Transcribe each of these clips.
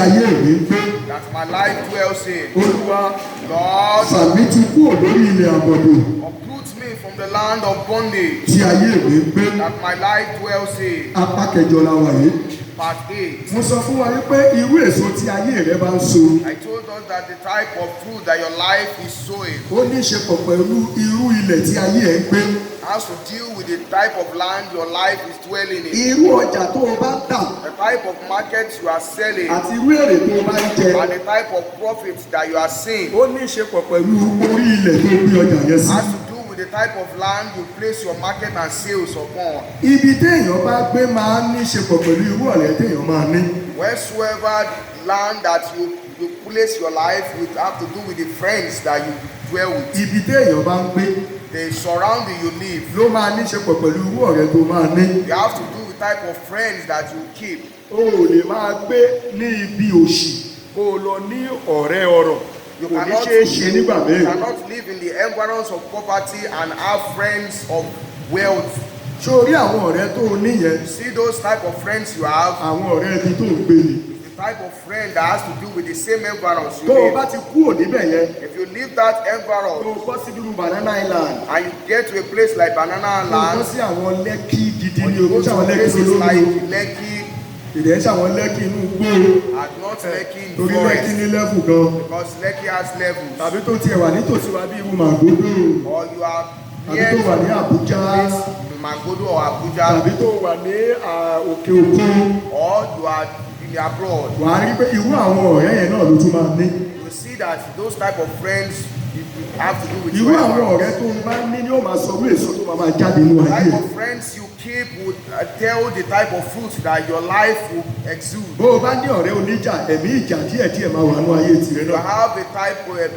ayé mi ń gbé. That my life dwells in. Olúwa, Lord, fà mí tu kúrò lórí ilẹ̀ àbọ̀dè uproot me from the land of bondage tí ayé mi ń gbé. That my life dwells in. Apá kẹjọ la wà yìí. Part 8. Mo sọ fún wa wípé irú èso tí ayé rẹ bá ń so, I told us that the type of fruit that your life is sowing ó ní í ṣe pọ̀ pẹ̀lú irú ilẹ̀ tí ayé ẹ ń gbé. Has to deal with the type of land your life is dwelling in. Irú ọjà tó o bá ń tà The type of market you are selling àti irú èrè tó o bá ń jẹ, and the type of profit that you are seeing ó ní í ṣe pọ̀ pẹ̀lú orí ilẹ̀ tó gbé ọjà yẹn sí. Has to do with the type of land you place your market and sales upon. Ibi téèyàn bá gbé máa ń ní í ṣe pọ̀ pẹ̀lú irú ọ̀rẹ́ téèyàn máa ní. Wheresoever land that you place your life will have to do with the friends that you dwell with. Ibi téèyàn bá ń gbé The surrounding you live. Ló máa ní í ṣe pọ̀ pẹ̀lú irú ọ̀rẹ́ tó máa ní. You have to do with type of friends that you keep. O ò lè máa gbé ní ibi òṣì kó o lọ ní ọ̀rẹ́ ọrọ̀. You Kò ní cannot, ṣeé ṣe nígbà you míì. Cannot live in the environs of poverty and have friends of wealth. Ṣó o rí àwọn ọ̀rẹ́ tó o ní yẹn? See those type of friends you have, Àwọn ọ̀rẹ́ ibi tó ń gbé ni. The type of friend that has to do with the same environs you Tó o live. Bá ti kúrò níbẹ̀ yẹn, If you leave that tó environment o bọ́ sí irú Banana Island, and you get to a place like Banana tó o bọ́ Land, sí àwọn Lẹ́kì gidi or ní you o, go kò sí to àwọn Lẹ́kì places olómi o. Like Lekki, Ìdẹ̀ ń ṣàwọn Lẹ́kì inú igbó o. and not Lekki in Torí Lẹ́kì forest, ní level gan. Because Lekki has levels. Tàbí tó tiẹ̀ wà nítòsí wa bí irú Màgódò. Or you are Tàbí near tó wà ní Àbújá. Place Magodo or Abuja, Tàbí tó wà ní òkè òkun. Or you are in abroad. Wàá rí pé irú àwọn ọ̀rẹ́ yẹn náà ló tún máa ní. You see that those type of friends you have to do with Irú your àwọn environment. ọ̀rẹ́ tó ń bá ní ni ó máa sọ irú èso tó máa máa jáde nínú ayé. Type of friends you keep would tell the type of fruit that your life will exude. Bó o bá ní ọ̀rẹ́ oníjà, ẹ̀mí ìjà díẹ̀díẹ̀ máa wà nínú ayé tìrẹ You náà. Have a type of a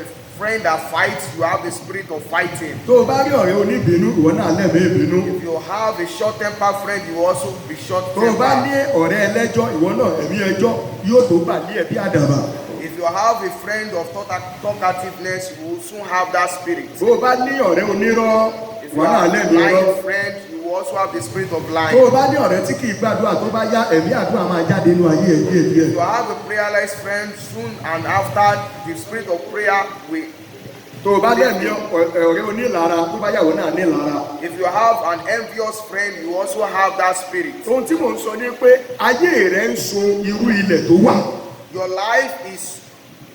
friend that fights, you have the spirit of fighting. Tó o bá rí ọ̀rẹ́ oníbínú, ìwọ náà lẹ́mìí ìbínú. If you have a short temper friend, you also be short Tó o bá temper. Ní ọ̀rẹ́ ẹlẹ́jọ́, ìwọ náà ẹ̀mí ẹjọ́ yóò tó bà lé ẹ̀ bí àdàbà. If you have a friend of talkativeness, you will soon have that spirit. Bó o bá ní ọ̀rẹ́ onírọ́, If you ìwọ náà have a lẹ́mìí irọ́. Lying friend, you will also have the spirit of Tó lying. o bá ní ọ̀rẹ́ tí kì í gbàdúrà, tó bá yá, ẹ̀mí àdúrà máa jáde nínú ayé ẹ̀ díẹ̀ díẹ̀. If you have a prayerless friend, soon and after, the spirit of prayer will. Tó o bá lẹ́mìí ọ̀rẹ́ onílara, tó bá yá, ìwọ náà nílara. If you have an envious friend, you also have that spirit. Ohun tí mò ń sọ ni pé ayé rẹ ń so irú ilẹ̀ tó wà. Your life is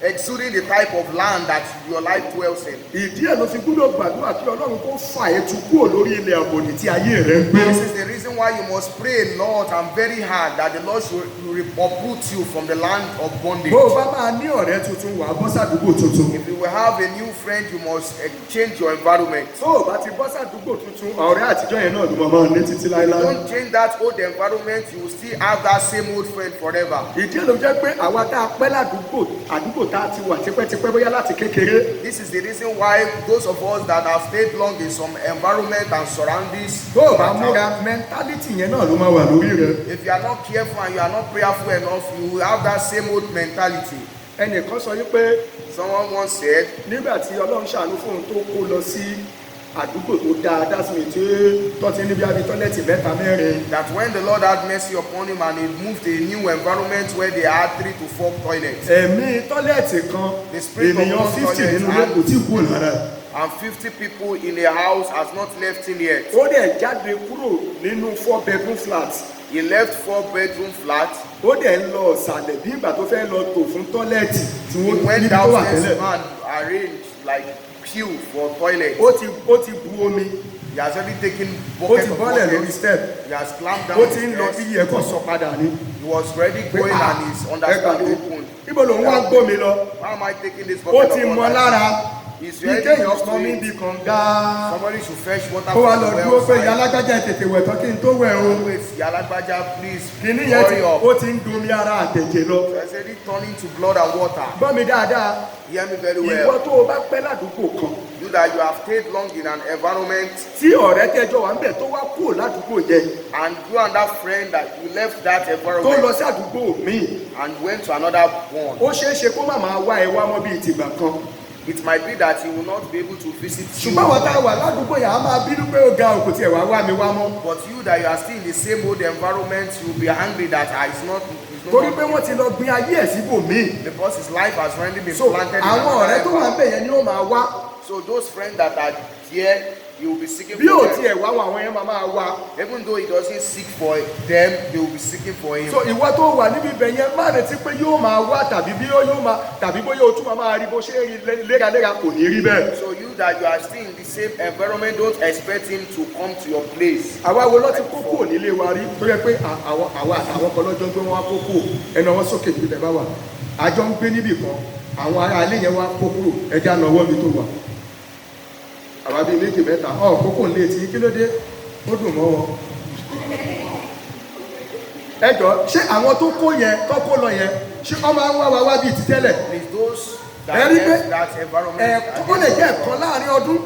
exuding the type of land that your life dwells in. Ìdí ẹ̀ ló fi gbúdọ̀ gbàdúrà kí Ọlọ́run kó fà ẹ́ tu kúrò lórí ilẹ̀ àbòdì tí ayé rẹ ń gbé. This is the reason why you must pray a lot and very hard that the Lord should uproot you from the land of bondage. Bó o bá máa ní ọ̀rẹ́ tuntun, wàá bọ́ sàdúgbò tuntun. If you will have a new friend, you must change your environment. Tó o bá ti bọ́ sàdúgbò tuntun, ọ̀rẹ́ àtijọ́ yẹn náà ló máa máa ní títí láéláé. Don't change that old environment, you will still have that same old friend forever. Ìdí ẹ̀ ló jẹ́ pé àwa tá a pẹ́ ládùúgbò, àdúgbò tá a ti wà tipẹ́tipẹ́, bóyá láti kékeré, This is the reason why those of us that have stayed long in some environment and surroundings, tó o bá múra, mentality yẹn náà ló máa wà lórí rẹ. If you are not careful and you are not prayerful enough, you will have that same old mentality. Ẹnìkan sọ wípé Someone once said, nígbà tí Ọlọ́run ṣàánú fóun tó kó lọ sí àdúgbò tó dáa dásìmì tí tó ti níbi àbí toilet mẹ́ta mẹ́rin, that when the Lord had mercy upon him and he moved to a new environment where they had three to four toilets, ẹ̀mí toilet kan The spirit of ènìyàn one 50 toilet nínú ilé kò tí kúrò lára ẹ̀. And 50 people in a house has not left him yet. Ó dẹ̀ jáde kúrò nínú four bedroom flat. He left four-bedroom flat. Ó dẹ̀ ń lọ ọ̀sàlẹ̀ bí ìgbà tó fẹ́ lọ tò fún toilet tí He wọ́n went níbi tó wà downstairs tẹ́lẹ̀. And arranged like queue for toilet. Ó ti bu omi. He has already taken Ó bucket ti of bọ́lẹ̀ lórí buckets. Step. He has climbed down Ó the ti ń lọ stairs. iye ẹ̀kọ́ sọ padà ní. He was ready going Ah, and his understanding ẹ gbàgbé. opened. Ibo lòun wá gbómi lọ? Why am I taking this Ó bucket ti of mọ water? lára. He's Bí ready kéèyàn used to pọn mí it. bí kànga. Somebody should fetch water Kó wá from lọ the dúró well pé side. ìyá alágbájá, ẹ tètè wẹ̀ tán kí n tó wẹ̀ o. Wait, Ìyá Alágbájá, please Kìíní yẹn ti hurry up. ó ti ń domi ara àtẹ̀jẹ̀ lọ. So I said it turning to blood and water. Gbọ́ mi dáadáa. Hear me very Ìwọ well. tó o bá pẹ́ ládùúgbò kan, You that you have stayed long in an environment tí ọ̀rẹ́ tẹ́jọ́ wà ń bẹ̀ tó wá kúrò ládùúgbò yẹn, and you and that friend that you left that tó environment lọ sí àdúgbò míì, and went to another one, ó ṣeé ṣe kó má máa wá ẹ wá mọ́ bíi tìgbà kan. It might be that he will not be able to visit you. Ṣùgbọ́n àwọn tá a wà ládùúgbò yẹn á máa bínú pé ó ga òkú tiẹ̀ wá wá mi wá mọ́. But you that you are still in the same old environment, you will be angry that ah, it's not, it's no Torí more pé wọ́n ti lọ gbin ayé ẹ̀ síbòmíì. Because his life has already been So planted in àwọn another ọ̀rẹ́ tó wà ń bẹ̀ yẹn ni ó máa wá. So those friends that are there, he will be seeking Bí ò for them. tiẹ̀ wá wọn, àwọn yẹn máa máa wá. Even though he doesn't seek for them, they will be seeking for him. So ìwọ tó wà níbi ibẹ̀ yẹn, má retí pé yóò máa wá tàbí bí yóò máa tàbí bóyá o tún máa máa rí bó ṣe ń rí léraléra, kò ní rí bẹ́ẹ̀. So you that you are still in the same environment, don't expect him to come to your place. Àwa wo ló ti kó kúrò nílé wa rí tó yẹ pé àwọn àwa àtàwọn kan lọ́jọ́ pé wọ́n á kó kúrò? Ẹnu ọwọ́ sókè níbi tẹ̀ bá wà. Àjọ ń gbé níbì kan, àwọn ará ilé yẹn wá kó kúrò. Ẹja náà ọwọ́ mi tó wà, àwa bíi méjì mẹ́ta ọ̀ kókò ń lé tí. Kí ló dé? Ó dùn mọ́ wọn. Ẹ jọ, ṣé àwọn tó kó yẹn, tó kó lọ yẹn, ṣé wọ́n máa ń wá wa wá bíi ti tẹ́lẹ̀? Please, those that Ẹ rí pé left that environment, ẹ̀ẹ̀kan, ó lè jẹ́ ẹ̀kan láàrin ọdún.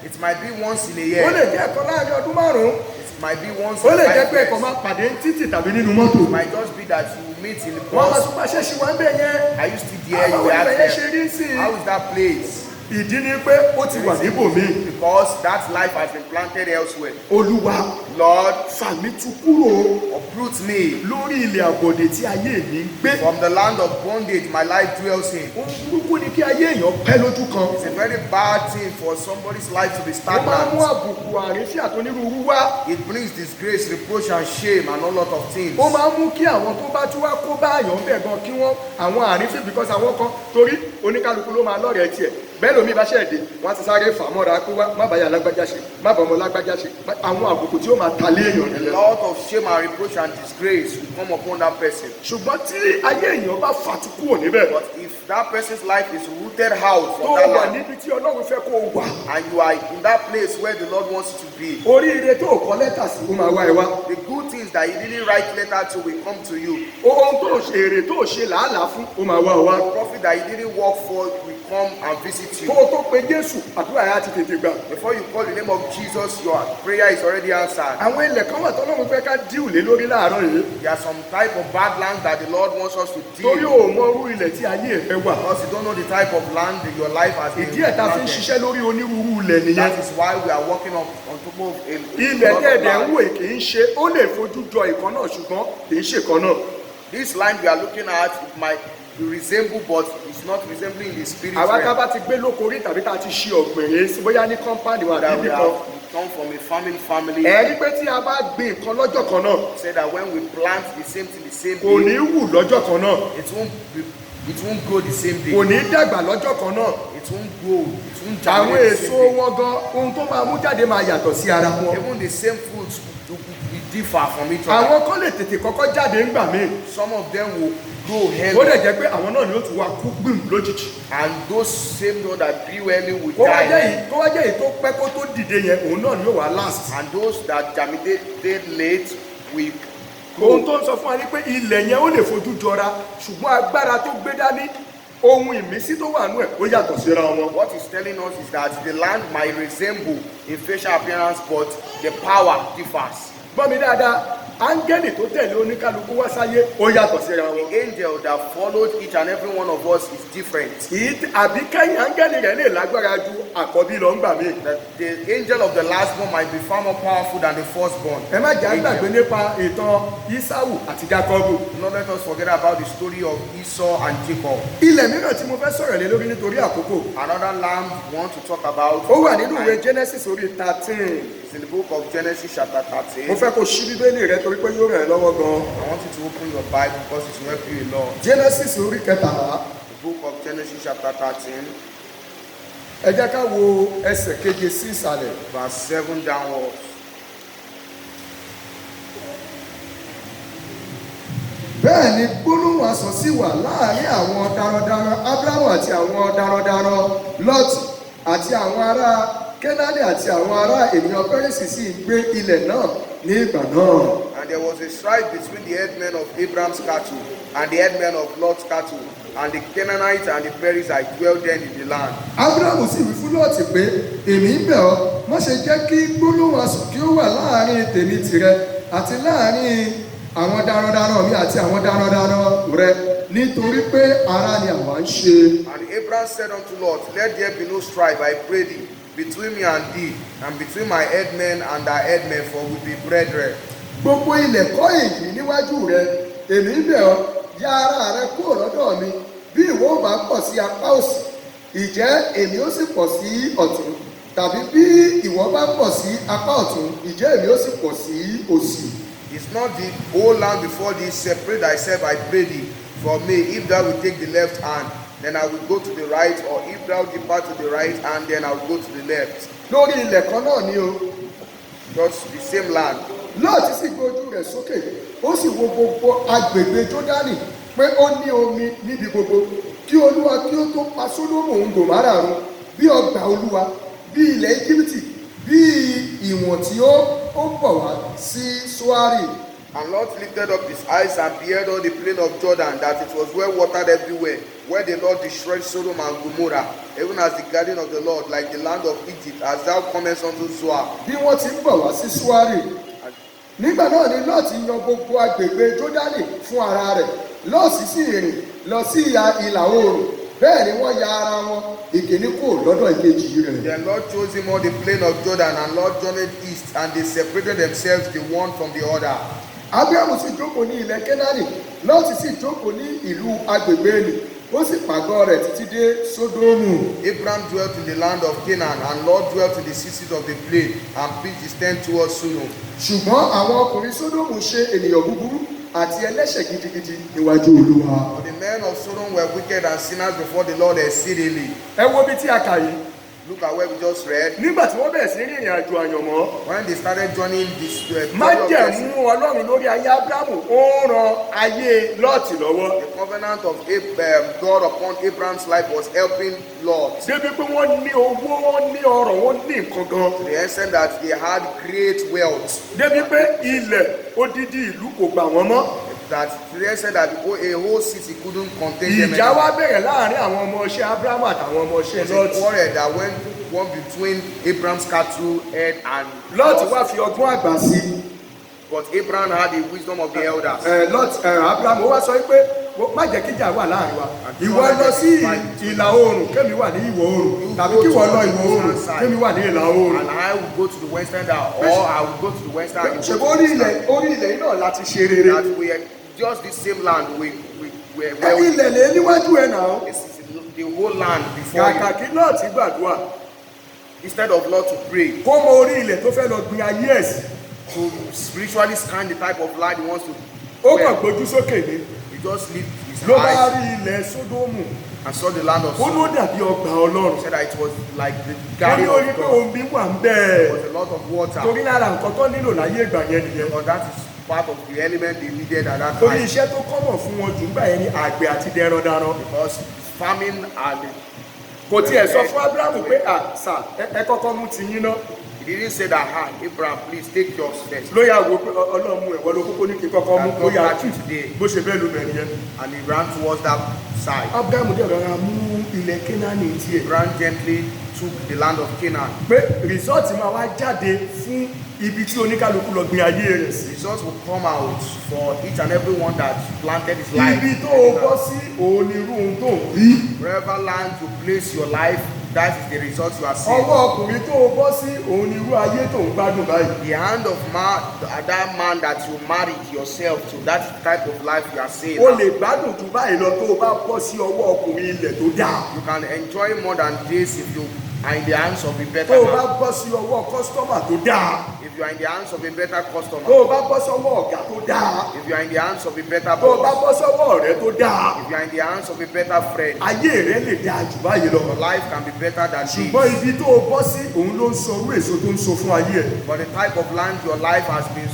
It might be once in a Ó lè year. jẹ́ ẹ̀kan láàrin ọdún 5. It might be once Ó in lè five jẹ́ pé years. ẹ̀kọ́ máa pàdé ní títì tàbí nínú mọ́tò. It might just be that you meet in the Wọ́n máa bus. tún pàṣẹ ṣì wá ń bẹ̀ yẹn. Are you still there? You Àwọn will ibẹ̀ yẹn ask ṣe them. rí sí i. How is that place? Ìdí ni pé ó ti wà níbòmíì. Because that life has been planted elsewhere. Olúwa, Lord, fà mí tu kúrò uproot me lórí ilẹ̀ àbọ̀dè tí ayé mi ń gbé. from the land of bondage my life dwells in. Ohun burúkú ni kí ayé èèyàn pẹ́ lójú kan. It's a very bad thing for somebody's life to be Ó máa ń mú stagnant. àbùkù, àrífín àtonírúurú wá. It brings disgrace, reproach, and shame, and a lot of things. Ó máa ń mú kí àwọn tó bá tún wá kó bá àyàn bẹ̀ gan, kí wọ́n àwọn àrífín, because àwọn kan, torí oníkálukú ló máa lọ́rẹ̀ẹ́ tiẹ̀. Bẹ́ẹ̀ lómi bá ṣẹ̀ dé, wọ́n á ti sáré fà á mọ́ra pé wá má bàyà lágbájá ṣe, má bà ọmọ lágbájá ṣe. Àwọn àbùkù tí ó máa ta lé èèyàn A nìyẹn. lot of shame and reproach and disgrace will come upon that person. Ṣùgbọ́n tí ayé èèyàn bá fàtú kúrò níbẹ̀, But if that person's life is rooted out tó from that wà land, níbi tí Ọlọ́run fẹ́ kó o wà, and you are in that place where the Lord wants you to be, oríire tó kọ lẹ́tà sí, ó máa wá ẹ wá. The good things that you didn't write letter to will come to you. Ohun tó ṣe, èrè tó ṣe làálàá fún, ó máa wá ọ wá. The profit that you didn't work for will come and visit Kó you. o tó pe Jésù, àdúrà yẹn á ti tètè gbà. Before you call the name of Jesus, your prayer is already answered. Àwọn ilẹ̀ kan wà tọ́lọ́run fẹ́ ká deal lé lórí láàárọ̀ yìí. There are some type of bad lands that the Lord wants us to Torí deal. ò mọ irú ilẹ̀ tí ayé ẹ̀ wà. Because you don't know the type of land that your life has been Ìdí ẹ̀ ta fi ń planted. ṣiṣẹ́ lórí onírúurú ilẹ̀ nìyẹn. That is why we are working on top of a Ilẹ̀ lot of tẹ̀dẹ̀ ń land. wò kì í ṣe, ó lè fojú jọ ìkan náà, ṣùgbọ́n kì í ṣe kan náà. This land we are looking at, it might resemble, but it's not resembling the spirit Àwa tá realm. bá ti gbé lóko rí tàbí tá a ti ṣe ọ̀gbìn rèé sí, bóyá ní compound wa àbí That we ibì kan, have come from a farming family. Ẹ rí pé tí a bá gbin nǹkan lọ́jọ́ kan náà, Say that when we plant the same thing the same kò ní day, wù lọ́jọ́ kan náà. it won't grow the same day. Kò ní dàgbà lọ́jọ́ kan náà. It won't grow. It won't Àwọn germinate the èso same day. wọn gan, ohun tó máa mú jáde máa yàtọ̀ sí ara wọn. Even the same fruits will differ from each other. Àwọn kan lè tètè kọ́kọ́ jáde ńgbà míì. Some of them will grow Ó early, lè jẹ́ pé àwọn náà ni ó tún wá kú gbìm lójijì. And those same one that grew early will Kó wá die jẹ́ early. yìí, kó wá jẹ́ èyí tó pẹ́ kó tó dìde yẹn, òun náà ni ó wà last. And those that germinated late will Ohun grow. tó ń sọ fún wa ni pé ilẹ̀ yẹn, ó lè fojú jọra, ṣùgbọ́n agbára tó gbé dání, ohun ìmísí tó wà nú ẹ̀, ó yàtọ̀ síra wọn. What he's telling us is that the land might resemble in facial appearance, but the power differs. Gbọ́ mi dáadáa, áńgẹ́lì tó tẹ̀lé oníkálukú wá sáyé, ó yàtọ̀ síra wọn. The angel that followed each and every one of us is different. Àbí kẹ́yìn áńgẹ́lì rẹ̀ lè lágbára ju àkọ́bí lọ ńgbà míì. That the angel of the last born might be far more powerful than the firstborn. Ẹ má jẹ́ Angel. àgbàgbé nípa ìtàn Ísáwù àti Jákọ́bù. Do not let us forget about the story of Esau and Jacob. Ilẹ̀ mìíràn tí mo fẹ́ sọ̀rọ̀ lé lórí nítorí àkókò, Another land we want to talk about ó wà nínú ìwé Genesis orí 13. is in the book of Genesis chapter 13. Mo fẹ́ kó ṣí Bíbélì rẹ torí pé yóò ràn ẹ́ lọ́wọ́ gan. I want you to open your Bible because it will help you a lot. Genesis orí 13. The book of Genesis chapter 13, Ẹ jẹ́ ká wo ẹsẹ̀ 7 sí ìsàlẹ̀. Verse 7 downwards. Bẹ́ẹ̀ ni gbólóhùn asọ̀ sì wà láàrin àwọn darandaran Ábúráhámù àti àwọn darandaran Lọ́ọ̀tì. Àti àwọn ará Kénáánì àti àwọn ará ènìyàn Pẹ́rísì sì ń gbé ilẹ̀ náà ní ìgbà náà. And there was a strife between the headmen of Abraham's cattle and the headmen of Lot's cattle, and the Canaanites and the Perizzites dwelt then in the land. Ábúráhámù sì wí fún Lọ́ọ̀tì pé, èmi ń bẹ̀ ọ́, má ṣe jẹ́ kí gbólóhùn asọ̀ kí ó wà láàrin tèmi tìrẹ àti láàrin àwọn darandaran mi àti àwọn darandaran rẹ, nítorí pé ará ni àwa ń ṣe. And Abraham said unto Lot, Let there be no strife, I pray thee, between me and thee, and between my headmen and thy headmen, for we be brethren. Gbogbo ilẹ̀ kọ́ èyí níwájú rẹ? Èmi ń bẹ̀ ọ́, Ya ara rẹ kúrò lọ́dọ̀ mi. Bí ìwọ ò bá pọ̀ sí apá òsì, ìjẹ́ èmi ó sì pọ̀ sí ọ̀tún? Tàbí bí ìwọ bá pọ̀ sí apá ọ̀tún, ìjẹ́ èmi ó sì pọ̀ sí òsì? Is not the whole land before thee? Separate thyself, I pray thee, from me. If thou wilt take the left hand, then I will go to the right, or if thou depart to the right hand, then I will go to the left. Lórí ilẹ̀ kan náà ni o. Just the same land. Lọ́ọ̀tì sì gbé ojú rẹ̀ sókè, ó sì wo gbogbo agbègbè Jódánì pé ó ní omi níbi gbogbo, kí Olúwa kí ó tó pa Sódómù òun Gòmárà run, bí ọgbà Olúwa, bí ilẹ̀ Íjíbítì, bí ìwọ̀n tí ó bọ̀ wá sí Sóárì. And Lot lifted up his eyes and beheld all the plain of Jordan, that it was well watered everywhere, where the Lord destroyed Sodom and Gomorrah, even as the garden of the Lord, like the land of Egypt, as thou comest unto Zoar. Bí wọ́n ti ń bọ̀ wá sí Sóárì. Nígbà náà ni Lọ́ọ̀tì yan gbogbo agbègbè Jódánì fún ara rẹ̀. Lọ́ọ̀tì sì rìn lọ sí ìhà ìlà oòrùn. Bẹ́ẹ̀ ni wọ́n ya ara wọn, ìkíní kúrò lọ́dọ̀ ìkejì rẹ̀. Then Lot chose him all the plain of Jordan, and Lot journeyed east, and they separated themselves the one from the other. Abrahamu sì jókòó ní ilẹ̀ Kénáánì. Lọ́ọ̀tì sì jókòó ní ìlú agbègbè nì, ó sì pàgọ́ rẹ̀ títí dé Sódómù. Abraham dwelt in the land of Canaan, and Lot dwelt in the cities of the plain, and pitched his tent towards Sodom. Ṣùgbọ́n àwọn ọkùnrin Sódómù ṣe ènìyàn búburú àti ẹlẹ́ṣẹ̀ gidigidi níwájú Olúwa. But the men of Sodom were wicked and sinners before the Lord exceedingly. Ẹ wo bí tí a kà yìí. Look at where we just read. Nígbà tí wọ́n bẹ̀rẹ̀ sí ní ìrìn àjò àyànmọ́, When they started journeying this journey of blessing, májẹ̀mú Ọlọ́run lórí ayé Ábúráhámù ó ń ran ayé Lọ́ọ̀tì lọ́wọ́. The covenant of God upon Abraham's life was helping Lot. Débi pé wọ́n ní owó, wọ́n ní ọrọ̀, wọ́n ní nǹkan gan. To the extent that they had great wealth. Débi pé ilẹ̀ odidi ìlú kò gbà wọ́n mọ́. That to the extent that a whole city couldn't contain them Ìjà wá anymore. bẹ̀rẹ̀ láàrin àwọn ọmọọṣẹ́ Ábúráhámù àtàwọn ọmọọṣẹ́ There was a Lọ́ọ̀tì. quarrel that went one between Abraham's cattle head and Lọ́ọ̀tì Lot's. wá fi ọgbọ́n àgbà sí i. But Abraham had the wisdom of the elders. Ẹ Lọ́ọ̀tì, ẹ Ábúráhámù ó wá sọ pé má jẹ́ kíjà wà láàrin wa. Ìwọ lọ sí ìlà oòrùn, kémi wà ní ìwọ̀ oòrùn, tàbí kí ìwọ lọ ìwọ̀ oòrùn, kémi wà ní ìlà oòrùn. And I will go to the western that, or I will go to the western and you Ṣèbó go to orí the ilẹ̀ eastern. orí ilẹ̀ yìí náà láti ṣe rere. That we are just the same land we Ẹ where we, ilẹ̀ lé níwájú ẹ̀ náà. This is the whole land before Kàkà you. kí Lọ́ọ̀tì gbàdúrà Instead of Lot to pray, kó mọ orí ilẹ̀ tó fẹ́ lọ gbin ayé ẹ̀ sí, to spiritually scan the type of land he wants to ó kàn well, gbójú sókè ní he just lift his ló bá eyes rí ilẹ̀ Sódómù. And saw the land of Ó ló Sodom. dàbí ọgbà Ọlọ́run. He said that it was like the Ó ní garden orí of pé God. omi wà ń bẹ́ẹ̀. There was a lot of water. Torí lára nǹkan tó nílò láyé ìgbà yẹn nìyẹn. Because that is part of the element they needed at that Torí time. iṣẹ́ tó common fún wọn jù ńgbà yẹn ni àgbẹ̀ àti dẹrandaran. Because farming and Kò tiẹ̀ sọ fún Ábúráhámù pé, "À sà, ẹ kọ́kọ́ mú ti yín ná." He didn't say that, "Ah, Abraham, please take yours first." Ló yà wò pé Ọlọ́run mú ẹ̀wọ́ ló kókó ní kí n kọ́kọ́ mú That ó God yà got you today. Bó ṣe bẹ́ẹ̀ ló bẹ̀rẹ̀ yẹn. And he ran towards that side. Ábúráhámù dẹ̀ rọra mú ilẹ̀ Kénáánì tiẹ̀. Abraham gently took the land of Canaan. Pé result máa wá jáde fún ibi tí oníkálukú lọ gbin ayé rẹ̀ sí. Results will come out for each and every one that planted his life. Ibi tó o bọ́ sí òun ni irú ohun tó ń rí. Wherever land you place your life, that is the result you are seeing. Ọwọ́ ọkùnrin tó o bọ́ sí òun ni irú ayé tó ń gbádùn báyìí. The hand of man, that man that you married yourself to, that is the type of life you are seeing O now. lè gbádùn jù báyìí lọ tó o bá bọ́ sí ọwọ́ ọkùnrin ilẹ̀ tó dáa. You can enjoy more than this if you are in the hands of a better Tó o bá man. bọ́ sí ọwọ́ customer tó dáa. If you are in the hands of a better customer. Tó o bá bọ́ sọ́wọ́ ọ̀gá tó dáa. If you are in the hands of a better Tó o bá boss. bọ́ sọ́wọ́ ọ̀rẹ́ tó dáa. If you are in the hands of a better friend. Ayé rẹ lè dáa jù báyìí lọ. Your life can be better than Ṣùgbọ́n this. ibi tó o bọ́ sí òun ló ń sọ irú èso tó ń so fún ayé ẹ̀. But the type of land your life has been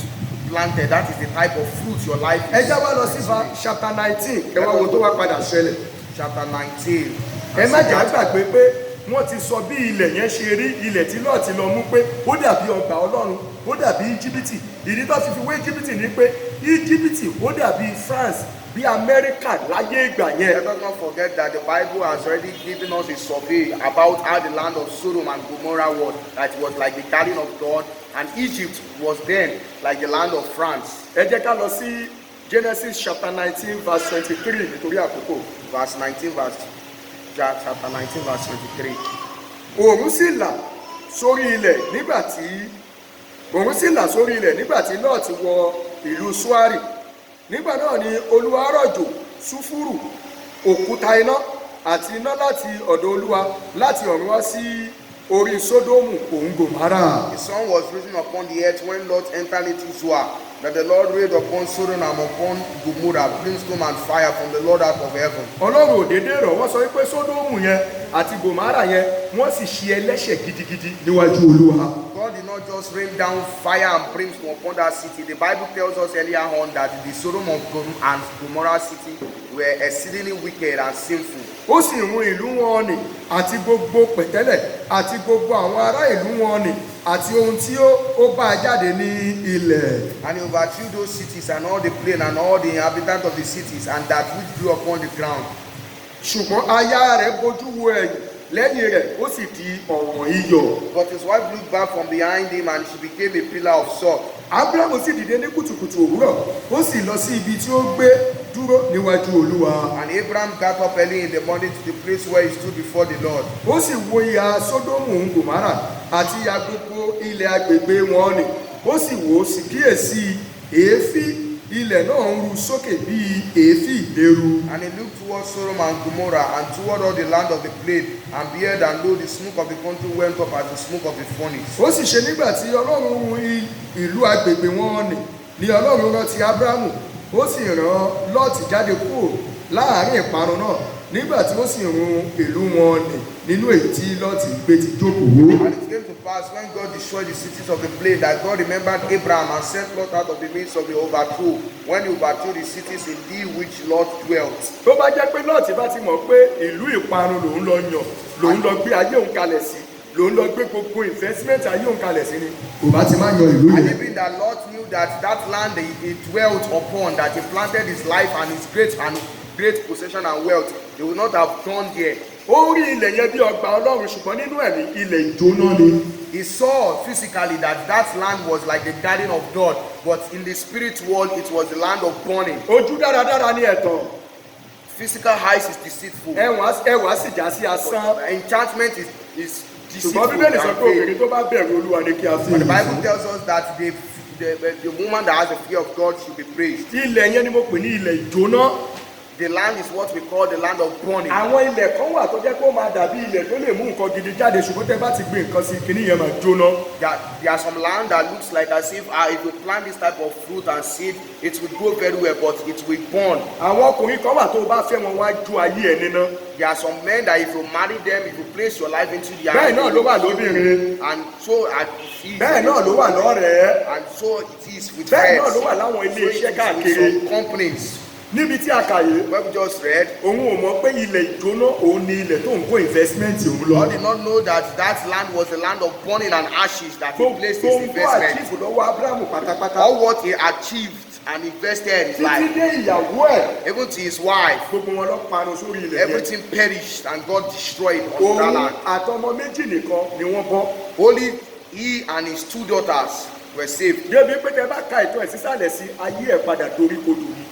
planted, that is the type of fruit your life Ẹ is. já wá lọ sí chapter 19, ẹ wá wo tó wá padà ṣẹlẹ̀. Chapter 19. Ẹ má jà gbàgbé pé wọ́n ti sọ bí ilẹ̀ yẹn ṣe rí, ilẹ̀ tí Lọ́ọ̀tì lọ mú, pé ó dàbí ọgbà Ọlọ́run, ó dàbí Íjíbítì. Ìdí tó fi wé Íjíbítì ni pé Íjíbítì ó dàbí France, bí Amẹ́ríkà láyé ìgbà yẹn. Let us not forget that the Bible has already given us a survey about how the land of Sodom and Gomorrah was. That it was like the garden of God, and Egypt was then like the land of France. Ẹ jẹ́ ká lọ sí Genesis chapter 19 verse 23 nítorí àkókò. Verse 19, verse chapter 19, verse 23. Òòrùn sì là sórí ilẹ̀ nígbà tí Lọ́ọ̀tì wọ ìlú Suari. Nígbà náà ni Olúwa rọ̀jò Súfúrù, òkúta iná àti iná láti ọ̀dọ̀ Olúwa láti ọ̀run wá sí orí Sódómù òun Gòmárà. The sun was risen upon the earth when Lot entered into Zoar, that the Lord rained upon Sodom and upon Gomorrah brimstone and fire from the Lord out of heaven. Ọlọ́run ò dédé rọ̀ wọ́n sọ wípé Sódómù yẹn àti Gòmárà yẹn, wọ́n sì ṣe ẹlẹ́ṣẹ̀ gidigidi níwájú Olúwa. God did not just rain down fire and brimstone upon that city. The Bible tells us earlier on that the Sodom and Gomorrah city were exceedingly wicked and sinful. Ó sì run ìlú wọn nì àti gbogbo pẹ̀tẹ́lẹ̀ àti gbogbo àwọn ará ìlú wọn nì àti ohun tí ó bá a jáde ní ilẹ̀. And he overthrew those cities and all the plain and all the inhabitants of the cities and that which grew upon the ground. Ṣùgbọ́n aya rẹ̀ bojú wo ẹ̀yìn lẹ́yìn rẹ̀, ó sì di ọ̀wọ̀n iyọ̀. But his wife looked back from behind him, and she became a pillar of salt. Abrahamu sì dìde ní kùtùkùtù òwúrọ̀, ó sì lọ sí ibi tí ó gbé dúró níwájú Olúwa. And Abraham got up early in the morning to the place where he stood before the Lord. Ó sì wo ìhà Sódómù òun Gòmárà àti ìhà gbogbo ilẹ̀ agbègbè wọn nì. Ó sì wò ó, sì kíyèsí, èéfín ilẹ̀ náà ń ru sókè bíi èéfín ìléru. And he looked toward Sodom and Gomorrah and toward all the land of the plain, and beheld, and lo, the smoke of the country went up as the smoke of a furnace. Ó sì ṣe, nígbà tí Ọlọ́run run ìlú agbègbè wọn nì ni Ọlọ́run rántí Ábúráhámù, ó sì rán Lọ́ọ̀tì jáde kúrò láàrin ìparun náà, nígbà tí ó sì run ìlú wọn nì nínú èyí tí Lọ́ọ̀tì gbé ti jókòó. And it came to pass, when God destroyed the cities of the plain, that God remembered Abraham and sent Lot out of the midst of the overthrow, when he overthrew the cities in the which Lot dwelt. Tó bá jẹ́ pé Lọ́ọ̀tì bá ti mọ̀ pé ìlú ìparun lòun lọ yàn, lòun lọ gbé ayé òun kalẹ̀ sí, lòun lọ gbé gbogbo investment ayé òun kalẹ̀ sí ni, kò bá ti má yan ìlú And yẹn. even that Lot knew that that land he dwelt upon, that he planted his life and great possession and wealth, he would not have gone there. Ó rí ilẹ̀ yẹn bí ọgbà Ọlọ́run, ṣùgbọ́n nínú ẹ̀mí, ilẹ̀ ìjóná ni. He saw physically that that land was like the garden of God, but in the spirit world, it was the land of burning. Ojú dáradára ní ẹ̀tàn. Physical eyes is deceitful. Ẹwà sì já sí asán. Enchantment is deceitful. Ṣùgbọ́n Bíbélì sọ and pé vain. obìnrin tó bá bẹ̀rù Olúwa ni kí a fi But the ìyìn Bible fún. tells us that the woman that has the fear of God should be praised. Ilẹ̀ yẹn ni mo pè ní ilẹ̀ ìjóná. The land is what we call the land of burning. Àwọn ilẹ̀ kan wà tó jẹ́ pé ó máa dàbí ilẹ̀ tó lè mú nǹkan gidi jáde, ṣùgbọ́n tẹ́ bá ti gbin nǹkan sí, kinní yẹn máa jóná. There are some land that looks like as if you plant this type of fruit and seed, it will grow very well, but it will burn. Àwọn ọkùnrin kan wà, tó o bá fẹ́ wọn, wá jó ayé ẹ̀ níná. There are some men that if you marry them, if you place your life into their Bẹ́ẹ̀ náà ló wà lóbìnrin. And so it is. Bẹ́ẹ̀ náà ló wà lọ́rẹ̀ẹ́. And so it is with Bẹ́ẹ̀ náà friends. ló wà láwọn ilé So it iṣẹ́ is with káàkiri. some companies. Níbi tí a kà yé, Where we just read, òun ò mọ̀ pé ilẹ̀ ìjóná òun ni ilẹ̀ tó ń kó investment òun lọ. God did not know that that land was the land of burning and ashes that he placed Gbogbo his ohun tó investment. achieve lọ́wọ́ Abrahamu pátápátá, All what he achieved and invested in his títí life, dé ìyàwó ẹ̀, even to his wife, gbogbo wọn lọ parun sórí ilẹ̀ yẹn. Everything perished and God destroyed on that Òun land. àtọmọ méjì nìkan ni wọ́n bọ́. Only he and his two daughters were saved. Débi pé tẹ bá ka ìtàn ẹ̀ sísàlẹ̀ sí, ayé ẹ̀ padà dorí kodò ni.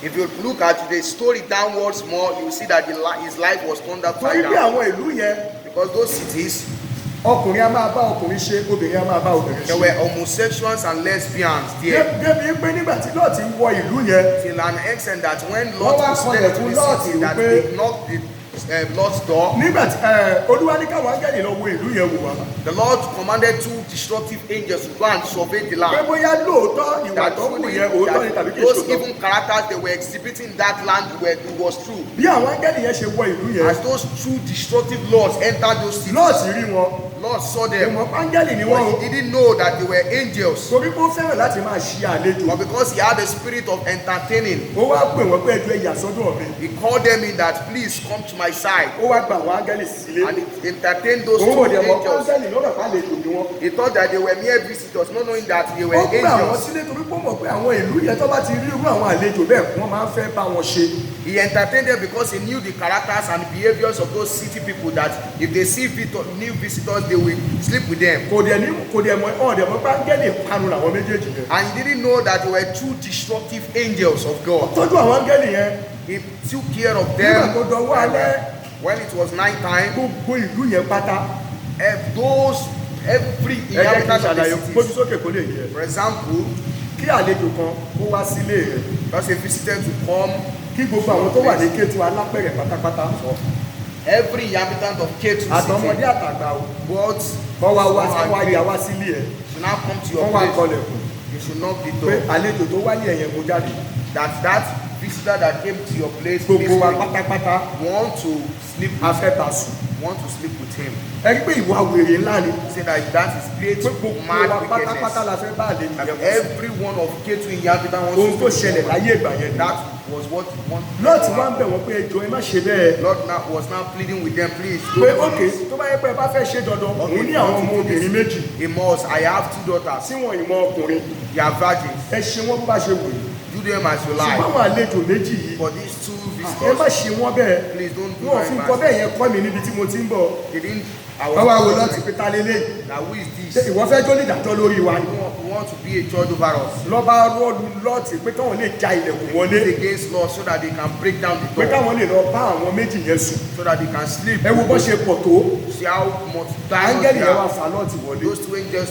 If you look at the story downwards more, you will see that his life was turned Torí upside bí down. àwọn ìlú yẹn, Because those cities, ọkùnrin á máa bá ọkùnrin ṣe, obìnrin á máa bá obìnrin there ṣe. were homosexuals and lesbians there. Débi pé nígbà tí Lọ́ọ̀tì ń wọ ìlú yẹn, Till an extent that when wọ́n Lot wá was led to kanlẹ̀kùn the Lọ́ọ̀tì city, that wípé they knocked the Lot's door. Nígbà tí Olúwa ní káwọn áńgẹ́lì lọ wo ìlú yẹn wò wá, The Lord commanded two destructive angels to go and survey the pé land. bóyá lóòótọ́ ìwà That tó kù truly, yẹn, òótọ́ ni tàbí that kì í those ṣòótọ́. evil characters they were exhibiting in that land were it was true. Bí àwọn áńgẹ́lì yẹn ṣe wọ ìlú yẹn, As those two destructive lords entered those cities, Lọ́ọ̀tì rí wọn. Lord saw them, Ìmọ̀ áńgẹ́lì ni wọ́n o. but he didn't know that they were angels. Torí pé ó fẹ́ràn láti máa ṣe àlejò, But because he had a spirit of entertaining, ó wá pè wọ́n pé, "Ẹ jọ̀ọ́, ẹ yà sọ́dọ̀ mi." he called them in that, "Please come to my side." Ó wá gba àwọn áńgẹ́lì sílé. And he entertained those Òun two ò dẹ̀ mọ̀ pé angels. áńgẹ́lì lọ́rọ̀ pálejò ni wọ́n. He thought that they were mere visitors, not knowing that they were Ó gbà wọ́n angels. sílé torí pé ó mọ̀ pé àwọn ìlú yẹn, tó bá ti rí irú àwọn àlejò bẹ́ẹ̀, wọ́n máa ń fẹ́ bá wọn ṣe. He entertained them because he knew the characters and behaviors of those city people, that if they see new visitors, they will sleep with them. Kò dẹ̀ mọ̀ ọ̀ dẹ̀ mọ̀ pé áńgẹ́lì parun làwọn méjèèjì yẹn. And he didn't know that they were two destructive angels of God. Tọ́jú àwọn áńgẹ́lì yẹn. He took care of Nígbà them. tó dọwọ́ alẹ́, When it was night time, gbogbo ìlú yẹn pátá, those every ẹ jẹ́ kí n inhabitant of the ṣàlàyé, gbójú cities. sókè kó lè yẹ. For example, Kí àlejò kan kó wá sílé rẹ̀, just a visitor to come Kí gbogbo àwọn tó wà ní Kétu Alápẹ̀rẹ̀ pátápátá, Every inhabitant of Ketu àtọmọdé city, àtàgbà o, but kọ́ wá wá sí wá yà wá sílé ẹ̀, should now come to kọ́ your wá place. kọlẹ̀kùn You should knock the pé door. àlejò tó wáyé ẹ̀yẹn mú jáde. That visitor that came to your place Gbogbo this wa week pátápátá want to sleep a with, fẹ́ bá sùn. want to sleep with him. Ẹ rí pé ìwà wèrè ńlá ni. Say that is great Pé gbogbo mad wa pátápátá wickedness. la fẹ́ bá àlejò That yẹn sùn. every one of Ketu inhabitant wants Ohun to tó sleep ṣẹlẹ̀ with láyé ìgbà yẹn ni. That was what one. Lọ́ọ̀tì wá ń bẹ̀ wọ́n pé, ẹ jọ̀ọ́, ẹ má ṣe bẹ́ẹ̀. Lord now was now pleading with them, please. Pé Don't do ókè, this. tó bá yẹ pé ẹ bá fẹ́ ṣe dandan, òun ní àwọn ọmọ obìnrin méjì He must. I have two daughters. tí wọn ìmọ̀ ọkùnrin. They are virgins. Ẹ ṣe wọ́n bó bá ṣe wù yín. Do them as you Ṣùgbọ́n like. àwọn àlejò méjì yìí, But these two ẹ má visitors, ṣe wọ́n bẹ́ẹ̀. please don't do Wọn ò fi them nǹkan as bẹ́ẹ̀ yẹn kọ́ mi níbi tí mo ti ń bọ̀. they didn't. I Wọ́n wá wo was Lọ́ọ̀tì pé, ta lélẹ́yìí? Now who is Ṣé this? ìwọ fẹ́ jó nídàájọ́ lórí wa ni? You want to be a judge over us? Lọ́ba rọ́ọ̀lù Lọ́ọ̀tì pé káwọn lè ja ilẹ̀kùn wọlé, Plead against law so that they can break down the pé door, káwọn lè lọ bá àwọn méjì yẹn sùn. so that they can sleep. Ẹ wo bó ṣe pọ̀ tó. See how much Áńgẹ́lì yẹn wá they are. fa Lọ́ọ̀tì wọlé. Those two angels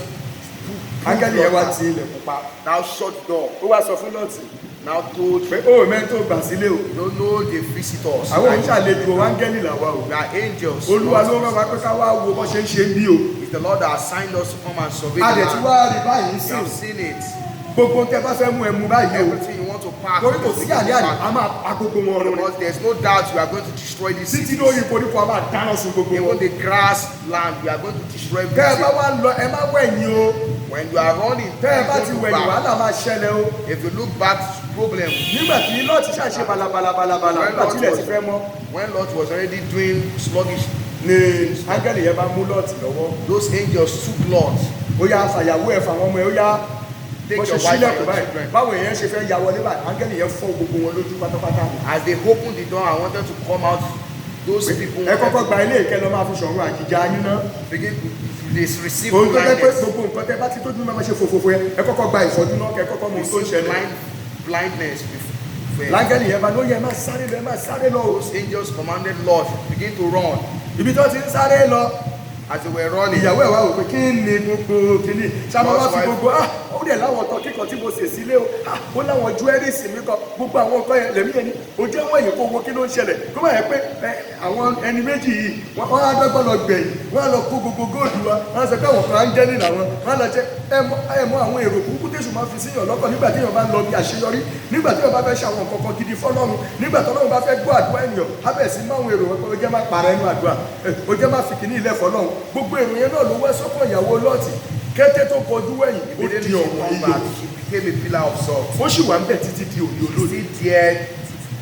Áńgẹ́lì yẹn wá ti ilẹ̀kùn pa. now shut the door. Ó wá sọ fún Lọ́ọ̀tì Now told pé ó mẹ́rin tó gbà sílé o. you don't know the visitors. Àwọn òun ṣàlejò, áńgẹ́lì làwa o. We are angels. Olúwa ló rán wa pé ká wá wo bó ṣe ń ṣe ń bí o. It's the Lord that assigned us to come and survey A the dẹ̀ ti land. wá rí báyìí You sí. have seen it. Gbogbo tẹ bá fẹ́ mú, ẹ mú báyìí o. Everything you want to pack. Torí kò sí àní-àní, a máa pa gbogbo wọn run ni. Because there's no doubt we are going to destroy this Títí city. lórí koríko, a máa dáná sun gbogbo Even wọn. the grass land, we are going to destroy Tẹ́ ẹ bá everything. wá lọ, ẹ má wẹ̀yìn o. When you are running, Tẹ́ ẹ bá please ti don't look wẹ̀yìn, back. wàhálà máa ṣẹlẹ̀ o. If you look back, problem. Nígbà tí Lọ́ọ̀tì ṣàṣe balabalabala, When nígbà tí Lot ilẹ̀ ti was, fẹ́ mọ́, when Lot was already doing sluggish, ni áńgẹ́lì yẹn bá mú Lọ́ọ̀tì lọ́wọ́. those angels took Lot. Ó yá, fàyàwó ẹ̀, fàwọn ọmọ ẹ̀, ó yá. Take Bó ṣe your wife and ṣílẹ̀kùn your báyìí, children. báwo èèyàn ṣe fẹ́ ya wọlé báyìí, áńgẹ́lì yẹn fọ́ gbogbo wọn lójú pátápátá. As they opened the door and wanted to come out, those people Ẹ kọ́kọ́ wanted gba ilé ìkẹ́ lọ, máa fi ṣọ̀run àjíjà yín ná. to begin to they receive Ohun tó jẹ́ pé blindness. gbogbo nǹkan tẹ́ bá ti tójú máa ṣe fòfòfò yẹn, ẹ kọ́kọ́ gba ìfọ́jú náà, kẹ́ kọ́kọ́ mọ ohun tó ń Receive ṣẹlẹ̀. blindness before. Láńgẹ́lì yẹn bá ló yẹ, ẹ máa sáré lọ, ẹ máa sáré lọ o. Those angels commanded Lot, begin to run. Ibi tó ti ń sáré lọ, As they were running, ìyàwó ẹ̀ wá wò pé kí ni gbogbo kíní sábà wá fi Lord's wife. gbogbo, ah, ó dẹ̀ láwọn ọ̀tọ̀ kíkan tí mo sè sílé o, ah, ó láwọn jewelries mi kan, gbogbo àwọn nǹkan yẹn lèmi yẹn ni ojú ẹ̀wọ̀n yìí, kó wo kí ló ń ṣẹlẹ̀, kó má yẹ pé ẹ àwọn ẹni méjì yìí wọ́n á dọ́gbọ́n lọ gbẹ̀yìn, wọ́n á lọ kó gbogbo góòlù wa, wọ́n á sọ pé àwọn kan áńgẹ́lì làwọn, wọ́n á lọ jẹ́. Ẹ mọ àwọn èrò burúkú tẹ̀sùn máa fi síyàn lọ́kàn nígbà tí èèyàn bá ń lọ bí àṣeyọrí, nígbà tí èèyàn bá fẹ́ ṣe àwọn nǹkan kan gidi fọ́lọ́run, nígbà tí Ọlọ́run bá fẹ́ gbọ́ àdúrà ènìyàn, á bẹ̀rẹ̀ sí máwọn èrò wọn pé ó jẹ́ má para ẹnu àdúrà, ó jẹ́ má fi kìíní ilẹ̀ fọ́lọ́run. Gbogbo èrò yẹn náà ló wẹ́ sọ́kàn ìyàwó Lọ́ọ̀tì. Kété tó kọjú wẹ̀yìn, ó immediately di she ọ̀wọ̀n come iyọ̀. back, she became a pillar of salt. Ó sì wà ń bẹ̀ títí di òní olóòtú. Still there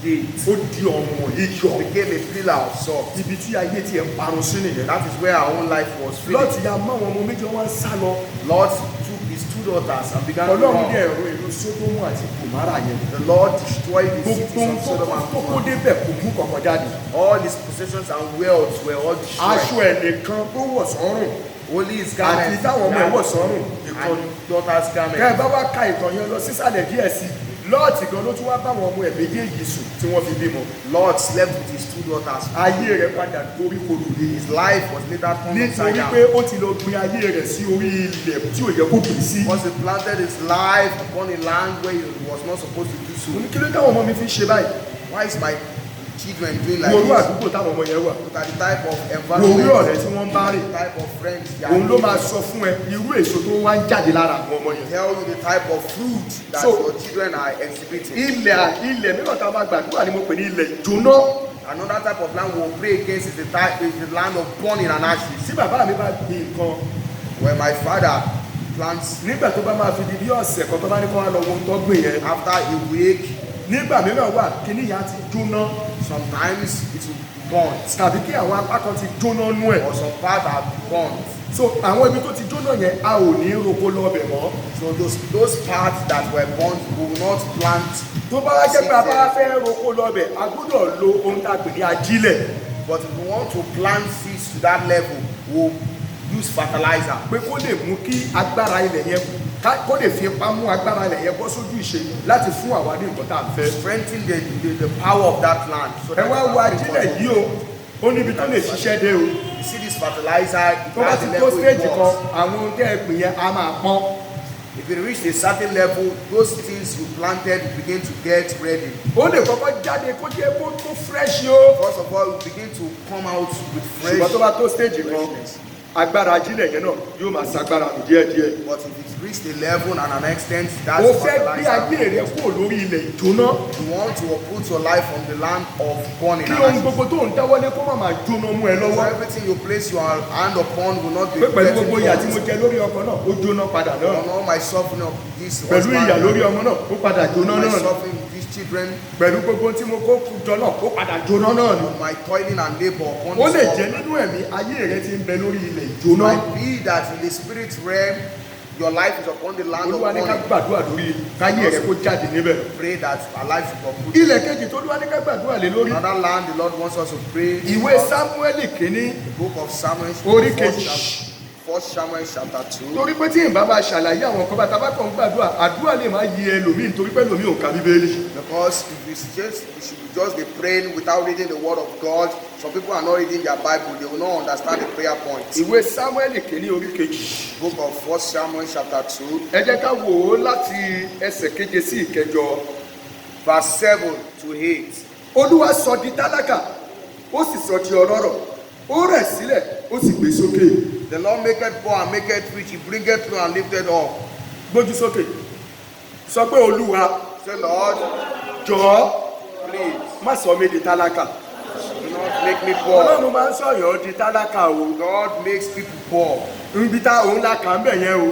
today. Ó di ọ̀wọ̀n iyọ̀. Became a pillar of salt. Ibi tí ayé tiẹ̀ ń parun sí nìyẹn. That is where our own life was finished. Lọ́ọ̀tì ya mọ́ àwọn ọmọ méjì, wọn ń sá lọ. Lot took his two daughters and began to Ọlọ́run run. dẹ̀ run ìlú Sódómù àti Gòmárà yẹn. The Lord destroyed the cities Gbogbo ohun of tó Sodom and tó kó Gomorrah. débẹ̀, kò mú kọ̀kọ̀ jáde. All his possessions and wealth were all destroyed. Aṣọ ẹ̀ nìkan tó wọ̀ sọ́rùn Only his àti garments táwọn ọmọ ẹ̀ wọ̀ sọ́rùn nìkan and daughter's kẹ́ ẹ garment. bá wá ka ìtàn yẹn lọ sísàlẹ̀ díẹ̀ sí, Lọ́ọ̀tì gan ló tún wá báwọn ọmọ ẹ̀ méjèèjì sùn tí wọ́n fi bímọ. Lot slept with his two daughters. Ayé rẹ̀ padà dorí kodò ní. His life was later turned upside Nítorí down. pé ó ti lọ gbin ayé rẹ̀ sí orí ilẹ̀ tí ò yẹ kó gbìn sí. Because he planted his life upon a land where he was not supposed to do so. Mo ní, kí ló táwọn ọmọ mi fi ń ṣe báyìí? Why is my children doing like Wo orú this? àdúgbò táwọn ọmọ yẹn wà. Look at the type of Wo environment, orú ọ̀rẹ́ tí wọ́n ń bá rìn. the type of friends they are Òun ló with. máa sọ fún ẹ irú èso tó wá ń jáde lára àwọn ọmọ yẹn. Tell you the type of fruit that your children are exhibiting. Ilẹ̀ mìíràn tá a máa gbàdúrà ni mo pè ní ilẹ̀ ìjóná. Another type of land we will pray against is the land of burning and ashes. Tí bàbá mi bá gbin nǹkan, When my father plants, nígbà tó bá máa fi di bí ọ̀sẹ̀ kan, tó bá ní kó wá lọ wo ohun tó gbìn yẹn, after a week, nígbà mìíràn wà, kíní yẹn á ti jóná, sometimes it will burn, tàbí kí àwọn apá kan ti jóná nú ẹ̀. or some part are burnt. So àwọn ibi tó ti jóná yẹn, a ò ní roko lọ́bẹ̀ mọ́. So those parts that were burnt, we will not plant. Tó bá wá jẹ́ pé a bá fẹ́ roko lọ́bẹ̀, a gbọ́dọ̀ lo ohun tá a pè ní ajílẹ̀. But if we want to plant seeds to that level, we'll use fertilizer. Pé kó lè mú kí agbára ilẹ̀ yẹn kó lè fi ipá mú agbára ilẹ̀ yẹn bọ́ sójú ìṣe láti fún àwa ní nǹkan tá à ń fẹ́. Strengthen the power of that land. So Ẹ that wá it wo can bring ajílẹ̀ forth. yìí o, ó níbi tó lè ṣiṣẹ́ dé o. You see this fertilizer, it Tó bá has ti a tó level stage it kan, works. àwọn ohun tẹ́ ẹ pè yẹn á máa pọ́n. If it reach a certain level, those things you planted will begin to get ready. Ó lè kọ́kọ́ jáde kó jẹ́ kó tó fresh o. First of all, it will begin to come out with fresh Ṣùgbọ́n tó bá tó stage kan, freshness. agbára ajílẹ̀ yẹn náà yóò máa ṣagbára nù díẹ̀díẹ̀. But if it reached a level and an extent, that's O fẹ́ gbé fertilizer. ayé rẹ kúrò lórí ilẹ̀ ìjóná. You want to uproot your life from the land of burning. Kí And ohun ashes. gbogbo tó ń dáwọ́lé kó má máa jóná mú ẹ So lọ́wọ́. everything you place your hand upon will not be Pé pẹ̀lú getting gbogbo ìyà tí mo burnt. jẹ lórí ọkọ náà, ó jóná padà náà. On all my suffering of this Pẹ̀lú husband, ìyà lórí ọmọ náà, ó padà jóná my náà ni. suffering with these children, Pẹ̀lú gbogbo tí mo kó jọ náà, ó padà jóná náà ni. my toiling and labor upon Ó this lè world. jẹ́ nínú ẹ̀mí ayé rẹ ti ń bẹ lórí ilẹ̀ ìjóná. Might be that in the spirit realm, your life is upon the land of Olúwa ní ká burning. gbàdúrà lórí káyé rẹ kó jáde níbẹ̀. Pray that our life should uproot. Ilẹ̀ kejì tó Olúwa ní ká gbàdúrà lé lórí. Another land the Lord wants us to pray. Ìwé about, Sámúẹ́lì kìíní the book of Samuel, orí first kejì. First Samuel chapter 2. Torí pé tí ìbá máa ṣàlàyé àwọn nǹkan bá ta bá kàn ń gbàdúrà, àdúrà lè máa yé ẹlòmíì nítorí pé ẹlòmíì ò ka Bíbélì. Because if we just we should just be praying without reading the word of God. Some people are not reading their Bible, they will not understand the prayer point. Ìwé Sámúẹ́lì kìíní orí kejì. Book of First Samuel chapter 2, Ẹ jẹ́ ká wò ó láti ẹsẹ̀ keje sí ìkẹjọ. verse 7 to 8. Olúwa sọ di tálákà, ó sì sọ di ọlọ́rọ̀, ó rẹ̀ sílẹ̀, ó sì gbé sókè. The Lord maketh poor and maketh rich, he bringeth low and lifteth up. Gbójú sókè. Sọ pé Olúwa, Say, Lord, jọ̀ọ́ please má sọ mí di tálákà. do not make me poor. Ọlọ́run máa ń sọ̀yàn di tálákà o. God makes people poor. Níbi tá òun la kà ń bẹ̀ yẹn o.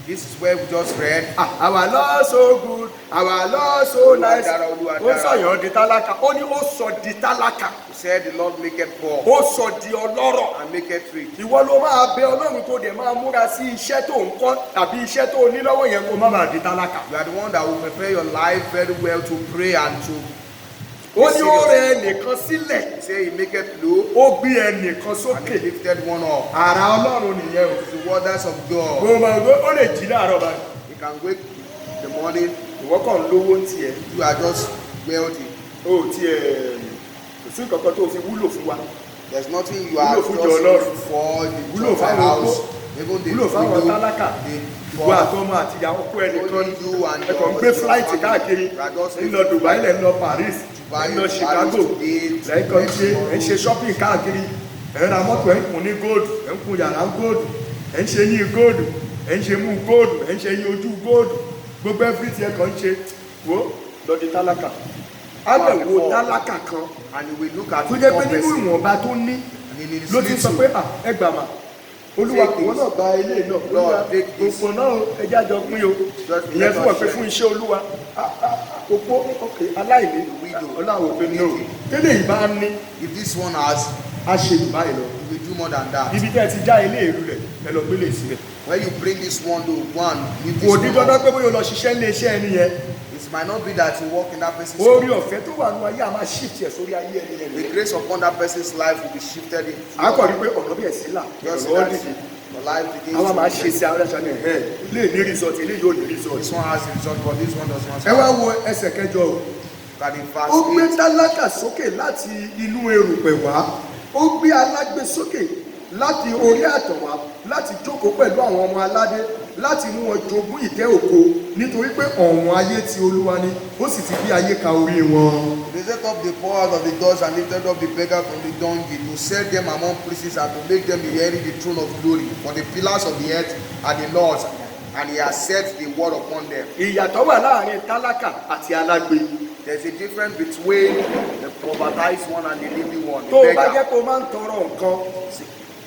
This is where we just read. Ah, our Lord so good, our Lord so Olúwa nice. dára, Olúwa Ó dára. sọ̀yàn di tálákà, ó ní ó sọ di tálákà, He said, The Lord maketh poor ó sọ di ọlọ́rọ̀. and maketh rich. Ìwọ ló máa bẹ Ọlọ́run tó dẹ̀ máa múra sí iṣẹ́ tó ń kọ́ tàbí iṣẹ́ tó ní lọ́wọ́ yẹn kó má bàa di tálákà. You are the one that will prepare your life very well to pray and to Ó ní ó rẹ ẹnìkan sílẹ̀, He say he maketh low ó gbé ẹnìkan and sókè. he lifted one up. Àrà Ọlọ́run nìyẹn o. It's the wonders of God. Mo máa gbé ó lè jí láàárọ̀ báyìí. You can wake in the morning, Ìwọ kàn ń lówó ń tiẹ̀. you are just wealthy. O ò tiẹ̀ kò sí nǹkan kan tó fi wúlò fún wa. There's nothing you are Wúlò fún just ìjọ Ọlọ́run. for the Wúlò church fáwọn house, opó. even the Wúlò fáwọn widow, tálákà. the Ìwọ poor. àtọmọ àti ìyàwó kó ẹnìkan Only you and ẹ kàn ń your gbé flight family. káàkiri. You are just Ń lọ Dubai lẹ̀ ń lọ Paris Dubai, ń lọ Paris Chicago today, lẹ́yìn kan ṣe tomorrow. ẹ̀ ń ṣe shopping káàkiri, ẹ̀ ń ra mọ́tò, ẹ̀ ń kun ní gold, ẹ̀ ń kun yàrá gold, ẹ̀ ń ṣe yín gold, ẹ̀ ń ṣe mú gold, ẹ̀ ń ṣe yín ojú gold, gbogbo everything ẹ̀ kàn ń ṣe. Wo lọ di tálákà, á lè wo tálákà kan And you will look at tó the jẹ́ poor pé nínú person. ìwọ̀nba tó ní And in his ló ti sọ little, pé, "Ah, ẹ gbà mà, Olúwa, Take ìwọ this. náà gba ilé náà. Lord, Olúwa, take this. gbogbo náà ẹjẹ́ àjọ pín o." Just Ìyẹn let fún ọ us pé share. fún iṣẹ́ Olúwa. Ah, ah, ah, opó, ok, aláìní, Widow. ọláwọ̀ pé no, tẹ́lẹ̀ yìí bá ní, If this one has, a ṣe jù báyìí lọ. you will do more than that. Ibi tẹ́ ẹ ti já ilé ìlú rẹ̀, ẹ lọ gbélé síbẹ̀. When you bring this one low, one, leave this Kò ní one dandan up. pé bóyá o lọ ṣiṣẹ́ ilé iṣẹ́ ẹni yẹn. It might not be that you work in that person's Orí company. ọ̀fẹ́ tó wà nínú ayé a máa shift ẹ̀ sórí ayé ẹni yẹn The nìyẹn. grace upon that person's life will be shifted into A kọ̀ rí pé ọ̀nà bí ẹ̀ sí là, Just ọ̀nà ó that dìde. your life begins Àwa to máa ṣe sí ara ṣáná ẹ̀ lè ní result, ilé yóò ní result. This one has a result, but this one does not. Ẹ wá wo ẹsẹ̀ kẹjọ o. That in verse Ó gbé 8, tálákà sókè láti inú erùpẹ̀ wá, ó gbé alágbe sókè láti orí àtàn wá, láti jókòó pẹ̀lú àwọn ọmọ aládé, láti mú wọn jogún ìtẹ́ ògo, nítorí pé ọ̀wọ́n ayé ti Olúwa ni, ó sì ti gbé ayé ka orí wọn. They set up the poor out of the dust and lifted up the beggar from the dunghill, to set them among princes and to make them inherit the throne of glory. For the pillars of the earth are the Lord's, and he has set the word upon them. Ìyàtọ̀ wà láàrin tálákà àti alágbe. There's a difference between the povertized one and the living one. Tó The o bá beggar. jẹ́ kó o máa ń tọrọ nǹkan,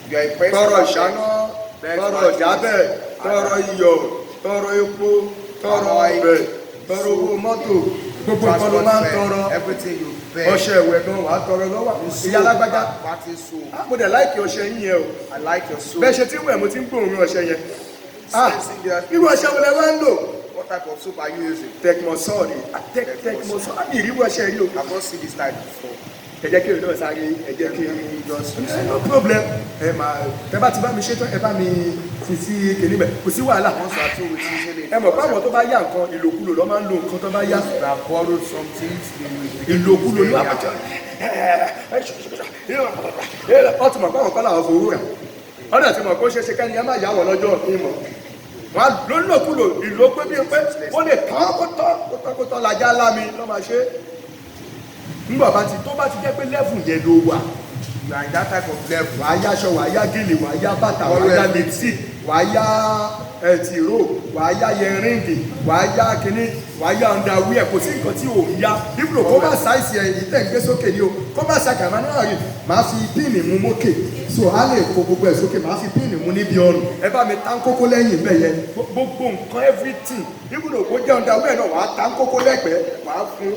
You are a person tọrọ that ìṣáná, begs, tọrọ begs, ìjábẹ̀, tọrọ iyọ̀, tọrọ epo, tọrọ ọbẹ̀, tọrọ owó mọ́tò, gbogbo nǹkan ló máa ń tọrọ. Everything you beg. Ọṣẹ ìwẹ̀ gan wàá tọrọ lọ́wọ́ ìyá alágbájá. Party soap. Ah, mo dẹ̀ like ọṣẹ yín yẹn o. I like your soap. Bẹ́ẹ̀ ṣe tí ń wẹ̀, mo ti ń gbóòórùn ọṣẹ yẹn. Ah, Sensing there- irú ọṣẹ wo lẹ wá ń lò? What type of soap are you using? Tecmosol ni. Ah, Tecmosol, àmì ìrírú ọṣẹ yìí o. I've not seen this type before. Ẹ jẹ́ kí èmi náà sáré, ẹ jẹ́ kí Just no problem, ẹ máa tẹ bá ti bá mi ṣe tán, ẹ bá mi fi sí kìnìún bẹ, kò sí wàhálà. Once you are through with using it, Ẹ mọ̀ pé àwọn tó bá yá nǹkan, ìlòkulò ló máa ń lo nǹkan tó bá yá. that have borrowed some things, they will begin to Ìlòkulò use ló them. àpàjọ. Ọ ti mọ̀ pé àwọn kan làwọn fowó rà, ọ̀dà ti mọ̀ pé ó ṣeé ṣe kẹ́ni ẹ má yá wọn lọ́jọ́ ìmọ̀. Wọ́n á lólòkulò ìlò pé bíi pé ó lè tán kó tán kó tán kó tán lajá lámi lọ́ máa ṣe. Nígbà bá ti tó bá ti jẹ́ pé level yẹn ló wà, You are in that type of level. Wàá yá aṣọ, wàá yá gèlè, wàá yá bàtà, wàá yá lipstick, wàá yá tìró, wàá yá earring, wàá yá kínní, wàá yá underwear. Kò sí nǹkan tí ò ń yá ibùdó kó má size ẹ̀ yìí tẹ̀ ń gbé sókè ni o, kó má ṣàkà máa náà rí, màá fi pin mú mókè, so á lè kó gbogbo ẹ̀ sókè, màá fi pin mú níbi ọrùn, ẹ bá mi tán kókó lẹ́yìn bẹ́ẹ̀ yẹn, gbogbo nǹkan, everything, ibùdó kó jẹ́ underwear náà, wàá tán kókó lẹ́gbẹ̀ẹ́, wàá fún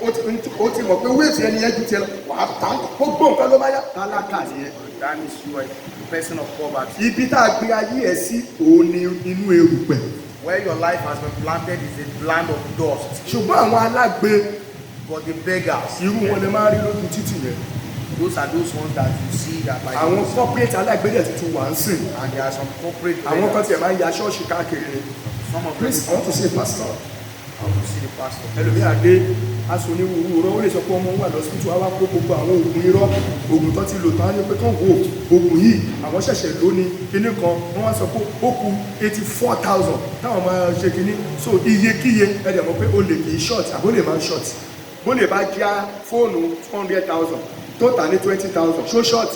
ó ti mọ̀ pé weight ẹni yẹn ju tiẹ̀ lọ, wàá tán gbogbo nǹkan ló má yá. Tálákà nìyẹn. That means you are a person of poverty. Ibi tá a gbé ayé ẹ sí òun ni inú erùpẹ̀. Where your life has been planted is a land of dust. Ṣùgbọ́n àwọn alágbe, But the beggars, irú wọn lè máa rí lójú títì yẹn. Those are those ones that you see that by Àwọn corporate alágbe dẹ̀ tuntun wà ń sìn. And there are some corporate Àwọn kan beggars. tiẹ̀ máa ń ya ṣọ́ọ̀ṣì káàkiri. Some of them Please, I want to see a pastor. I want to see the pastor. Ẹlòmíà dé aṣọ onírúurú irọ́, ó lè sọ pé ọmọ wà lọ́sibítù, á wá kó gbogbo àwọn oògùn irọ́, oògùn tó ti lò tán, á ní pé kán wo oògùn yìí, àwọn ṣẹ̀ṣẹ̀ ló ní kinní kan, wọ́n wá sọ pé ó kù 84,000 táwọn máa ṣe kinní. So iyekíye ẹ dẹ̀ mọ̀ pé o lè kì í short àbó lè máa short. Bó lè bá já fóònù 200,000 tó tà ní 20,000, ṣó short?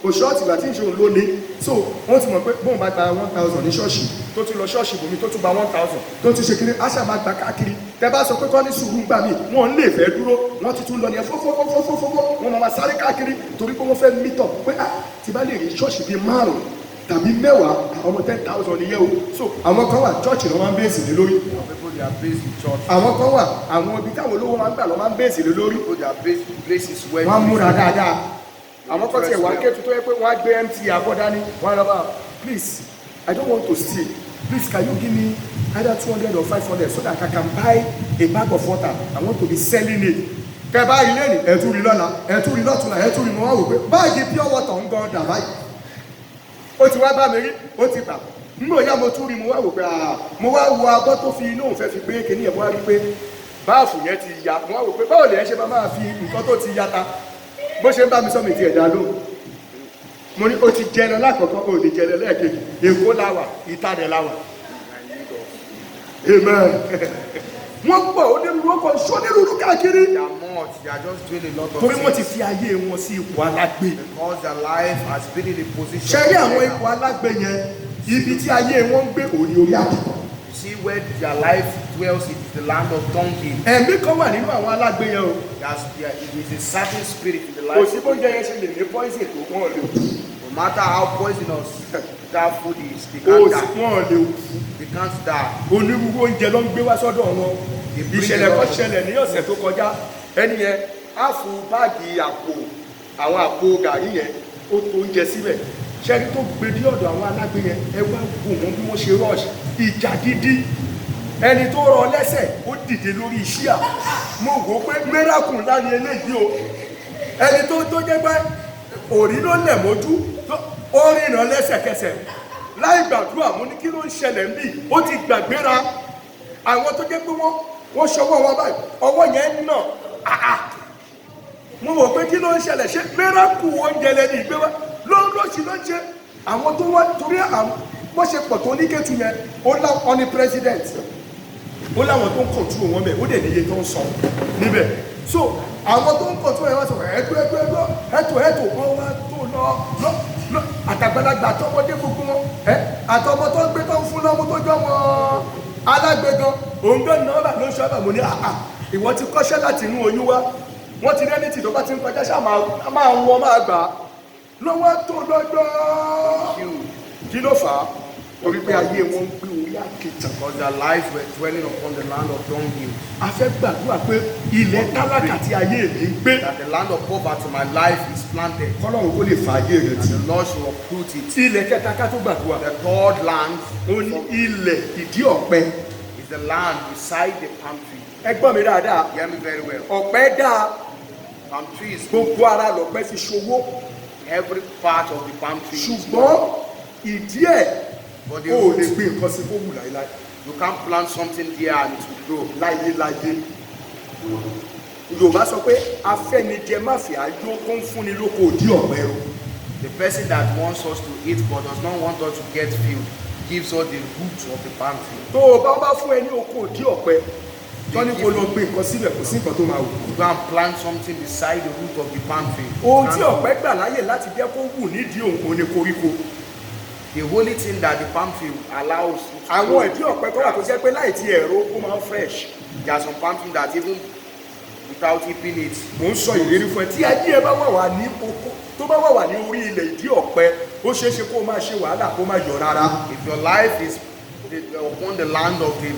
Kò short. Ìgbà tí ìṣòro ló ní, so wọ́n ti mọ̀ pé bóun bá gba 1,000 ní ṣọ́ọ̀ṣì, tó tún lọ ṣọ́ọ̀ṣì bòmí, tó tún gba 1,000, tó tún ṣe kiri, àṣà máa gbà káàkiri. Tẹ bá sọ pé kọ́ ní sùúrù gbà mí, wọ́n lè fẹ́ dúró, wọ́n ti tún lọ ní ẹ fọ́fọ́fọ́fọ́fọ́, wọ́n máa sáré káàkiri torí pé wọ́n fẹ́ meet up pé, ah, tí bá lè rí ṣọ́ọ̀ṣì bíi márùn tàbí 10, àwọn ọmọ 10,000 nìyẹn o. So àwọn kan wà, church ló máa ń base lé lórí. Some people, they are based in church. Àwọn kan wà, àwọn ibi táwọn olówó máa ń gbà ló máa ń base lé lórí. People, they are based in places where Wọ́n á múra dáadáa. Àwọn kan tiẹ̀ wá kẹ́tù tó yẹ pé wọ́n á gbé mt abọ́dá ní wọ́n á lọ bá, "Please, I don't want to steal. Please, can you give me either 200 or 500 so that I can buy a bag of water? I want to be selling it." Kẹ bá ilé ní, ẹ̀tún rí lọ́la, ẹ̀tún rí lọ́tùnla, ẹ̀tún rí. Mo wá wò pé báàgì pure water ń gan dà báyìí. Ó ti wá bá mi rí, ó ti gbà nínú ìyá. Mo tún rí, mo wá wò pé, ah, mo wá wo abọ́ tó fi inú òun fẹ́ fi gbé kíní ẹ̀, mo wá rí pé báàfù yẹn ti ya. Mo wá wò pé báwo lè ṣe máa fi nǹkan tó ti ya ta. Bó ṣe ń bá mi sọ, mi ti ẹ̀dá lóhùn. Mo ní ó ti jẹ lọ lákọ̀ọ́kọ́, ó lè jẹ lọ lẹ́ẹ̀kejì. Èkó la wà, ìta rẹ̀ la wà. Amen. Wọ́n pọ̀, onírúurú ọkọ̀ sónírúurú káàkiri. They are much. They are just doing a lot of Torí wọ́n ti things. fi ayé wọn sí ipò alágbe. Because their life has been in a position. Ṣe rí àwọn ipò alágbe yẹn, ibi tí ayé wọn ń gbé òní orí àkìtàn. You see where their life dwells, it is the land of donkey. Ẹ̀mí kan wà nínú àwọn alágbe yẹn o. There is a certain spirit in the Kò life. sí bóúnjẹ yẹn ṣe lè ní poison tó, wọn ò lè kú. No matter how poisonous that food is, they Kò can't sí, die. wọn ò lè kú. They can't die. Onírúurú oúnjẹ ló ń gbé wá sọ́dọ̀ wọn. Ìṣẹ̀lẹ̀ kan ṣẹlẹ̀ ní ọ̀sẹ̀ tó kọjá. Ẹni yẹn á fún báàgì àpò, àwọn àpò gàrí yẹn, ó tó oúnjẹ síbẹ̀. Ṣẹ́ni tó gbé dé ọ̀dọ̀ àwọn alágbe yẹn, ẹ wá wò wọ́n bí wọ́n ṣe rush ìjà gidi. Ẹni tó rọ lẹ́sẹ̀, ó dìde lórí iṣẹ́. Mo wò ó pé miracle ńlá ni eléyìí o. Ẹni tó jẹ́ pé òrí ló lẹ̀ mójú, ó rìnà lẹ́sẹ̀kẹsẹ̀ láì gbàdúrà. Mo ní kí ló ń ṣẹlẹ̀ ń bì? Ó ti gbàgbéra. Àwọn tó jẹ́ pé wọ́n ṣọwọ́ wọn báyìí, ọwọ́ yẹn ń nà àà. Mo wò pé kí ló ń ṣẹlẹ̀? Ṣé miracle oúnjẹ lẹ́ni ìgbé wá ló ń lọ́ọ̀ṣì ló ń ṣe àwọn tó wá? Torí àwọn bó ṣe pọ̀ tó ní Kétu yẹn, ó láwọn ní president, ó láwọn tó ń control wọn bẹ̀, ó dẹ̀ níye tó ń sọ níbẹ̀. So àwọn tó ń control yẹn wá sọ ẹ̀ẹ́dọ́ ẹ̀dọ́ ẹ̀dọ́ ẹ̀tọ́ ẹ̀tọ́, wọ́n wá tó lọ lọ lọ, àtàgbàlagbà, àtọmọdé, gbogbo wọn ẹ, àtọmọ tó ń gbé tó ń fún lọ́mú tó jọ mọ́ alágbe gan, òun gan náà bà ló ń ṣọ́. Mo ní àà, ìwọ ti kọ́ṣẹ́ láti inú oyún wá. Wọ́n ti rẹ́ni tì tó bá ti ń kọjá, ṣáà máa wọ́n máa gbà á lọ́wọ́ tó lọ́jọ́. Kí ló fà á? Torí pé ayé wọn ń gbé orí àkìtàn. Because their lives were dwelling upon the land of dunghill. A fẹ́ gbàdúrà pé ilẹ̀ tálákà tí ayé mi ń gbé, That the land of poverty my life is planted. kọ́lọ́run kó lè fa ayé rẹ̀ tì. And the Lord shall uproot it. Ilẹ̀ kẹta ká tó gbàdúrà, The third land ó ní ilẹ̀ ìdí ọ̀pẹ. is the land beside the palm tree. Ẹ gbọ́ mi dáadáa. Hear me very well. Ọ̀pẹ dáa. Palm tree is Gbogbo ara lọ̀pẹ fi ṣòwò. Every part of the palm tree is Ṣùgbọ́n ìdí ẹ̀, But the o ò lè root, gbé nǹkan sí kó wù láéláé. you can't plant something there and it will grow. Láyéláyé. Yorùbá sọ pé afẹ́nijẹ máfìá yó tó ń fúnni lóko òdí ọ̀pẹ o. The person that wants us to eat but does not want us to get filled. Gives us the root of the palm tree. Tó o bá fún ẹ ní oko ìdí ọ̀pẹ, tó ní kó lọ gbé nǹkan síbẹ̀, kò sí nǹkan tó máa wù. You go and plant something beside the root of the palm tree. Ohun tí ọ̀pẹ gbà láyè láti jẹ́ kó wù nídìí òun, òun ni koríko. The only thing that the palm tree allows you to Àwọn grow. ìdí ọ̀pẹ tó wà tó jẹ́ pé láì ti ẹ̀rọ, ó máa ń fresh. There are some palm tree that even without heaping it, Mò ń sọ ìrírí fún ẹ. Tí ayé ẹ bá wà ní oko, tó bá wà ní orí ilẹ̀ ìdí ọ̀pẹ, ó ṣeé ṣe kó o máa ṣe wàhálà, kó má yọ rárá. If your life is upon the land of the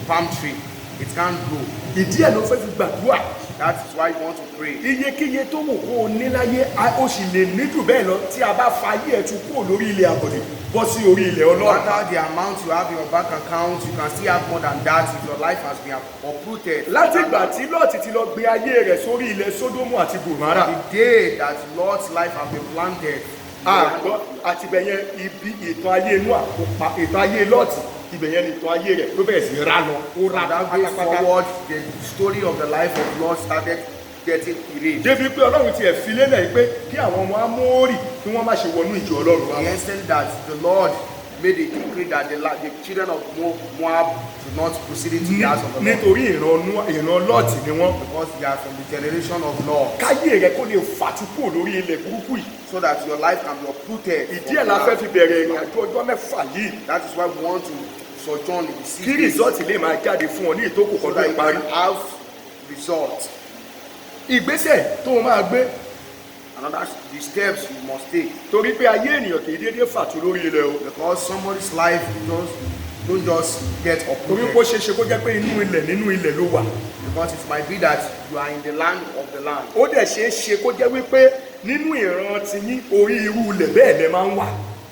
palm tree, it can't grow. Ìdí ẹ̀ ló fẹ́ fi gbàdúrà. That is why you want to pray. Iyekíye tó wù kó o ní láyé, ó sì lè ní jù bẹ́ẹ̀ lọ, tí a bá fa ayé ẹ̀ tu kúrò lórí ilẹ̀ àbọ̀dè bọ́ sí orí ilẹ̀ No Ọlọ́run. matter the amount you have in your bank account, you can still have more than that if your life has been uprooted. Láti ìgbà tí Lọ́ọ̀tì ti lọ gbé ayé rẹ̀ sórí ilẹ̀ Sódómù àti Gòmárà, The day that Lot's life has been planted, àgbọ̀ àtibẹ̀yẹn, ibi ìtàn ayé inú àkópa ìtàn ayé Lọ́ọ̀tì, ibẹ̀yẹn ni ìtàn ayé rẹ̀ ló bẹ̀rẹ̀ sí rá lọ, ó rá from that day pátápátá. forward, the story of the life of Lot started getting erased. Débi pé Ọlọ́run tiẹ̀ fi lélẹ̀ yìí pé kí àwọn ọmọ Amórì kí wọ́n má ṣe wọnú ìjọ Ọlọ́run wa. The instant that the Lord made a decree that the children of Moab should not proceed into the house of the Lord Nítorí ìran Lọ́ọ̀tì ni wọ́n. because they are from the generation of Lot, Káyé rẹ kó lè fàtú kúrò lórí ilẹ̀ burúkú yìí. so that your life can be uprooted. Ìdí ẹ̀ la fẹ́ fi bẹ̀rẹ̀ ìrìn àjò ọjọ́ 6 yìí. That is why we want to sojourn in the 6 Kí days result lè máa jáde fún ọ ní ìtókù so kan tó that you parí. can have result. Ìgbésẹ̀ tó o máa gbé. Another, the steps you must take. Torí pé ayé ènìyàn kì í déédéé fàtú lórí ilẹ̀ o. Because somebody's life just don't just get Torí pé ó uprooted. ṣeé ṣe kó jẹ́ pé inú ilẹ̀, nínú ilẹ̀ ló wà. Because it might be that you are in the land of the land. Ó dẹ̀ ṣeé ṣe kó jẹ́ wípé nínú ìran tiyín, orí irú ilẹ̀ bẹ́ẹ̀ lẹ máa ń wà.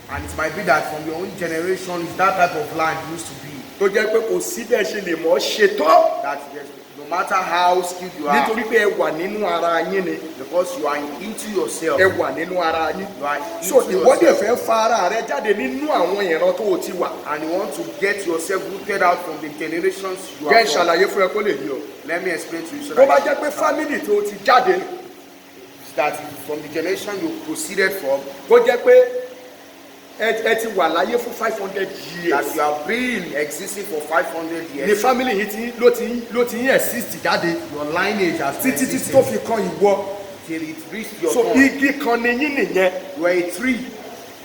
And it might be that from your own generation is that type of land used to be. Tó jẹ́ pé kò sí bẹ́ẹ̀ ṣe lè mọ̀ ọ́ ṣe tọ́. That there's, no matter how skilled you are, Nítorí pé ẹ wà nínú ara yín ni. because you are into yourself. Ẹ wà nínú ara yín. You are into So ìwọ dẹ̀ yourself. fẹ́ fa ara rẹ jáde nínú àwọn ìran tó o ti wà. And you want to get yourself rooted out from the generations you Jẹ́ are from. ìṣàlàyé fún ẹ kó lè yí ọ. Let me explain to you so Tó bá that jẹ́ pé family tó o ti jáde, that from the generation you proceeded from, kó jẹ́ pé ẹ ti wà láyé fún 500 that years you have been existing for 500 ni years, family yìí ti ló ti ló ti ń exist jáde your lineage has been títí títí existing tó fi kan ìwọ. till it reached your So turn. igi kan ni yín nìyẹn. You are a tree.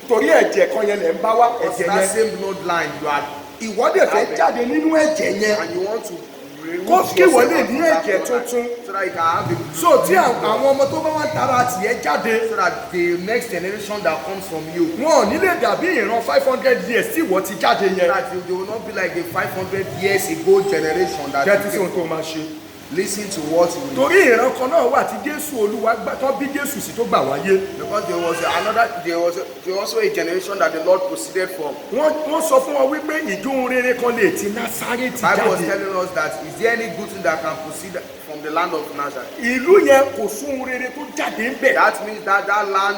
Torí ẹ̀jẹ̀ kan yẹn lẹ̀ ń bá wá, It's ẹ̀jẹ̀ that yẹn. same bloodline you are, Ìwọ dẹ̀ fẹ́ jáde nínú ẹ̀jẹ̀ yẹn. and you want to remove Kó kí wọ́n lè yourself ní from that ẹ̀jẹ̀ bloodline tuntun. so that you can have a So tí àwọn ọmọ tó bá wá ń tara tìẹ jáde, so that the next generation that comes from you, wọn ò ní lè dàbí ìran 500 years tí ìwọ ti jáde so yẹn. that they will not be like the 500 years ago generation that Jẹ́ you tí came ohun tó máa ṣe. Listen to what you will Torí ìran kan náà wà tí Jésù Olúwa gbà tán bí Jésù sí tó gbà wáyé. Because there was another there was there was also a generation that the Lord proceeded from. Wọ́n sọ fún wọn wípé ìjóhun rere kan lè ti Násárẹ́tì Bible was jáde? telling us that is there any good thing that can proceed from the land of Nazareth? Ìlú yẹn, kò sóhun rere tó jáde ń bẹ̀. That means that that land,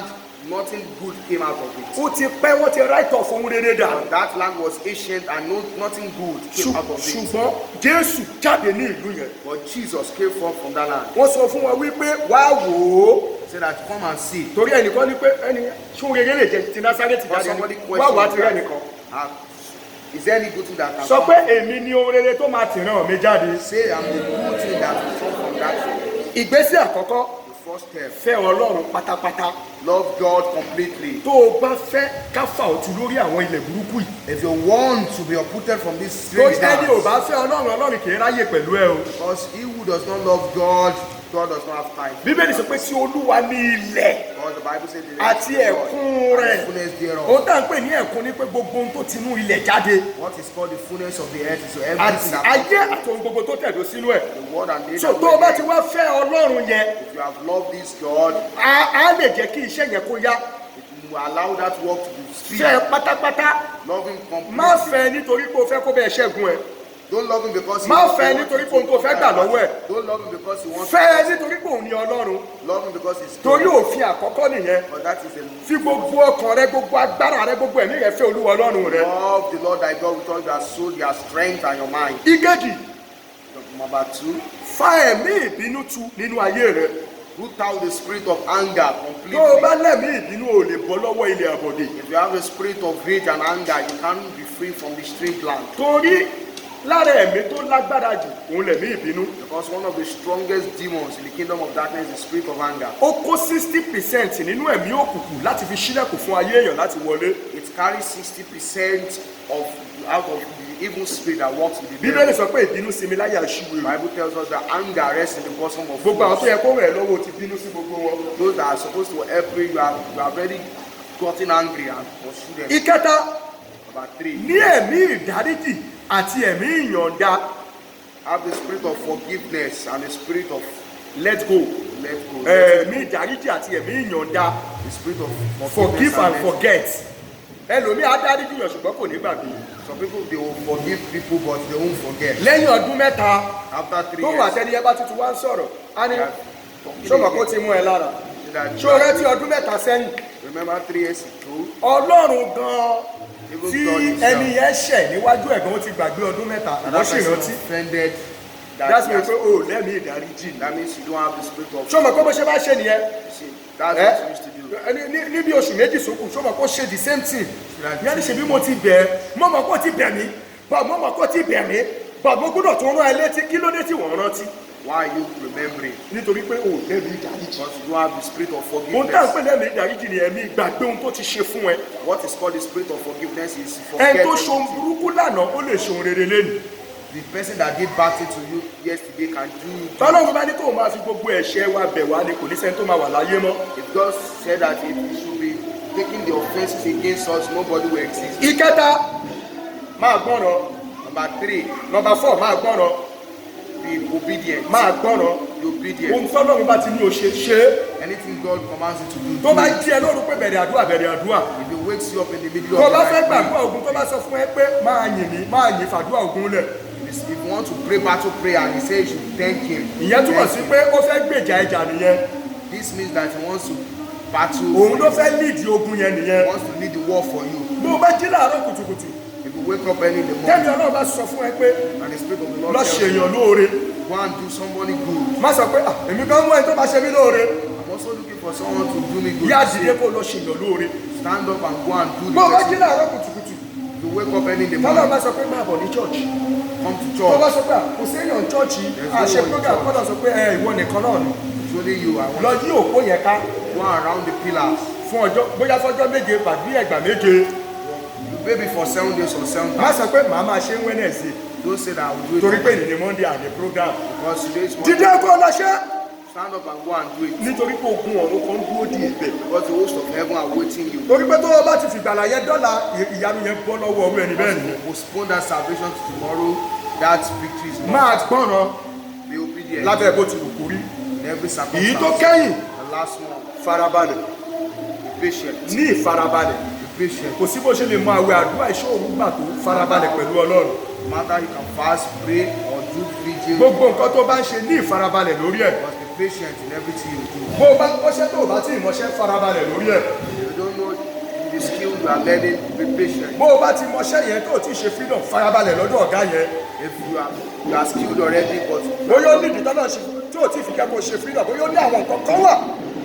nothing good came out of it. Ó ti pẹ́, wọ́n ti write off ohun rere dànù. That land was ancient and no, nothing good came out of it. Ṣùgbọ́n Jésù jáde ní ìlú yẹn. But Jesus came forth from that land. Wọ́n sọ fún wọn wípé, "Wá wò ó." Say that come and see. Torí ẹnìkan ní pé ẹni ṣóhun rere lè jẹ ti Násárẹ́tì But jáde somebody ní wá wà á ti rẹ́ questioned nìkan. that, is there any good thing that can Sọ come? pé, "Èmi ni ohun rere tó máa tìran mi jáde." Say, "I'm the good thing that will come from that." Ìgbésẹ̀ àkọ́kọ́, The first step. fẹ́ Ọlọ́run pátápátá. Love God completely. Tó o bá fẹ́ ká fà òtún lórí àwọn ilẹ̀ burúkú yìí. If you want to be uprooted from this Torí strange ẹni ò land, bá fẹ́ Ọlọ́run, Ọlọ́run kì í ráyè pẹ̀lú ẹ o. because he who does not love God, God does not have time. Bíbélì sọ pé tí Olúwa ní ilẹ̀ Because the Bible says the àti ẹ̀kún rẹ̀. and the fullness thereof. Ohun tá à ń pè ní ẹ̀kún ni pé gbogbo ohun tó tinú ilẹ̀ jáde What is called the fullness of the earth is àti everything that ayé àti ohun gbogbo tó tẹ̀dó sínú ẹ̀. the world and they So that tó o bá were ti there. wá fẹ́ Ọlọ́run yẹn, If you have loved this God, á lè jẹ́ kí iṣẹ́ yẹn kó yá. it will allow that work to be speed. Fẹ́ pátápátá. Love him completely. Má fẹ́ nítorí pé o fẹ́ kó bẹ́ẹ̀ ṣẹ́gun ẹ̀. Don't love him because he Má wants fẹ́ to nítorí pé ohun tó fẹ́ gbà lọ́wọ́ ẹ̀. Don't love him because he wants Fẹ́ nítorí pé òun ni Ọlọ́run. Love him because he's Torí God. òfin àkọ́kọ́ nìyẹn. But that is the Fi gbogbo ọkàn rẹ, gbogbo agbára rẹ, gbogbo ẹ̀mí rẹ fẹ́ Olúwa Ọlọ́run rẹ. Love the Lord thy God with all your soul, your strength, and your mind. Ìkejì, Number two, fa ẹ̀mí ìbínú tu nínú ayé rẹ. Root out the spirit of anger Tó o bá completely. lẹ́mìí ìbínú, o lè bọ́ lọ́wọ́ ilẹ̀ àbọ̀dè. If you have a spirit of rage and anger, you can't be free from the strange land. Torí lára ẹ̀mí tó lágbára jù, òun lẹ̀mí ìbínú. Because one of the strongest demons in the kingdom of darkness is the spirit of anger. Ó kó 60% nínú ẹ̀mí òkùnkùn láti fi ṣílẹ̀kùn fún ayé èèyàn láti wọlé. It carries 60% of out of the evil spirit that works with the Bíbélì devil. sọ pé ìbínú sinmi láyà The aṣiwèrè. Bible tells us that anger rests in the bosom of Gbogbo àwọn tó fools. yẹ kó rẹ̀ lọ́wọ́, ó ti bínú sí gbogbo wọn. Those that are supposed to help you, you have already gotten angry and pursued them. Ìkẹta, Number three, ní ẹ̀mí ìdáríjì àti ẹ̀mí ìyọ̀ǹda. have the spirit of forgiveness and the spirit of Let go. let go. Ẹ̀mí ìdáríjì àti ẹ̀mí ìyọ̀ǹda. The spirit of forgiveness Forgive and let- forget. Ẹlòmíì á dáríjì yàn, ṣùgbọ́n kò ní gbàgbé. Some people, they will forgive people, but they won't forget. Lẹ́yìn ọdún 3 After 3 tó wà years, tẹ́ni ẹ bá tuntun wá ń sọ̀rọ̀, á ní, they are talking "Ṣọmọ kó again. ti mú ẹ lára? That Ṣé o rántí ọdún 3 sẹ́yìn?" Remember 3 years ago, Ọlọ́run gan-an Even tí God himself. ẹni yẹn ṣẹ̀ níwájú ẹ̀gbọ́n, ó ti gbàgbé ọdún 3, and wọ́n that sì person rántí. offended that That's he why has- pé o ò lẹ́mìí ìdáríjì. That means you don't have the spirit of Ṣọmọ kó bó ṣe bá ṣe nìyẹn? See, that's Eh? what you used to do. Ní bí oṣù 2 sókù, ṣọmọ kó ṣe the same thing yẹn ní, "Ṣe bí mo ti bẹ̀ ẹ́? Mo mọ̀ kó ti bẹ̀ mí, but mo mọ̀ kó ti bẹ̀ mí, but mo gbọ́dọ̀ tún rán ẹ létí." Kí ló dé tí wọ́n rántí? Why are you remembering? Nítorí pé o ò lẹ́mìí ìdáríjì. Because you don't have the spirit of Ohun tá à ń forgiveness. pè lẹ́mìí ìdáríjì ni ẹ̀mí ìgbàgbé ohun tó ti ṣe fún ẹ. What is called the spirit of forgiveness is Ẹni forget tó ṣohun everything. burúkú lánàá, ó lè ṣohun rere lẹ́nu. The person that did bad thing to you yesterday can do you good. Tọ́lọ́run bá ní kó o máa fi gbogbo ẹ̀ṣẹ̀ wa bẹ̀ wá ni, kò ní sẹ́ni tó máa wà láyé mọ́. If God said that if he should be taking the offenses against us, nobody will exist. Ìkẹta, máa gbọ́ràn. Number three, Number four, máa gbọ́ràn. be obedient. Máa gbọ́ràn. Be obedient. Ohun tọ́lọ́run bá ti ní o ṣe, ṣe é. Anything God commands you to do, Tó do bá it. jí ẹ lóru pé bẹ̀rẹ̀ àdúrà, bẹ̀rẹ̀ àdúrà. If he wakes you up in the middle Tó of the bá fẹ́ night, pray. gbàdúrà ogun, tó bá sọ fún ẹ pé máa yìn mí, máa yìn, fàdúrà ogun lẹ̀. If you want to pray battle prayer and he says you should thank him, Ìyẹn túmọ̀ thank sí him. pé ó fẹ́ gbèjà ẹjà nìyẹn. This means that he wants to battle. Òun ló for you. fẹ́ lead ogun yẹn He nìyẹn. wants to lead the war for you. Bó o bá jí láàárọ̀ kùtùkùtù, If you wake up early in the tẹ́mi morning Ọlọ́run bá sọ fún ẹ pé and the Spirit of the Lord lọ tells you, ṣèyàn lóore, go and do somebody good. má sọ pé, "Ah, èmi kan ń wá ẹni tó bá ṣe mí lóore." I'm also looking for someone to do me good. Yá, Say, dìde kó lọ ṣèyàn lóore. stand up and go and do the Bó o bá jí person. láàárọ̀ kùtùkùtù, If you wake up early in the tọ́lọ́run morning, bá sọ pé máa bọ̀ ní church, come to tó bá church. sọ pé, "Ah, kò séèyàn church, There's no àṣẹ one in program," church. kọ́lọ̀ sọ pé ẹ ìwọ nìkan náà ni. It's only you. I Lọ want yí òpó yẹn ká go around the pillars. fún ọjọ́, bóyá fọjọ́ 7 tàbí ẹgbà 7. Maybe for 7 days or seven Má times. sọ pé màá máa ṣe ń Wednesday, Don't say that I will do it torí pé on ìní ni Monday àní program. Because today is Monday. Dídé kó lọ ṣe, Stand up and go and do it. nítorí pé ogun ọ̀run kan dúró di ìbẹ̀. Because the host of heaven are waiting you. Torí pé tó o bá ti fìgbàlà yẹn dọ́là, ìyanu yẹn bọ́ lọ́wọ́ ọrú ẹni bẹ́ẹ̀ nìyẹn. Postpone that salvation to tomorrow. That victory is Máa lost. gbọ́ràn Be obedient lábẹ́ bó ti wù kó rí. in every Èyí tó circumstance. kẹ́yìn, The last one, farabalẹ̀. be patient. Ní ìfarabalẹ̀. Be patient. Kò sí bó ṣe lè mọ àwẹ̀, àdúrà, ìṣọ́ òru gbà tó, farabalẹ̀ pẹ̀lú Ọlọ́run. No matter you can fast, pray, or do vigil, Gbogbo nǹkan tó bá ń ṣe, ní ìfarabalẹ̀ lórí ẹ̀. must be patient in everything you do. Bó o bá ń kọ́ṣẹ́, tó o bá tí ì mọṣẹ́, farabalẹ̀ lórí ẹ̀. If you don't know the skill you are learning, be patient. Bó o bá ti mọṣẹ́ yẹn tó o ti ṣe freedom, farabalẹ̀ lọ́dọ̀ ọ̀gá yẹn. If you are skilled already, but Bóyá ó nídìí tọ́lá ṣe tí o ti fi kẹ́kọ̀ọ́ ṣe freedom, bóyá ó ní àwọn nǹkan kan wà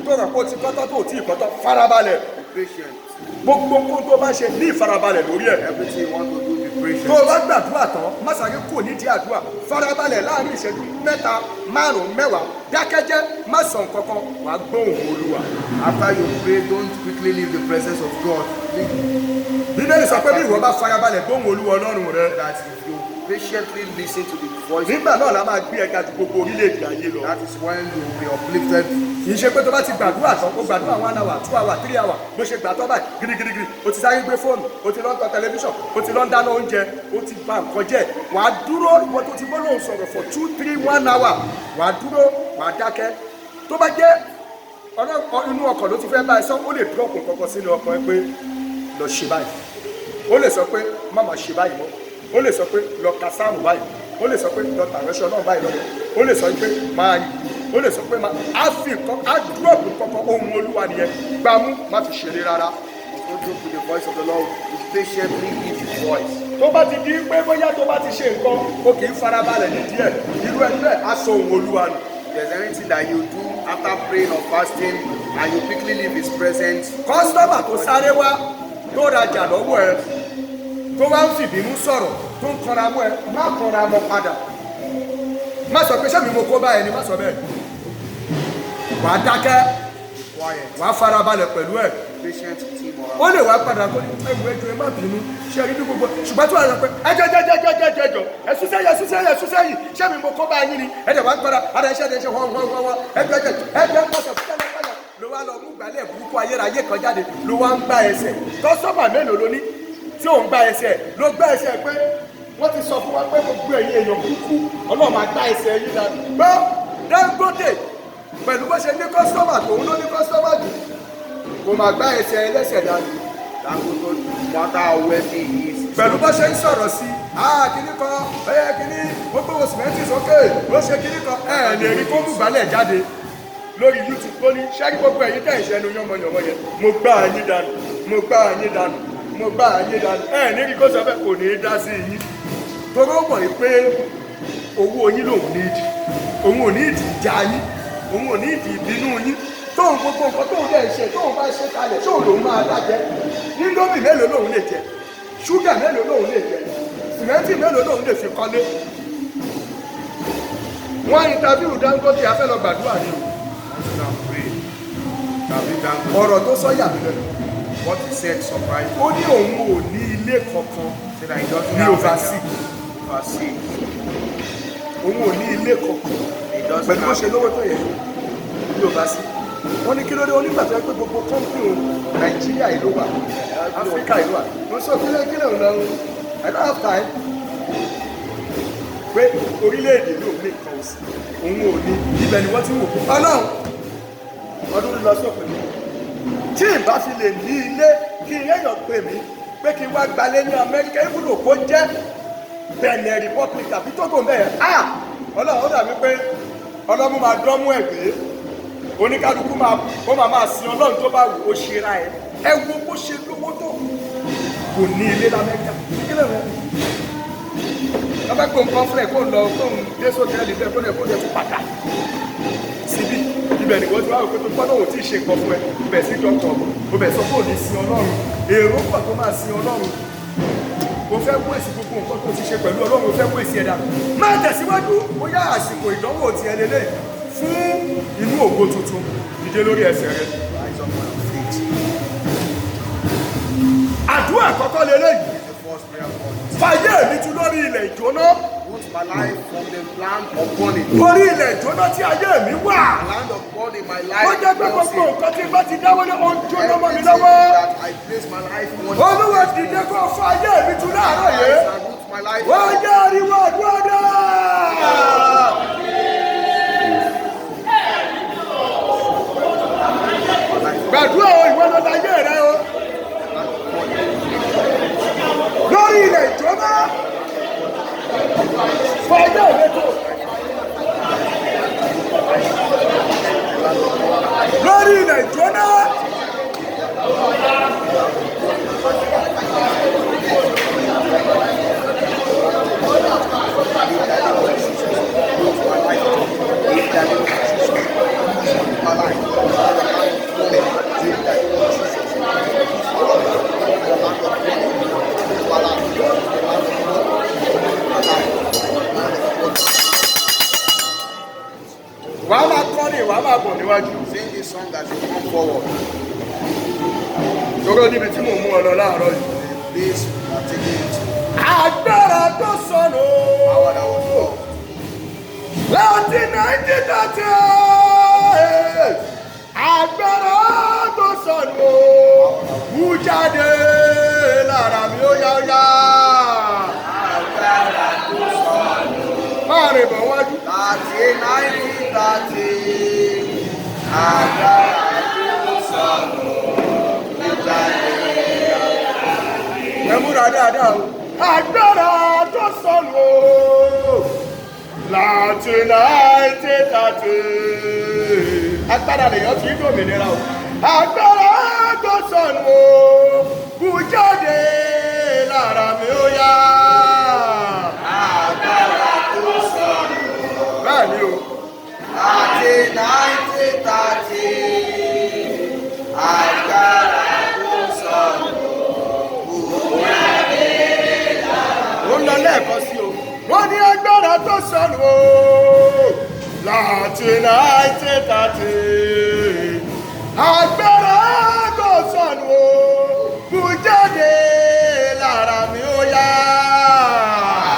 tó rẹ̀ kó o ti kọ́tọ́ tó o ti kọ́tọ́, farabalẹ̀. Be patient. Gbogbo nǹkan tó bá ṣe, ní ìfarabalẹ̀ lórí ẹ̀. Everything you want to do, be patient. Tó o bá gbàdúrà tán, má sáré kò nídìí àdúrà. Farabalẹ̀ láàrin ìṣẹ́jú 3, 5, 10, dákẹ́jẹ́, má sọ nǹkan kan, wàá gbóhùn Olúwa. After you pray, don't quickly leave the presence of God. Leave Bíbélì sọ pé bí ìwọ bá farabalẹ̀ gbóhùn Olúwa Ọlọ́run rẹ, that if you patiently listen to the voice, nígbà náà la máa gbé ẹga ju gbogbo orílẹ̀-èdè ayé lọ. that is when you will be uplifted. Kì í ṣe pé tó bá ti gbàdúrà tán, ó gbàdúrà 1 hour, 2 hour, 3 hour, bó ṣe gbà tán báyìí, girigirigiri, ó ti sáré gbé fóònù, ó ti lọ ń tọ tẹlifíṣàn, ó ti lọ ń dáná oúnjẹ, ó ti bà nǹkan jẹ́. Wàá dúró, ìwọ tó ti bọ́ lóhùn sọ̀rọ̀ for 2, 3, 1 hour, wàá dúró, wàá dákẹ́. Tó bá jẹ́ inú ọkọ̀ ló ti fẹ́ bá ẹ sọ, ó lè drop nǹkan sínú ọkàn ẹ pé lọ ṣe báyìí. Ó lè sọ pé má máa ṣe báyìí mọ́. Ó lè sọ pé lọ ka sáàmù báyìí. Ó lè sọ pé lọ tàrẹ́sọ náà báyìí lọ́dọ̀. Ó lè sọ pé máa yìn. Ó lè sọ pé máa á fi nǹkan á drop nǹkan. Ohun Olúwa nìyẹn, gbámú, má fi ṣeré rárá. Don't joke with the voice of the Lord. You patiently hear his voice. Tó bá ti di pé bóyá tó bá ti ṣe nǹkan, o kì í farabalẹ̀ ní díẹ̀, irú ẹni bẹ́ẹ̀ á sọ ohun Olúwa nù. If there's anything that you do After praying or fasting, and you quickly leave his presence. Customer tó sáré wá tó rajà lọ́wọ́ ẹ, tó wá ń fìbínú sọ̀rọ̀, tó ń kanra mọ́ ẹ, má kanra mọ́ padà. Má sọ pé sẹ́mi mo kó báyìí ni, má sọ bẹ́ẹ̀. Wàá dákẹ́. Quiet. Wàá farabalẹ̀ pẹ̀lú ẹ̀. Patient with him or Ó lè wá padà kó ní ẹwù, ẹjọ, ẹ má bínú, ṣe rí bí gbogbo. Ṣùgbọ́n tí wàá sọ pé ẹjọ jẹ jẹ jẹ jẹ jẹ jọ, ẹsùn sẹ́yìn, ẹsùn sẹ́yìn, ẹsùn sẹ́yìn, ṣé mi mo kó bá yín ni? Ẹdẹ wàá gbára ara ẹṣẹ ẹṣẹ wọn wọn wọn wọn, ẹjọ ẹjọ ẹjọ pọsẹ fúnṣẹ padà, ló wá lọ mú gbálẹ̀ burúkú ayérayé kan jáde, ló wá ń gbá ẹsẹ̀. Customer mélòó ló ní tí ò ń gbá ẹsẹ̀? Ló gbá ẹsẹ̀ pé wọ́n ti sọ fún wa pé gbogbo ẹ̀yin èèyàn burúkú, Ọlọ́run máa gbá ẹsẹ̀ yín dànù. Gbọ́, Dangote, pẹ̀lú bó ṣe ní customer tòun, ló ní customer jù, kò máa gbá ẹsẹ̀ ẹlẹ́sẹ̀ dànù. Dangote, no matter how wealthy he is, Pẹ̀lú bó ṣe ń sọ̀rọ̀ sí, ah, kíní kan ẹ, kíní ó gbówó sìmẹ́ntì sókè, ó ṣe kíní kan, ẹ lè rí kó mú gbálẹ̀ jáde lórí YouTube tó ní ṣẹ́rí gbogbo ẹ̀yin tẹ̀ ń ṣẹnu yánmọ́yánmọ́ yẹn, mo gbá yín dànù, mo gbá yín dànù, mo gbá yín dànù. Ẹ ní rí kó sọ bẹ́ẹ̀, kò ní í dá sí yín, torí ó mọ̀ pé owó yín lòun ní ìdí, òun ò ní ìdí ìjà yín, òun ò ní ìdí ìbínú yín. Tóun gbogbo nǹkan tóun dẹ̀ ṣe, tóun bá ṣe kalẹ̀, tóun lòun máa dájẹ́. Indomie mélòó lòun lè jẹ? Ṣúgà mélòó lòun lè jẹ? Sìmẹ́ntì mélòó lòun lè fi kọ́lé? Wọ́n interview Dangote, a fẹ́ lọ gbàdúrà ni o. Want to pray. Interview Dangote. Ọ̀rọ̀ tó sọ yà mí lẹ́nu. What he said surprised me. Ó ní òun ò ní ilé kankan Said that he doesn't ní have overseas. Overseas. Òun ò ní ilé kankan He doesn't pẹ̀lú bó have ṣe lówó tó yẹ ní overseas. Wọ́n ní kí ló dé? Onígbà tó yẹ pé gbogbo company òun, Nàìjíríà yìí ló wà, Áfíríkà yìí ló wà. Mo sọ kílẹ̀ kílẹ̀ òun lọ, I don't have time, pé orílẹ̀-èdè ló ní nǹkan òsì, òun ò ní. Ibẹ̀ ni wọ́n ti ń wò pé Ọlọ́run, ọdún lọ sópin, tí n bá fi lè ní ilé, kí n réyàn pè mí pé kí n wá gbalé ní Amẹ́ríkà, ibùdó kó jẹ́ Benin Republic tàbí Togo mẹ́ẹ̀, ah, Ọlọ́run, ó dàbí pé ọlọ́mú máa dánmú ẹ̀ gbé, oníkálukú máa ó máa sin Ọlọ́run tó bá wù ó ṣera ẹ. Ẹ wo bó ṣe lówó tó, kò ní ilé lamẹ́ríkà. Kí lè rẹ lọ́fẹ́ kó nǹkan fúnlẹ̀, kó ń lọ, kó ń dé sókè bẹ́ẹ̀, kó lè tún padà síbí. Ibẹ̀ ni wọ́n ti wá òpin tó gbọ́dọ̀ wò tí ì ṣe nǹkan fún ẹ. Ibẹ̀ sí dọ́kítọ̀, ó bẹ̀ sọ pé ò ní sin Ọlọ́run. Èrò pọ̀ tó máa sin Ọlọ́run. O fẹ́ wéèsì gbogbo nǹkan tó ti ṣe pẹ̀lú Ọlọ́run, o fẹ́ wéèsì ẹ̀dá. Máa tẹ̀síwájú, bóyá àsìkò ìdánwò tiẹ̀ lélẹ̀ fún inú ògo tuntun. Dìde lórí ẹsẹ̀ rẹ. Rise up on your feet. Àdúrà àkọ́kọ́ lélẹ̀ yìí. This is the first prayer point. Fàyè mi tu lórí ilẹ̀ ìjóná. Put my life from the land of burning. Orí ilẹ̀ ìjóná tí ayé mi wà. The land of burning, my life. Ó jẹ́ pé gbogbo nǹkan tí n bá ti dáwọ́lé, ó ń jóná mọ́ mi Everything lọ́wọ́. that I place my life on. Olúwa, dìde kó fún ayé mi tu láàárọ̀ yìí. Rise and root my life. Ó jẹ́ ariwo àdúrà náà. Gbàdúrà o, ìwọ ló láyé rẹ o. Lórí ilẹ̀ ìjóná. Fún ayé mi tu. Lórí ilẹ̀ ìjóná. In the name of Jesus. My life. In the name of Jesus. The land of burning. My life. The land of burning. My life. The land of burning. Wàá máa kọrin, wàá máa bọ̀ níwájú. Sing this song as you come forward. Torí ó níbi tí mò ń mú ọ lọ láàárọ̀ yìí. The place we are taking you to. Agbára tó sọnù. Power that was lost. Láti 1930, agbára tó sọnù mú jáde lára mi, ó yá, ó yá. Agbára tó sọnù. Máa rìn bọ̀ wájú. Láti 1930, agbára tó sọnù mú jáde. Ẹ múra dáadáa o. Agbára tó sọnù láti 1930. Agbára lèèyàn fi ń dòmìnira o. Agbára tó sọnù bú jáde lára mi, ó yá. Agbára tó sọnù. Bẹ́ẹ̀ ni o. Láti 19 Láti 1930, agbára kò sọnù o, bù jáde lára mi ó yá.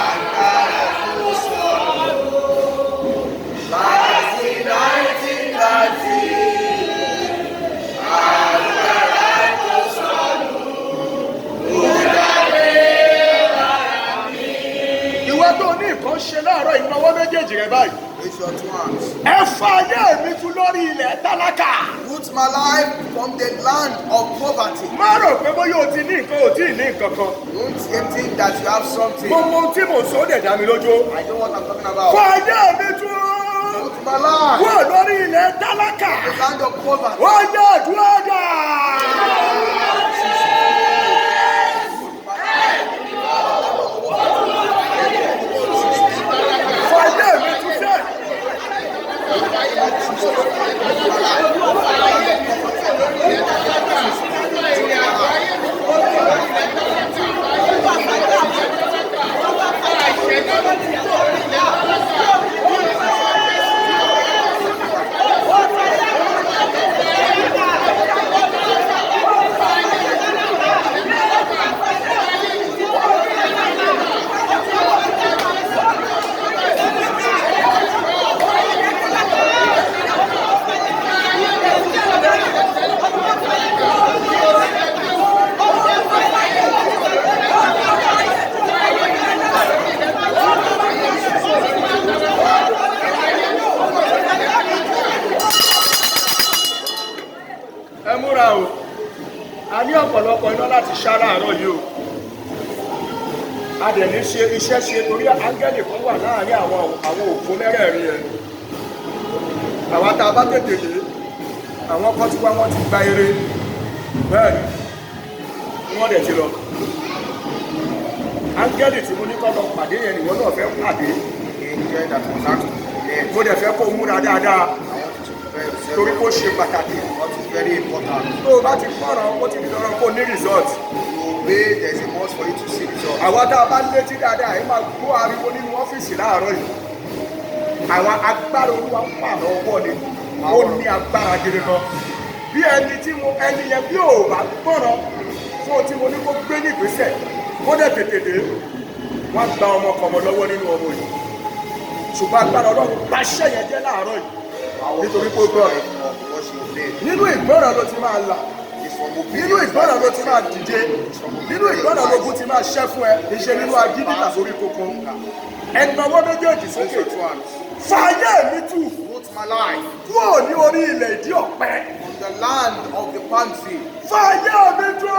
Agbára kò sọnù láti 1930. Agbára kò sọnù, bù jáde lára mi. Ìwọ tó ní nǹkan ṣe láàárọ̀, ìnáwó méjèèjì rẹ báyìí. Raise your two hands. Ẹ fa ayé mi tu lórí ilẹ̀ tálákà. Put my life from the land of poverty. Má rò pé bóyá o ti ní nǹkan, o tí ì ní nǹkan kan. Don't you think that you have something. Mo mọ ohun tí mò ń sọ, ó dẹ̀ dá mi lójú. I know what I'm talking about. Fa ayé mi tu Put my life kúrò lórí ilẹ̀ tálákà. the land of poverty. Ó yẹ àdúrà dà. Fa ayé mi tu sẹ́. Ẹ múra o, a ní ọ̀pọ̀lọpọ̀ iná láti ṣá láàárọ̀ yìí o. A dẹ̀ ní ṣe iṣẹ́ ṣe torí áńgẹ́lì kan wà láàárín àwọn òfo mẹ́rẹ̀ẹ̀rin yẹn. Àwa tá a bá tètè dé, àwọn kan ti wá, wọ́n ti gba eré, bẹ́ẹ̀ ni wọ́n dẹ̀ ti lọ. Áńgẹ́lì tí mo ní kọ́ lọ pàdé yẹn nìwọ náà fẹ́ pàdé. Angel that was asked to be Mo dẹ̀ fẹ́ kó múra dáadáa I want you to prepare yourself. torí kó ṣe pàtàkì. What is very important. Tó o bá ti gbọ́ràn, ó ti di dandan kó ní result. You obey, there is a must for you to see result. Àwa tá a bá létí dáadáa, ẹ máa gbọ́ ariwo nínú ọ́fíìsì láàárọ̀ yìí. Àwọn agbára Olúwa ń pààrọ̀ ọwọ́ ni, ó ní agbára gidi gan. Bí ẹni tí mo ẹni yẹn bí ò bá gbọ́ràn fún ohun tí mo ní kó gbé ní ìgbésẹ̀, kó dẹ̀ tètè dé, wọ́n á gba ọmọ kọmọ lọ́wọ́ nínú ọmọ yìí. Ṣùgbọ́n agbára Ọlọ́run pàṣẹ yẹn jẹ́ láàárọ̀ yìí nítorí pé ó gbọ́ràn. Because you obey. Nínú ìgbọ́ràn ló ti máa là. It's from Nínú obedience. ìgbọ́ràn ló ti máa dìde. Nínú ìgbọ́ràn lógún ti máa ṣẹ́ fún ẹ iṣẹ́ nínú agídí tàbí orí kunkun. Ẹ̀nàwọ́ méjèèjì Raise sókè. your two hands. Fàyè mi tù Put my life kúrò ní orí ilẹ̀ ìdí ọ̀pẹ. on the land of the palm tree. Fàyè mi tù,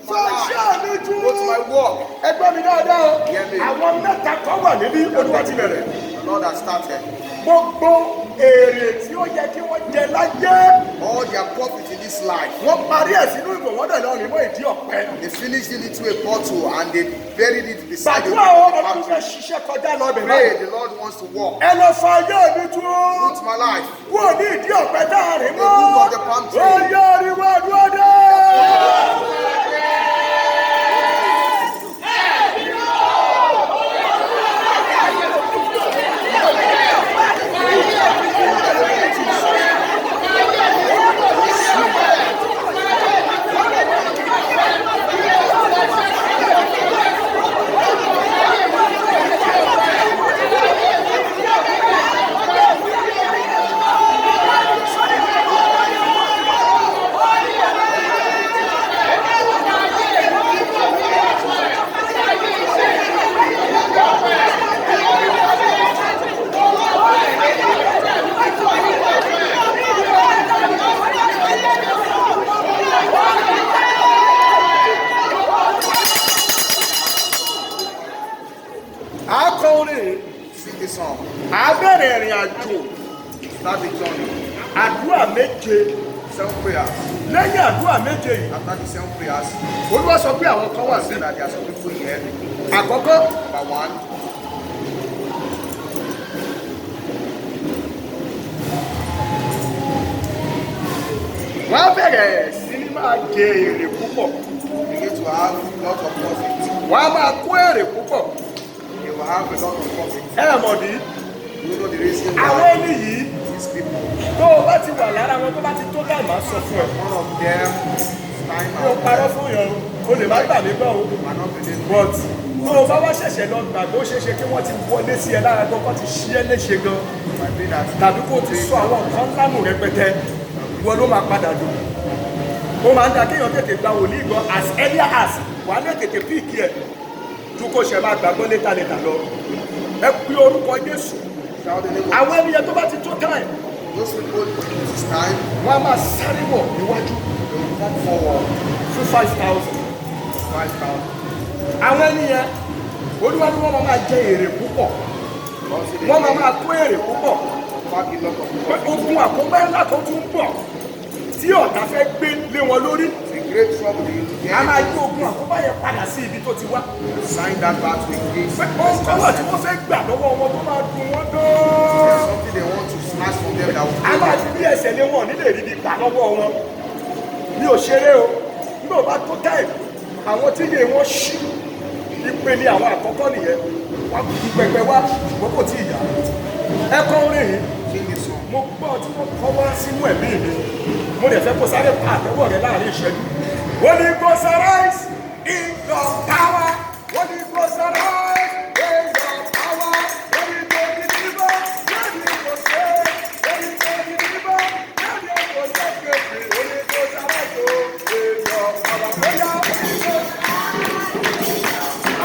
Put my fàṣẹ life. mi tù. Put my work. Ẹgbẹ́ mi dáadáa o. Hear me. Àwọn mẹ́ta kan wà níbí, Olúwa ti bẹ̀rẹ̀. The Lord has started. Gbogbo èrè tí ó yẹ kí wọ́n jẹ láyé, All their profit in this life, wọ́n parí ẹ̀ sínú ìgò, wọ́n dẹ̀ lọ rìn mọ́ ìdí ọ̀pẹ. they finished it into a bottle and they buried it beside the Gbàdúrà o, palm ọdún tree. fẹ́ ṣiṣẹ́ kọjá lọ bẹ̀ Pray, báyìí. the Lord wants to walk. Ẹ lọ fa ayé mi tú Put my life. kúrò ní ìdí ọ̀pẹ tá a rìn mọ́. The book of the palm tree. Ó yẹ ariwo àdúrà dé. À á kọ orin yìí. Sing the song. À á bẹ̀rẹ̀ ìrìn àjò. Start the journey. Àdúrà méje. Seven prayers. Lẹ́yìn àdúrà méje yìí, After the seven prayers, Olúwa sọ pé àwọn kan wà sí. say that there are some people here. Àkọ́kọ́, Number one, wọ́n á bẹ̀rẹ̀ sí ní máa jẹ èrè púpọ̀. begin to have a lot of profit. Wọ́n á máa kó èrè púpọ̀. They will have a lot of profit. Ẹ mọ̀ bí? You know the reason Àwọn why ẹni yìí, these people, tó o bá ti wà lára wọn, tó bá ti tó dáì, máa sọ fún ẹ. One of them, time Mi ò parọ́ fún yàn o, o lè má gbà mí gbọ́ o. are not believing. But tó o bá wá ṣẹ̀ṣẹ̀ lọ gbàgbọ́, ó ṣeé ṣe kí wọ́n ti wọlé sí ẹ lára gan, kó ti ṣí ẹ léṣe gan. Might be that Tàbí kó o ti sọ àwọn nǹkan ńlá nù rẹpẹtẹ, ìwọ ló máa padà dùn. Ó máa ń da kéèyàn tètè gba wòlíì gan as early as wà á lè tètè pick ẹ̀ ju kó ṣe máa gbàgbọ́ later later lọ. Ẹ pe orúkọ Jésù. Shout the name of Àwọn ènìyàn tó bá ti tó time, those people when it is time, wọ́n á máa sáré wọ̀ níwájú they will come forward fún 5,000. 5,000. Àwọn ènìyàn, Olúwa ni wọ́n máa máa jẹ èrè púpọ̀. Also, they Wọ́n máa máa kó èrè púpọ̀. Pack a lot of Pé ogun àkóbá ńlá kan tún ń bọ̀ tí ọ̀tá fẹ́ gbé lé wọn lórí, It's a great trouble. The a máa enemy gbé ogun àkóbá yẹn padà sí ibi tó ti wá. Sign that battle against. Pé ohun kan wà tí wọ́n fẹ́ gbà lọ́wọ́ wọn tó máa dùn wọ́n gan-an. There's something they want to snatch from them that will A kill máa them. gbé ẹsẹ̀ lé wọn nílé ríbi gbà lọ́wọ́ wọn. Mi ò ṣeré o. Nígbà bá tó time, àwọn tí ilé wọn ṣí, ìpele àwọn àkọ́kọ́ nìyẹn. Wọ́n kú pẹpẹ wá, ṣùgbọ́n kò tí ì yá. Ẹ kọ́ orin yìí. Sing this song. Mo gbọ́ tí wọ́n kọ́ wá sínú ẹ̀mí mi. Mo lè fẹ́ kó sáré pa àtẹ́wọ́ rẹ láàrin ìṣẹ́jú. Holy Ghost, arise in your power. Holy Ghost, arise in your power. Holy Ghost, deliver. Holy Ghost, save. Holy Ghost, deliver. Holy Ghost, set me free. Holy Ghost, arise in your power. Oya, Holy Ghost.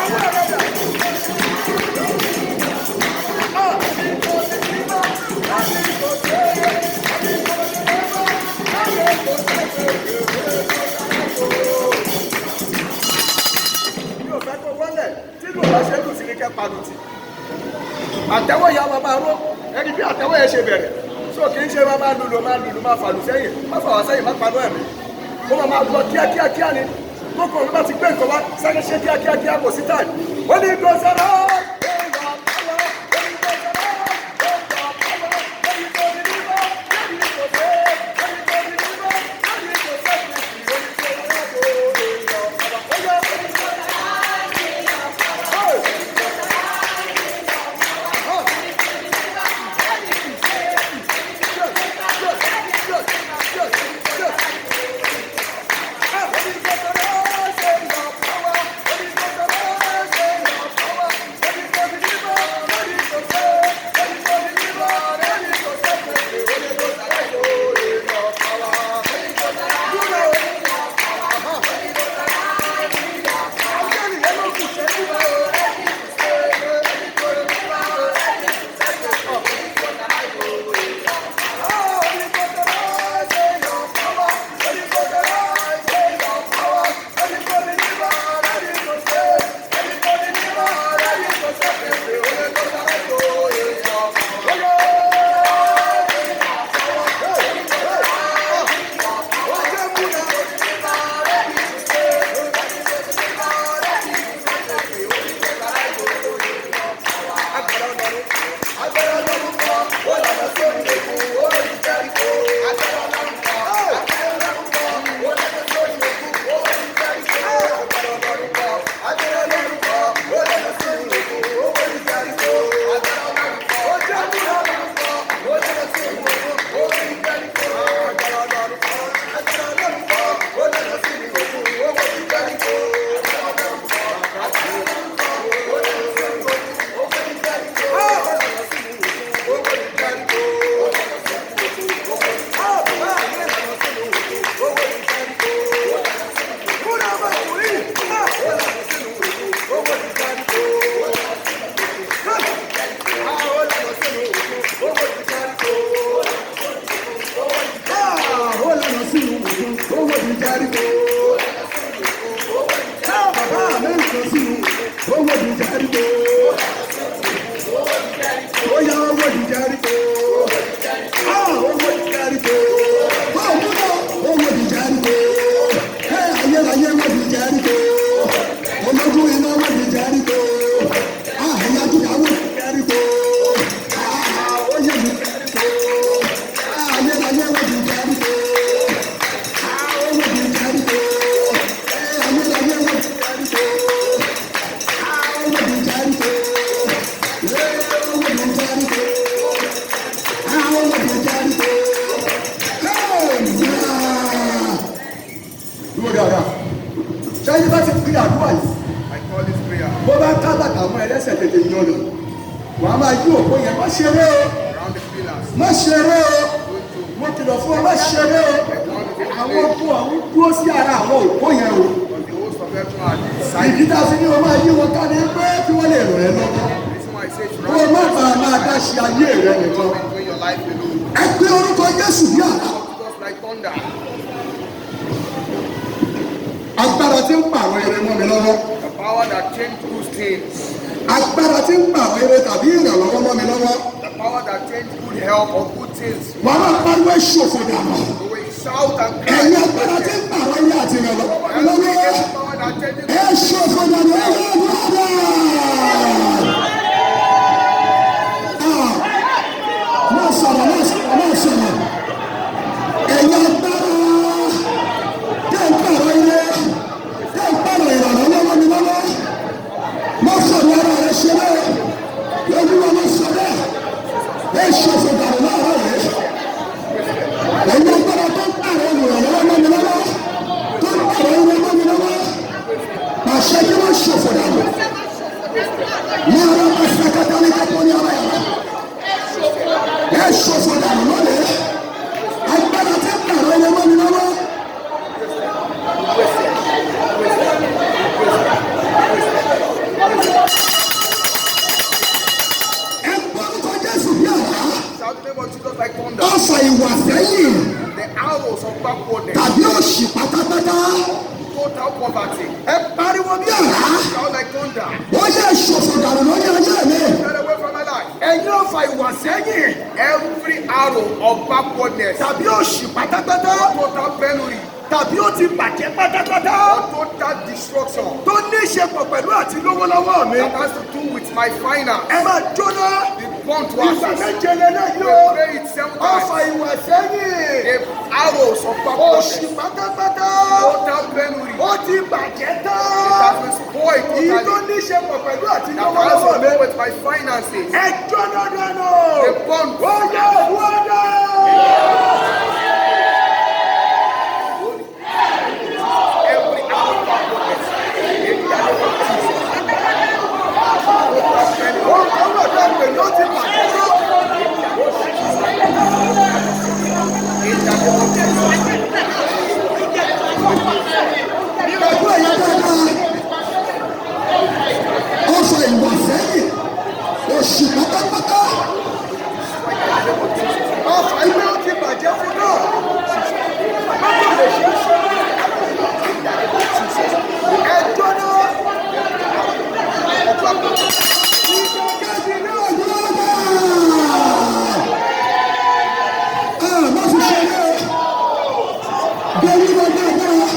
Àwọn ọ̀rẹ́ rẹ̀. Ah, Holy Ghost, deliver. Holy Ghost, save. Holy Ghost, deliver. Holy Ghost, set me free. Holy Ghost, arise. Mi ò fẹ́ kó wọlé tí ló bá ṣe lù sí ní kẹ́ panu tì. Àtẹ́wọ́ ìyá wa máa ró ẹni bí àtẹ́wọ́ yẹn ṣe bẹ̀rẹ̀, so kì í ṣe máa máa lùlù, máa lùlù, máa fàlù sẹ́yìn, má fà wá sẹ́yìn, má panú ẹ̀mí. Ó máa máa lọ kíákíá kíá ni kókò ló bá ti gbé nǹkan wá, sáré ṣe kíákíá kíá, kò sí time. Ó ní kó sọ̀rọ̀. Ṣáyé bá ti pín àdúrà yìí, I call this prayer. Bó bá ká bàtà mọ́ ẹlẹ́sẹ̀, tètè yan lò. Wàá máa yí òpó yẹn, má ṣeré o. Around the pillars. Má ṣeré o. Mo kìlọ̀ fún ọ, má ṣeré o. Àwọn ogun ọ̀hún dúró sí ara àwọn òpó yẹn o. But the host of heaven are beside. Ìdí tá a fi ní o máa yí wọn ká ní pé kí wọ́n lè ràn ẹ́ lọ́wọ́. The reason why I say to Kó o má bàa máa dá ṣe ayé rẹ nìkan. Doing your life alone. Ẹ gbé orúkọ Jésù bí àrá. Just like thunder. Agbára tí ń pààrọ̀ ire mọ́ mi lọ́wọ́. The power that changed good things. Agbára tí ń pààrọ̀ ire tàbí ìrànlọ́wọ́ mọ́ mi lọ́wọ́. The power that changed good help or good things. Wàá máa pariwo, ṣòfò dànù. The way you shout and cry. Ẹ̀yin agbára tí ń pààrọ̀ ire àti ìrànlọ́wọ́ mọ́ mi lọ́wọ́. Every power that changes Ẹ ṣòfò dànù, ẹ yẹ brother. Máa sọ̀rọ̀, máa sọ̀rọ̀, máa sọ̀rọ̀. Ẹ̀yin agbára tẹ́ ń pààrọ̀ ire, tẹ́ ń pààrọ̀ ìrànlọ́wọ́ mọ́ mi lọ́wọ́. Má sọ̀rọ̀ ara rẹ ṣeré. Olúwa ló sọ bẹ́ẹ̀. Ẹ ṣòfò dànù láàárọ̀ yìí. Ẹ̀yin agbára tó ń pààrọ̀ ìrànlọ́wọ́ mọ́ mi lọ́wọ́, tó ń pààrọ̀ ire mọ́ mi lọ́wọ́. Pàṣẹ kí wọ́n ṣòfò dànù. Ní ara bá sẹ́kẹ́tà ní kẹ́kọ̀ọ́ ní ara yàrá. Ẹ ṣòfò dànù lónìí. Agbára tí ń pààrọ̀ ire mọ́ mi lọ́wọ́. Ẹ gbórúkọ Jésù bí àrá. Shout the name of Jesus like thunder. Ọfà ìwà sẹ́yìn The arrows of backwardness. tàbí òṣì pátápátá. Total poverty. Ẹ pariwo bí àrá. Shout like thunder. Wọ́n yẹ ṣòfò dànù lórí ayé mi. Get away from my life. Ẹ̀yin ọfà ìwà sẹ́yìn Every arrow of backwardness. tàbí òṣì pátápátá Total penury. tàbí ó ti bàjẹ́ pátápátá Total destruction. tó ní í ṣe pọ̀ pẹ̀lú àti lówó lọ́wọ́ mi. That has to do with my finance. Ẹ máa jóná. The burnt to Ìgbà ashes. méje lélẹ́yìí We o. pray it seven Ọfà times. ìwà sẹ́yìn. The arrows of Òṣì backwardness. pátápátá. Total penury. Ó ti bàjẹ́ It tán. has been spoiled Èyí tó totally. ní í ṣe pọ̀ pẹ̀lú àti That lówó has lọ́wọ́ to mi. do with my finances. Ẹ jóná dànù. The burnt. Ó yẹ wọ́dà. Every arrow of backwardness. In the name of Jesus. Total penury. Ó kọ́ lọ́dọ̀ pé ló ti bàjẹ́ tán. In the name of Jesus. Pẹ̀lú ẹ̀yà dáadáa. Ọfà ìwà sẹ́yìn. Òṣì pátápátá. Ọfà ìwé ó ti bàjẹ́ fún náà. Báwo lè ṣe é ṣe? Ẹ jóná. Ìgbàkejì náà yóò bá. Má fi ṣeré o. Gbẹ̀rú lọ dáadáa.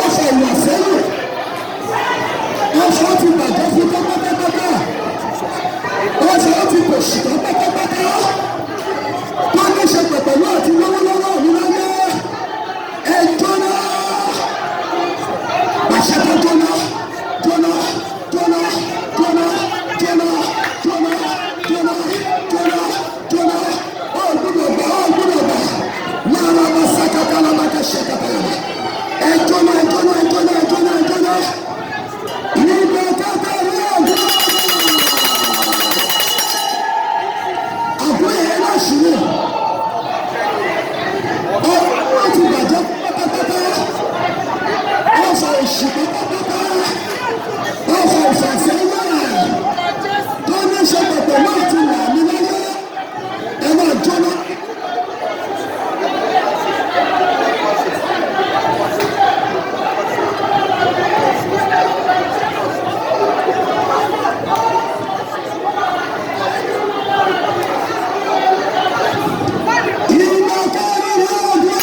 Ọfà ìwà sẹ́yìn. Ọfà ti bàjẹ́ fún tán pátápátá. Ọfà ti tòṣì tán pátápátá. Tó ní ṣe pẹ̀lú àti lọ́wọ́lọ́wọ́ mi láyé. Ẹ jóná. Pàṣẹ tó jóná. Jóná. Jóná. Jóná. Jóná. Jóná. Jóná. Jóná. Jóná. Ó gbúdọ̀ gbà, ó gbúdọ̀ gbà. Lára bá sákàtà lábàkà ṣẹkàtà yàrá. Ẹ jóná, ẹ jóná, ẹ jóná, ẹ jóná, ẹ jóná. Nígbà kẹta ní ọjọ́. Àbúrò yẹn náà ṣì ní. Ó ti bàjẹ́ pátápátá. Ọfà òṣì pátápátá. Ọfà ìfàsẹ́yìn. Tó ní ṣe pẹ̀pẹ̀ náà ti wà mí láyé. Ẹ máa jóná. Ìgbà kẹrin ní ọdún.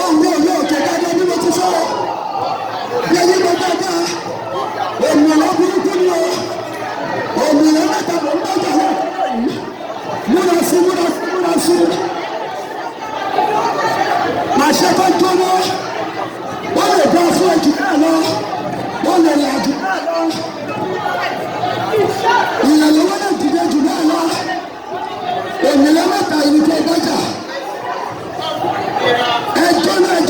Òun yóò yóò tó dáadáa bí mo ti sọ. Bí ẹyin bá dáadáa, òmìnira burúkú ni o. Òmìnira mẹ́ta ló ń bá jà lọ. Múra sí, múra sí, múra sí. Àṣẹ tó jóná. Wọ́n lè dá fún ẹjù náà lọ. Wọ́n lè là jù náà lọ. Ìrànlọ́wọ́ lè dìde jù náà lọ. Òmìnira mẹ́ta ìlú tó bá jà. Ẹ jóná, ẹ.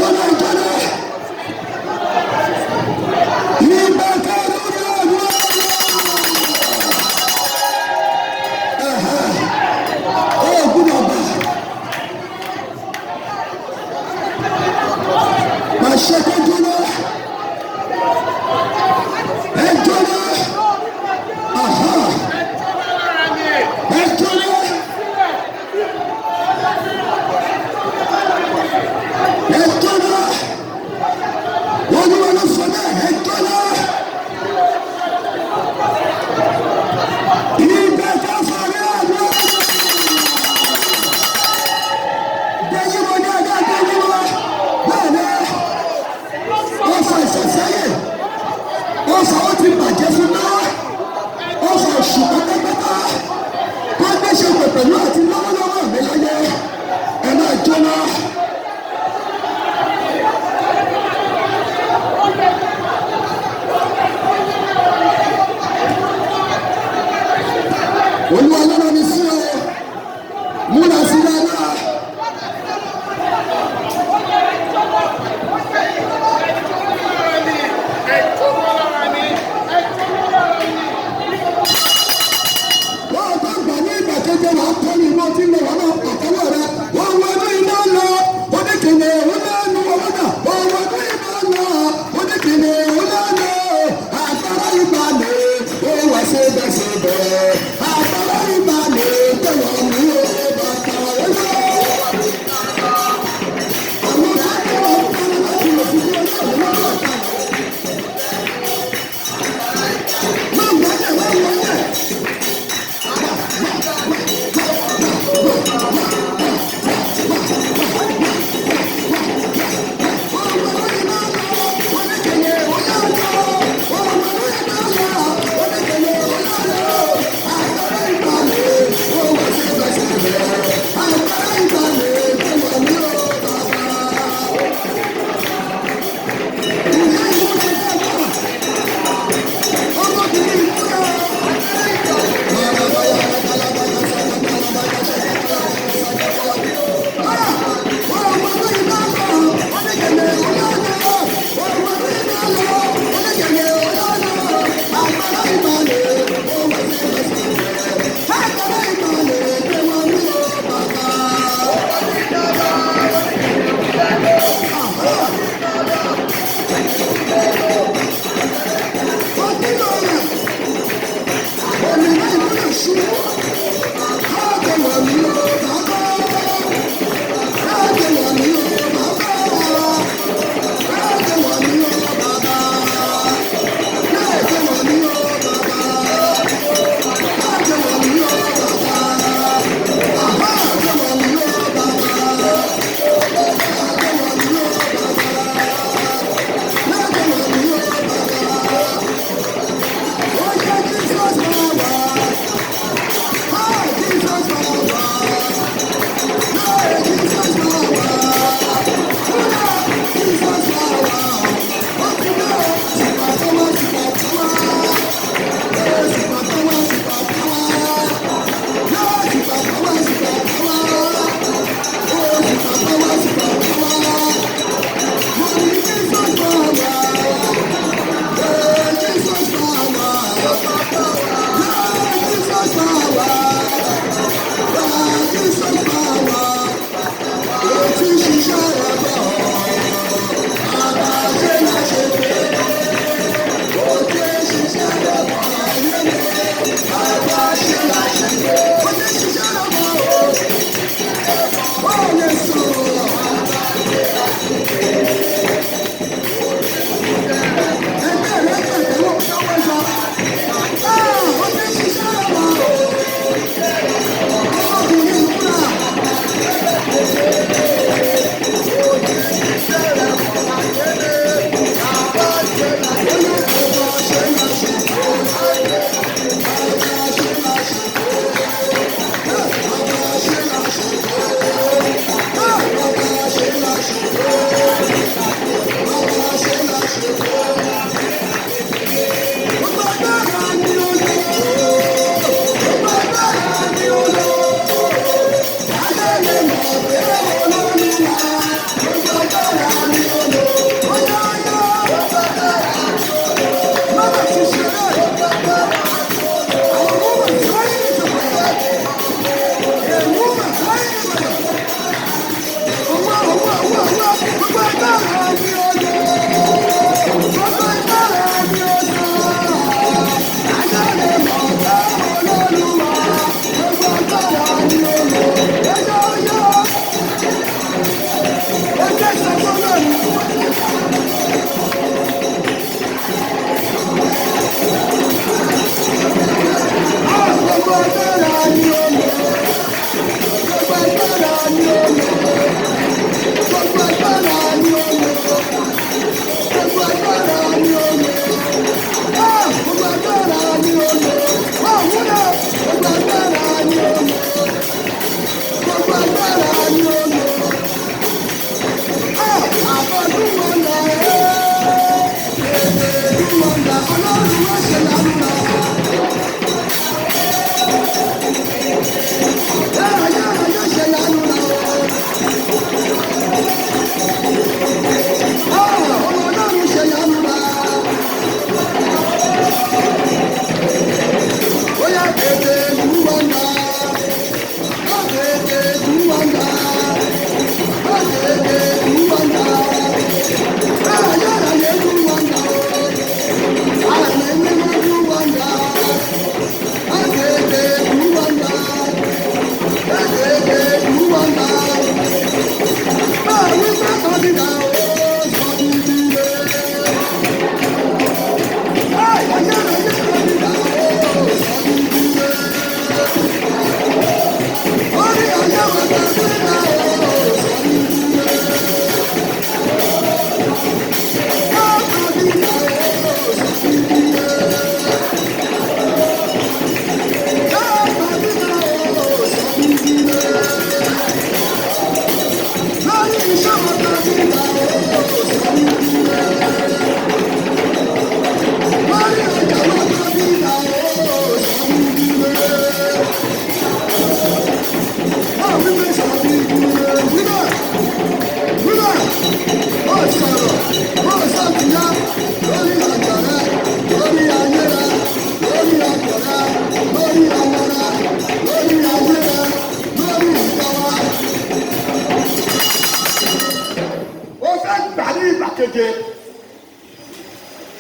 Keje.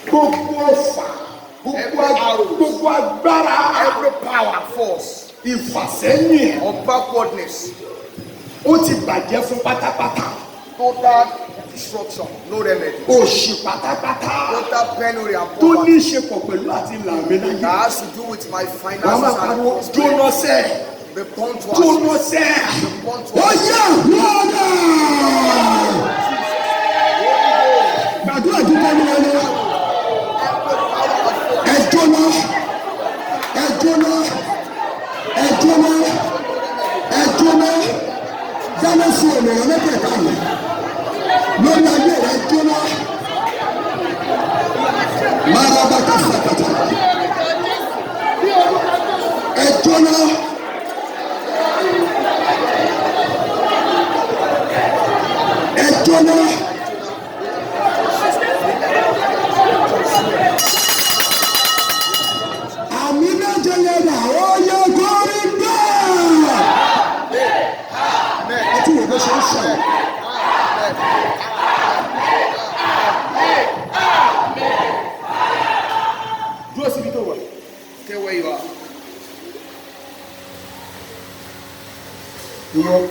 Gbogbo ọfà, Every arrow. gbogbo agbára Every power, force ìfàsẹ́yìn of backwardness, ó ti bàjẹ́ fún pátápátá. Total destruction, no remedy. Òṣì pátápátá Total penury and tó ní poverty í ṣe pọ̀ pẹ̀lú àti làmì láyé. That has to do with my Wàá máa finances and pariwo, prosperity. jóná sẹ́ẹ̀, Be born to jóná ashes. sẹ́ẹ̀. Be born to Ó ashes. yẹ wọ́ọ̀dà. Gbàdúrà dúpẹ́ ní wọn lọ. Every power and force Ẹ jóná, ẹ jóná, ẹ jóná, ẹ jóná. Dáná sun òmìnira mẹ́tẹ̀ẹ̀ta yìí. Lórí ayé rẹ, jóná. Marabaka sakata. Ẹ jóná. Ẹ jóná. Àmì méje yẹn dà, ó yẹ kórè gbáà. Ẹ tún wò bó ṣe ń sọ̀rọ̀. Dúró síbi tó wà. Stay where you are. Ìwọ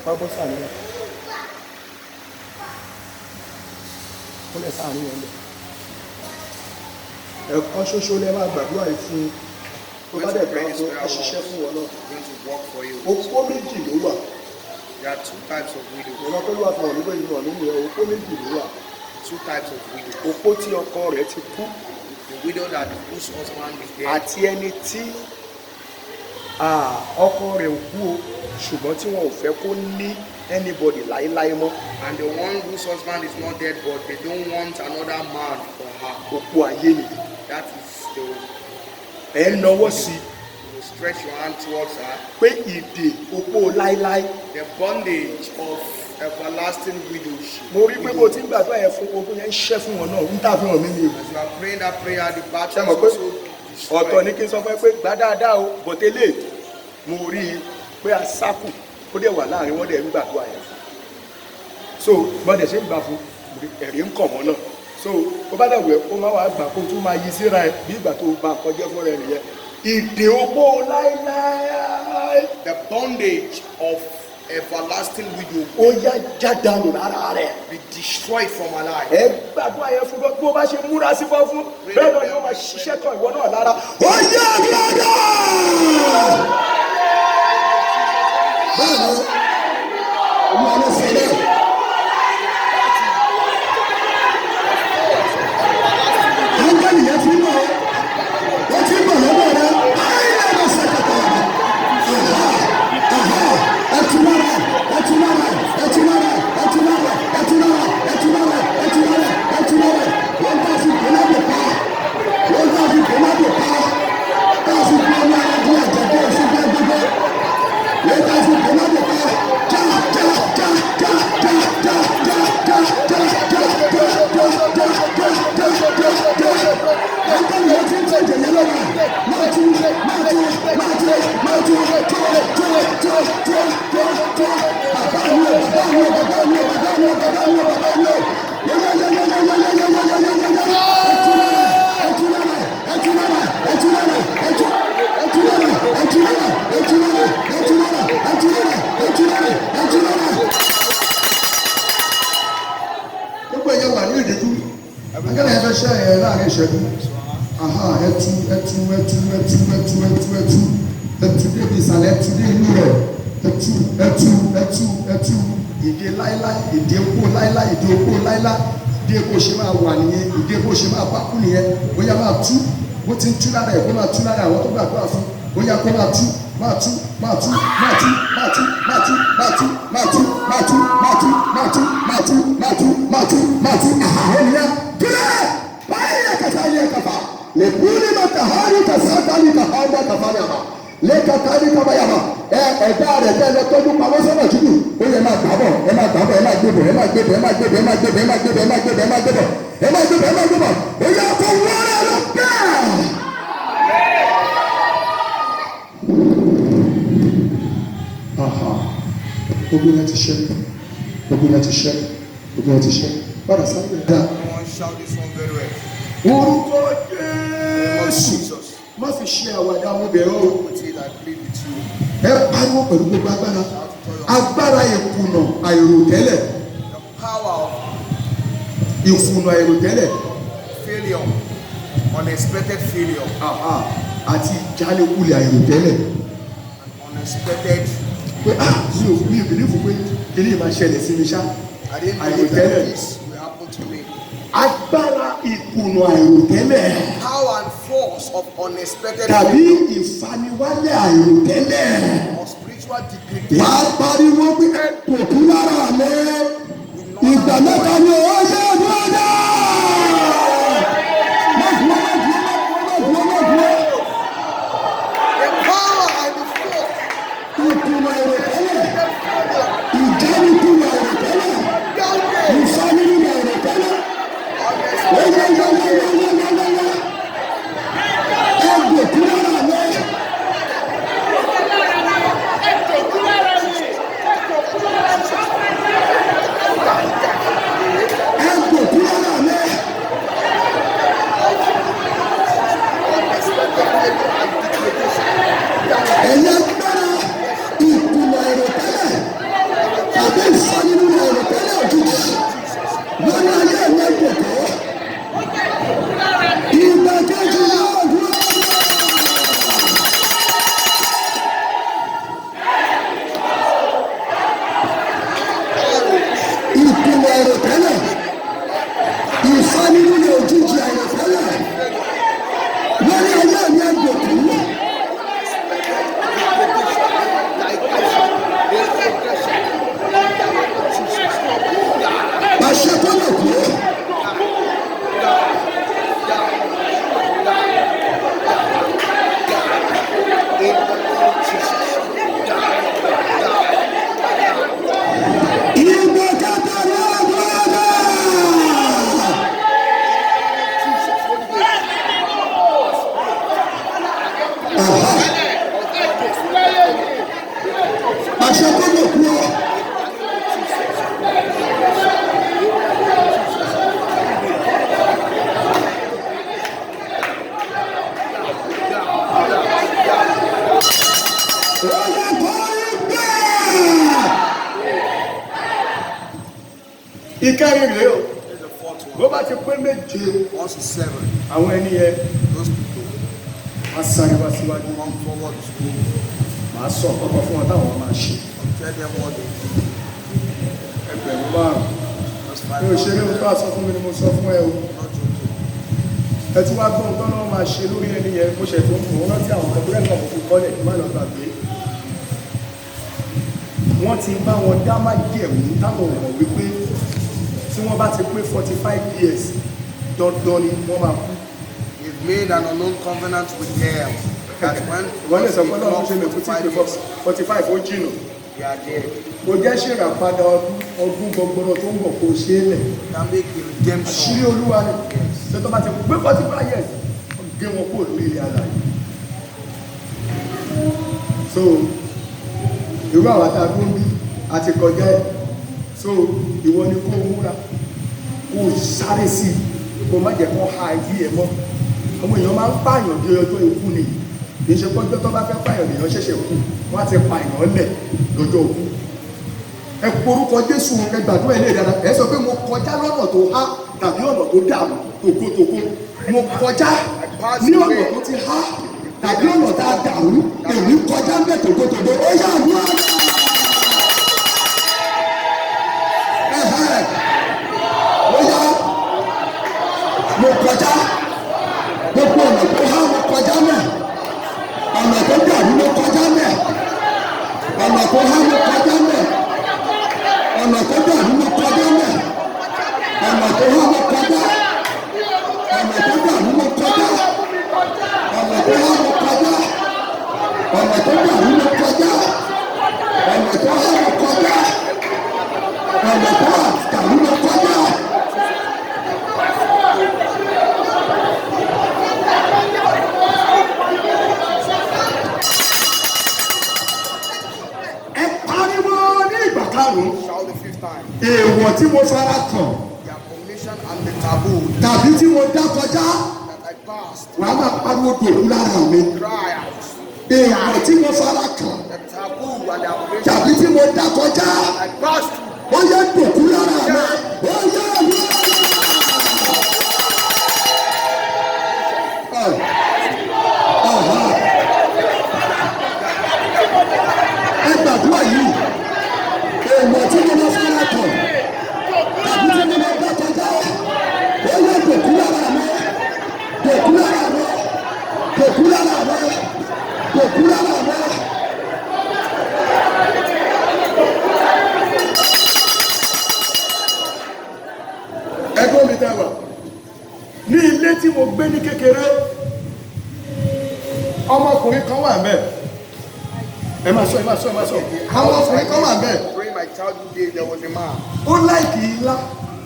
wá bọ́ sáàrin náà. Kúnlẹ̀ sáàrin yẹn lọ. Ẹ̀kan ṣoṣo lẹ máa gbàdúrà yìí fún un. Tó bá dẹ̀ gbà fún á ṣiṣẹ́ fún wọn náà. It's going to work for you. Opó méjì ló wà. There are two types of widows. Ìran pẹ̀lú àfihàn nígbà yìí náà nínú ẹ̀, opó méjì ló wà. Two types of widows. Opó tí ọkọ rẹ̀ ti kú The widow that whose husband is dead àti ẹni tí ọkọ rẹ̀ ò kú o, ṣùgbọ́n tí wọn ò fẹ́ kó ní anybody láéláé mọ́. And the one whose husband is not dead, but they don't want another man for her. Opó ayé nìyí. That is the Ẹ ń nawọ́ sí i You will stretch your hand towards her. Pé ìdè opó láéláé. The bondage of everlasting widowship. Mo rí pé bó ti ń gbàdúrà yẹn fún, ogun yẹn ń ṣẹ́ fún wọn náà ń tà fún wọn mí ni o. As you are praying that prayer, the battle Ṣé is mọ̀ pé also destroyed. ọ̀tọ̀ ní kí n sọ fún ẹ pé gbá dáadáa o, bọ̀tẹ́lẹ̀ mo rí i pé asákù ó dẹ̀ wà láàrin wọn dẹ̀ ń gbàdúrà yẹn fún, so bọ́dẹ̀ ṣe ń gbà fún, ẹ̀rí ń kàn wọ́n náà. So ó bá dàgbẹ́, ó máa wà gbà kó tún máa yí síra ẹ bí ìgbà tó bá kọjá fún rẹ nìyẹn. Ìdè opó láéláé. The bondage of everlasting widow Ó yá, jádànù lára rẹ̀. Be destroyed from her life. Ẹ gbàdúrà yẹn fún bó bá ṣe múra sí fún fún bẹ́ẹ̀ náà yóò máa ṣiṣẹ́ kan ìwọ náà lára. Ó yá gbàdúrà. Bẹ́ẹ̀ ni Olúwa ló sọ bẹ́ẹ̀. Áńgẹ́lì yẹn ti ń bọ̀, ó ti ń bọ̀ lọ́dọ̀ rẹ. Ayé lọ sẹ́kẹ̀tà. Ẹtú lára, ẹtú lára, ẹtú lára, ẹtú lára, ẹtú lára, ẹtú lára, ẹtú lára, ẹtú lára. Wọ́n bá fi kólábò pa, wọ́n bá fi kólábò pa, bá fi kó ọmọ ara bí àjẹjẹ òṣùpá gbogbo. Wọ́n bá fi kólábò pa, já já já já já já já já já já já já já já já já já. Áńgẹ́lì yẹn ti ń tẹ̀ jẹ̀yẹ́ lọ́wọ́. Máa tú, máa tú, máa tú, máa tú, tú, tú, tú, tú, tú, tú. Bàbá mi ò, bàbá mi ò, bàbá mi ò, bàbá mi ò, bàbá mi ò, bàbá mi ò. Yẹ́yẹ́yẹ́yẹ́yẹ́yẹ́yẹ́yẹ́yẹ́yẹ́. Ẹtú lára, ẹtú lára, ẹtú lára, ẹtú lára, ẹtú, ẹtú lára, ẹtú lára, ẹtú lára, ẹtú lára, ẹtú lára, ẹtú lára, ẹtú lára. Gbogbo ẹ̀yẹ wà ní ìdíjú. Akẹ́lẹ́ yẹn fẹ́ ṣẹ́ ẹ láàrin ìṣẹ́jú. Aha, ẹtú, ẹtú, ẹtú, ẹtú, ẹtú, ẹtú, ẹtú, ẹtú débi ìsàlẹ̀, ẹtú dé inú rẹ̀, ẹtú, ẹtú, ẹtú, ẹtú. Ìdè láíláí, ìdè kó láíláí, ìdè okó láíláí, ìdè bó ṣe máa wà nìyẹn, ìdè bó ṣe máa bá kú nìyẹn. Bóyá máa tú, bó ti ń tú lára ẹ̀, kó máa tú lára àwọn tó gbàdúrà fún. Bóyá kó máa tú, máa tú, máa tú, máa tú, máa tú, máa tú, máa tú, máa tú, máa tú, máa tú, máa tú, máa tú, máa tú, máa tú, máa tú. Àhà, ènìyàn dúró báyìí kàtà yẹ kàfà lèkúni ma kàhárì kàsátàlì kàhánà kàfàyàmà lẹ́kàtàlì kàbáyàmà. Ẹ ẹ̀dá rẹ̀ tẹ́ lọ tọ́jú pamọ́ sọ́nà tútù, ó yẹ máa gbà bọ̀, ẹ máa gbà bọ̀, ẹ máa gbé bọ̀, ẹ máa gbé bọ̀, ẹ máa gbé bọ̀, ẹ máa gbé bọ̀, ẹ máa gbé bọ̀, ẹ máa gbé bọ̀, ẹ máa gbé bọ̀, ẹ máa gbé bọ̀, ẹ máa gbé bọ̀. Ó yẹ kó wọ́ọ́rẹ́ lọ bẹ́ẹ̀. Aha. Ogun yẹn ti ṣẹ́, ogun yẹn ti ṣẹ́. Ogun ti ṣe. Padà sáré rẹ̀ dáa. Everyone shout this one very well. Orúkọ Lord Jésù. Jesus. Má fi ṣe àwàdà, mo bẹ̀ ọ́ o. With it, I plead with you. Ẹ pariwo pẹ̀lú gbogbo agbára. Agbára ìkùnà àìròtẹ́lẹ̀. The power of Ìkùnà àìròtẹ́lẹ̀. failure, unexpected failure, Àhà, àti ìjánikulẹ̀ àìròtẹ́lẹ̀. and unexpected. Pé ah, mi ò believe pé kíní yìí máa ṣẹlẹ̀ sí mi ṣá. I didn't believe Àìròtẹ́lẹ̀. that this will happen to me. Agbára ìkùnà àìròtẹ́lẹ̀. Power and force of unexpected Tàbí failure ìfaniwálẹ̀ àìròtẹ́lẹ̀. or spiritual degradation. Wàá pariwo pé ẹ kò kú lára mi. Ìgbà mẹ́ta ni ó yẹ ọdún ọdún. Má dúró, má dúró, má dúró, má dúró, má dúró. The power and the force Ìkùnà àìròtẹ́lẹ̀. of failure, Ìjánikulẹ̀ àìròtẹ́lẹ̀. downgrade, Ìfanilẹ̀ àìròtẹ́lẹ̀. unexpected downgrade. Yẹ́yẹ́yẹ́yẹ́yẹ́yẹ́. Ẹ kò kú lára mi. Ẹ kò kú lára mi. Unexpected failure and degradation. Ẹ̀yin agbára ìkùnà àìròtẹ́lẹ̀ tàbí ìfanilẹ̀ àìròtẹ́lẹ̀ òjijì lórí ayé mi, ẹ kò kú. Ìgbà kejì yóò dúró. Ìkùnà àìròtẹ́lẹ̀, ìfanilẹ̀ òjijì àìròtẹ́lẹ̀ lórí ayé mi, ẹ kò kú. Pàṣẹ kó lè kú. Ìgbà kẹta yóò dúró. Pàṣẹ kó lè kú ọ. Ó yẹ kó rí bẹ́ẹ̀. Ìkẹrin rèé o. This is the fourth one. Bó bá ti pé méje, Once it's seven, àwọn ẹni yẹn those people á sáré wá síwájú. come forward to me. Màá sọ kọ́kọ́ fún wọn táwọn máa ṣe. I'll tell them what they do. 5,000. Those five Mi ò ṣeré, ohun tó thousand. a sọ fún mi ni mo sọ fún ẹ o. Not joking. Ẹ tún wá gbọ́n tán náà máa ṣe lórí ẹni yẹn. Mo ṣẹ̀ tó ń mọ̀ rántí àwọn kan tó rẹ̀ náà, mo fi kọ́lẹ̀ kí n má lọ gbàgbé. Wọ́n ti bá wọn dá májẹ̀mú táwọn ò mọ̀ wípé tí wọ́n bá ti pé 45 years, dandan ni wọ́n máa kú. They've made an unknown covenant with them that when Wọ́n lè sọ pé they Ọlọ́run clock ṣe lè kú tí pé 45 years, 45 ó jìnà. they are dead. Kò jẹ́ ṣèràpadà ọdún ọdún gbọgbọrọ tó ń bọ̀ kó ṣe é lẹ̀. Can make a redemption. Àṣírí Olúwa ni. Ṣé tó bá ti pé 45 years, wọ́n gé wọn kúrò lórí ilẹ̀ alààyè. So irú àwọn tá a dúró bí a ti kọjá ẹ̀. So ìwọ ni kó o múra, kó o sáré sí i, kó o má jẹ́ kó ha ayé ẹ̀ mọ́. Àwọn èèyàn máa ń pààyàn dé ọjọ́ ikú ni. Kì í ṣe pọ́jọ́ tó bá fẹ́ pààyàn lèèyàn ṣẹ̀ṣẹ̀ kú. Wọ́n á ti pààyàn lẹ̀ lọ́jọ́ ikú. Ẹ porúkọ Jésù, ẹ gbàdúrà ẹ lè dára. Ẹ sọ pé mo kọjá lọ́nà tó há tàbí ọ̀nà tó dàrú tòkótòkó. Mo kọjá ní ọ̀nà tó ti há tàbí ọ̀nà tá a dàrú. Èmi kọjá ń bẹ̀ tòkótòkó. Ó yà àdúrà. Ẹ̀hẹ́. Ó yá, mo kọjá gbogbo ọ̀nà tó há, mo kọjá mẹ́. Ọ̀nà tó dàrú, mo kọjá mẹ́. Ọ̀nà tó há, mo kọjá mẹ́. Ọ̀nà tó dàrú, mo kọjá mẹ́. Ọ̀nà tó há, mo kọjá. Ọ̀nà tó dàrú, mo kọjá. Ọ̀nà tó há, mo kọjá. Ọ̀nà tó dàrú, mo kọjá. Ọ̀nà tó há, mo kọjá. Ọ̀nà tó dàrú, mo kọjá. Ẹ pariwo ní ìgbà karùn-ún. Shout the fifth time. Èèwọ̀. Èèwọ̀ tí mo fara kàn The abomination and the taboo tàbí tí mo dá kọjá, that I passed. wàá máa pariwo dòkú lára mi. Cry out. Èèwọ̀ tí mo fara kàn The taboo and the abomination tàbí tí mo dá kọjá, I passed through. ó yẹ dòkú lára mi. Ó yẹ àdúrà. Ẹ gbàdúrà yìí, èèwọ̀ tí mo bá fara kàn tàbí tí mo bá dá kọjá, ó yẹ dòkú lára mi, dòkú lára mi, dòkú lára mi, dòkú lára mi. Ẹgbọ́n mi dáwà ní ilé tí mo gbé ní kékeré, ọmọkùnrin kan wà ńbẹ̀. Ẹ máa sọ, ẹ máa sọ, ẹ máa sọ. Àwọn ọkùnrin kan wà ńbẹ̀. During my childhood days, there was a man. Ó like ilá,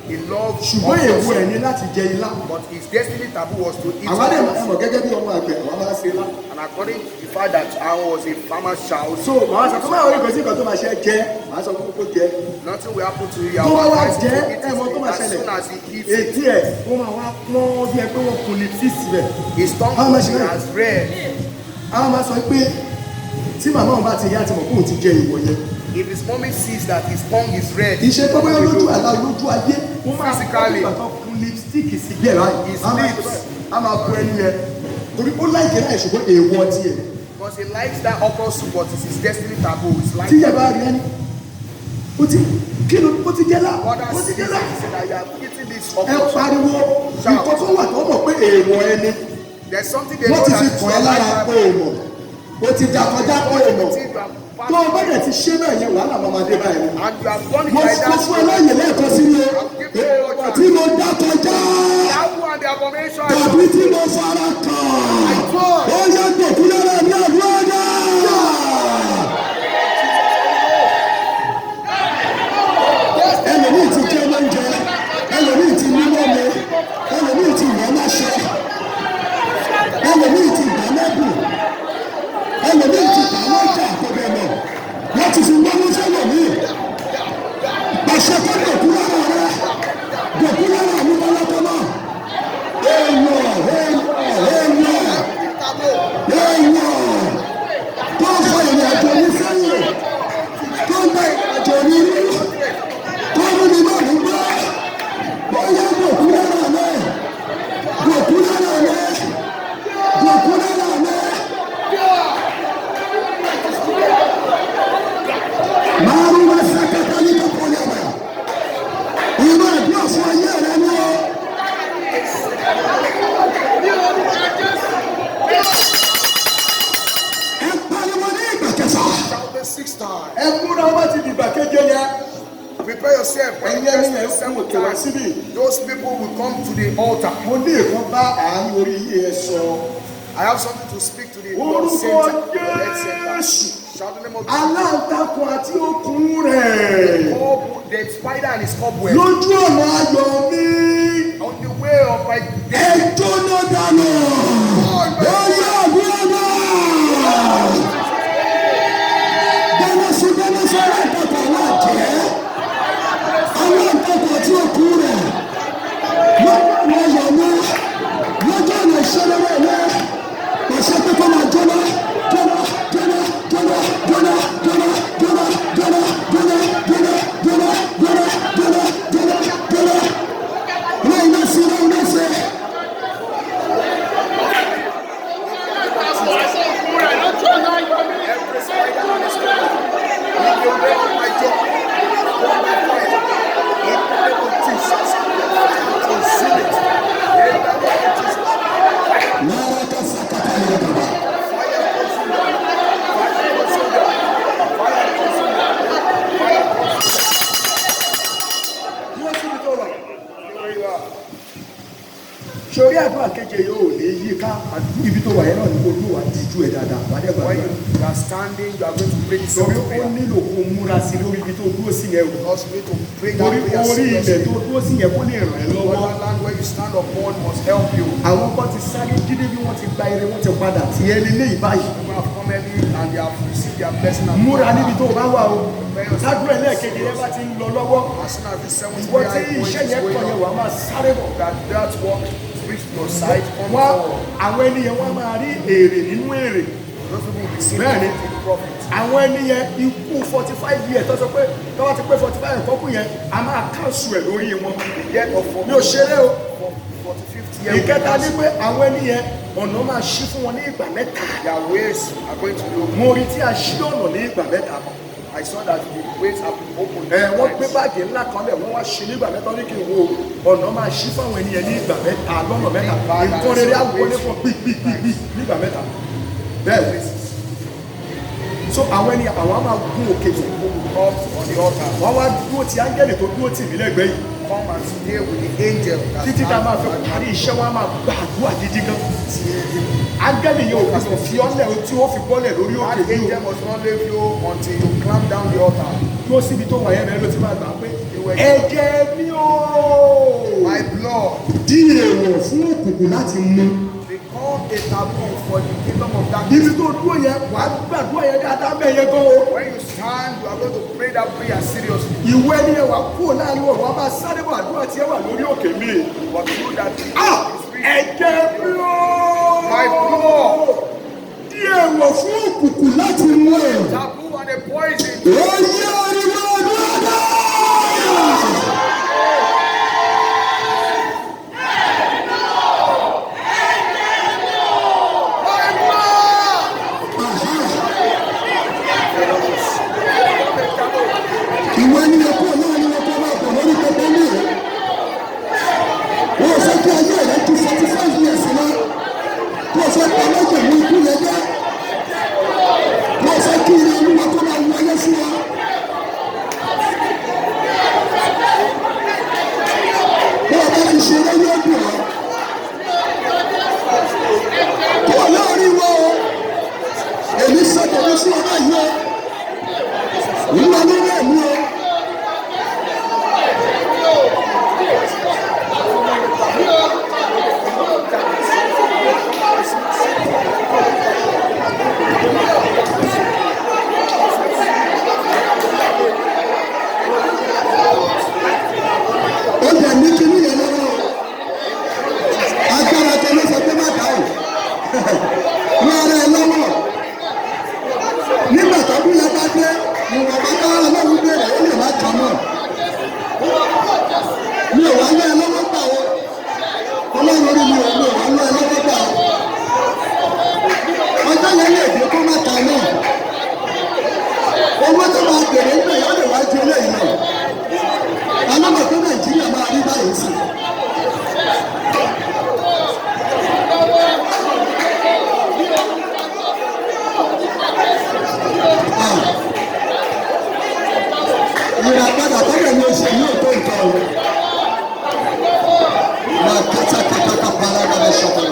He loved ṣùgbọ́n èèwọ̀ ẹ̀ ní láti jẹ ilá. But his destiny taboo was to eat Àwa dẹ̀ okra máa mọ̀ gẹ́gẹ́ bí ọmọ àgbẹ̀, àwa máa ń ṣe ilá. And according to the fact that I was a farmer's child, So màá sọ fún àwọn oríkèé sí nǹkan tó máa ṣe é jẹ, màá sọ fún kó jẹ. Nothing will happen to you. Tó bá wá I will jẹ, advise him to eat ẹ mọ tó it máa as ṣẹlẹ̀. soon as he eats it. Etí ẹ̀ ó máa wá pọ́n bí ẹ pé wọ́n kun lipstick síbẹ̀. His tongue How much will be is it? as red. Àwọn máa sọ pé tí màmá òun bá ti rí àti mọ̀ kóun ti jẹ ìwọ̀ yẹn. If his mommy sees that his tongue is red, Ìṣe pé bóyá lójú àlá, lójú ayé, ó máa Physically. ìgbà tó kun lipstick síbẹ̀ báyìí. His A máa lips. A máa bu ẹnu yẹn torí ó like láì, ṣùgbọ́n èèwọ̀ tiẹ̀. Because he likes that okra soup, but it's his destiny taboo. It's like Tí yẹ bá rí ẹni ó ti kí ló ó ti jẹ́ lá, Mother ó ti sees jẹ́ lá. it, say that you have eaten this Ẹ okra soup. pariwo, nǹkan tó wà tó mọ̀ pé èèwọ̀ ẹni, There's something they wọ́n know ti that fi is kàn ẹ́ not lára like pé èèwọ̀, ó ti dà kọjá pé èèwọ̀. Tó o bá dẹ̀ ti ṣe náà yẹn, wàhálà máa ma dé báyìí. And you have done it Mo like mo that. fún ẹ láàyè lẹ́ẹ̀kan sí ni o. Èèwọ̀ tí mo dá kọjá Taboo and the abomination. tàbí tí mo fara kàn, ó yẹ gbòkú lára ní àdúrà náà. Ẹlòmíì ti jẹ lóúnjẹ, ẹlòmíì ti ní mọ́mi, ẹlòmíì ti wọ́n láṣọ, ẹlòmíì ti gbà lẹ́bùn, ẹlòmíì ti gbà lọ́jà tó bẹ̀ mọ̀, wọ́n ti fi wọ́n fẹ́lòmíì. Pàṣẹ kó gbòkú lára rẹ, gbòkú lára mi bọ́lọ́bọ́lọ́. Èèwọ̀, èèwọ̀, èèwọ̀, èèwọ̀ tó ń fa ìrìn àjò mi sẹ́yìn, tó ń bá ìrìn àjò mi rú, tó mú mi náà ní gbọ́, bóyá gbòkú lára mi, gbòkú lára mi, gbòkú lára mi. Márùn ún sẹ́kẹ̀tà ní kókó yàrá ìlú àdúrà fún ayé rẹ ní o. Ẹ pariwo ní ìgbà kẹfà. Shout the sixth time. Ẹ múra, wá ti dìgbà keje yẹn. Prepare yourself. When Ẹ̀yin you ẹni press yẹn the seventh kò tó wá time, síbí. those people will come to the altar. Mo ní nǹkan bá àárín orí yìí ẹ sọ. I have something to speak to the Orúkọ center. The head center. Jésù. Shout the name of Jesus. Aláǹtakùn àti okùn rẹ̀ The spider and his cobweb. lójú ọ̀nà ayọ̀ mi, On the way of my ẹ jóná dànù. Ó yẹ àdúrà náà. Dáná sun, dáná sun aláǹtakùn, aláàjẹ́, aláǹtakùn àti okùn rẹ̀ lójú ọ̀nà ayọ̀ mi, lójú ọ̀nà ìṣẹ́lẹ̀rẹ̀ mi. Pàṣẹ pé kó máa jóná, jóná, jóná, jóná, jóná, jóná, jóná, jóná, jóná, jóná, jóná, jóná, jóná, jóná, jóná. Rán iná sí, rán iná sí. Sórí àdúrà keje yóò lè yí ká ibi tó wà yẹn náà ní kó dùn wá díjú ẹ̀ dáadáa wà dẹ́ When gbàdúrà. you are standing, you are going to pray this Torí seventh ó prayer. nílò kó múra sí lórí ibi tó dúró sí yẹn o. Because you need to pray that Torí prayer orí ilẹ̀ seriously. tó dúró sí yẹn kó lè ràn ẹ́ lọ́wọ́. Whatever land where you stand upon must help you. Àwọn kan ti sáré dídé bí wọ́n ti gba eré, wọ́n ti padà tí ẹ lélẹ́ yìí báyìí. People have come early and they have received their blessing and Múra níbi tó o bá wà o. Sádùn ẹlẹ́ẹ̀kejì yẹn bá ti ń lọ lọ́wọ́. As soon as the seventh Ìwọ tí prayer point iṣẹ́ is yẹn kọ̀ going yẹn on, wàá máa sáré bọ̀. that work reach your side, come Wọ́n forward. àwọn ẹni yẹn wọ́n máa rí èrè nínú èrè. Those people will be seeing Bẹ́ẹ̀ni. profit in profit. Àwọn ẹni yẹn ikú 45 years tó sọ pé tó bá ti pé 45 ẹ̀kọ́ kù yẹn, a máa cancel ẹ̀ lórí wọn. The death of Mi ò ṣeré o. 45th year. Ìkẹta ni pé àwọn ẹni yẹn ọ̀nà máa ṣí fún wọn ní ìgbà mẹ́ta. Their ways are going to be open. Mo rí tí a ṣí ọ̀nà ní ìgbà mẹ́ta. I saw that the ways have been opened. Ẹ wọ́n gbé báàgì ńlá kan lẹ̀, wọ́n wá ṣí nígbà mẹ́ta, ní kí n wo ọ̀nà máa ṣí fáwọn ènìyàn ní ìgbà mẹ́ta lọ́nà mẹ́ta. Nǹkan rere á wọlé fún gbìgbìgbì nígbà mẹ́ta. Bẹ́ẹ̀, so àwọn ènìyàn àwọn á máa gún òkè bọ̀. Up on the altar. Wọ́n wá dúró ti áńgẹ́lì tó dúró tì mí lẹ́gbẹ̀ẹ́ yìí. Come and stay with the angel. That Títí tá a máa fi parí iṣẹ́, wọn á máa gbàdúrà gidi gan. Áńgẹ́lì yẹn ò gbọdọ̀ fi ọ́lẹ̀ tí ó fi bọ́lẹ̀ lórí òkè That yìí o. angel must not leave you until you climb down the altar. Dúró síbi tó wà yẹn bẹ́ẹ̀ ló ti máa gbà pé ẹ̀jẹ̀ mi ò My blood di èèwọ̀ fún òkùnkùn láti mú. become a taboo for the kingdom of darkness. Ibi tó dúró yẹn, wàá gbàdúrà yẹn dáadáa bẹ́ẹ̀ yẹn gan o. When you stand, you are going to pray that prayer seriously. Ìwé ẹni yẹn wàá kúrò láàrin wọn, wàá máa sáré bọ̀, àdúrà tí ẹ wà lórí òkè mi. But you that Ah! is free, Ẹ̀jẹ̀ mi ò My blood di èèwọ̀ fún òkùnkùn láti mú ẹ̀. taboo and a poison. Ó yẹ ariwo àdúrà náà. My blood! Ìwọ ẹni yẹn kúrò láàrin wọn, kó máa bọ̀ lórí pẹpẹ ní ẹ̀. Wọ́n fẹ́ kí ayé rẹ̀ ju 45 years lọ. Wọ́n fẹ́ pa májèmú ikú yẹn jẹ́. Wọ́n fẹ́ kí ire Olúwa kó máa wọlé fún wa. Bí wọ́n bá fi ṣeré yóò dùn ọ́. Kúrò láàrin wọn o. Èmi sọ tèmi fún ọ báyìí o. Olúwa ló rẹ̀ mí o. Ó dẹ̀ ní kinní yẹn lọ́wọ́ o. Agbára tó ló sọ pé má dá o. Ní ara ẹ lọ́wọ́. Nígbà tó bí yẹn bá dé, ìwọ̀n bá bá Ọlọ́run bẹ̀rẹ̀, ó lè má kàn mọ́. Mi ò wá lé ẹ lọ́wọ́ gbà o. Ọlọ́run orí mi ò mi ò wá lé ẹ lọ́wọ́ gbà o. Ọjọ́ yẹn lè dé kó má kàn mọ́. Owó tó máa bèrè ń bẹ̀ yóò lè wá ju eléyìí lọ. Alámọ̀ tó Nàìjíríà máa rí báyìí sí. Ìràpadà tọ́lẹ̀ ní oṣù yóò tó nǹkan o. Máa kátàkátàkà paragada ṣọ̀tàn.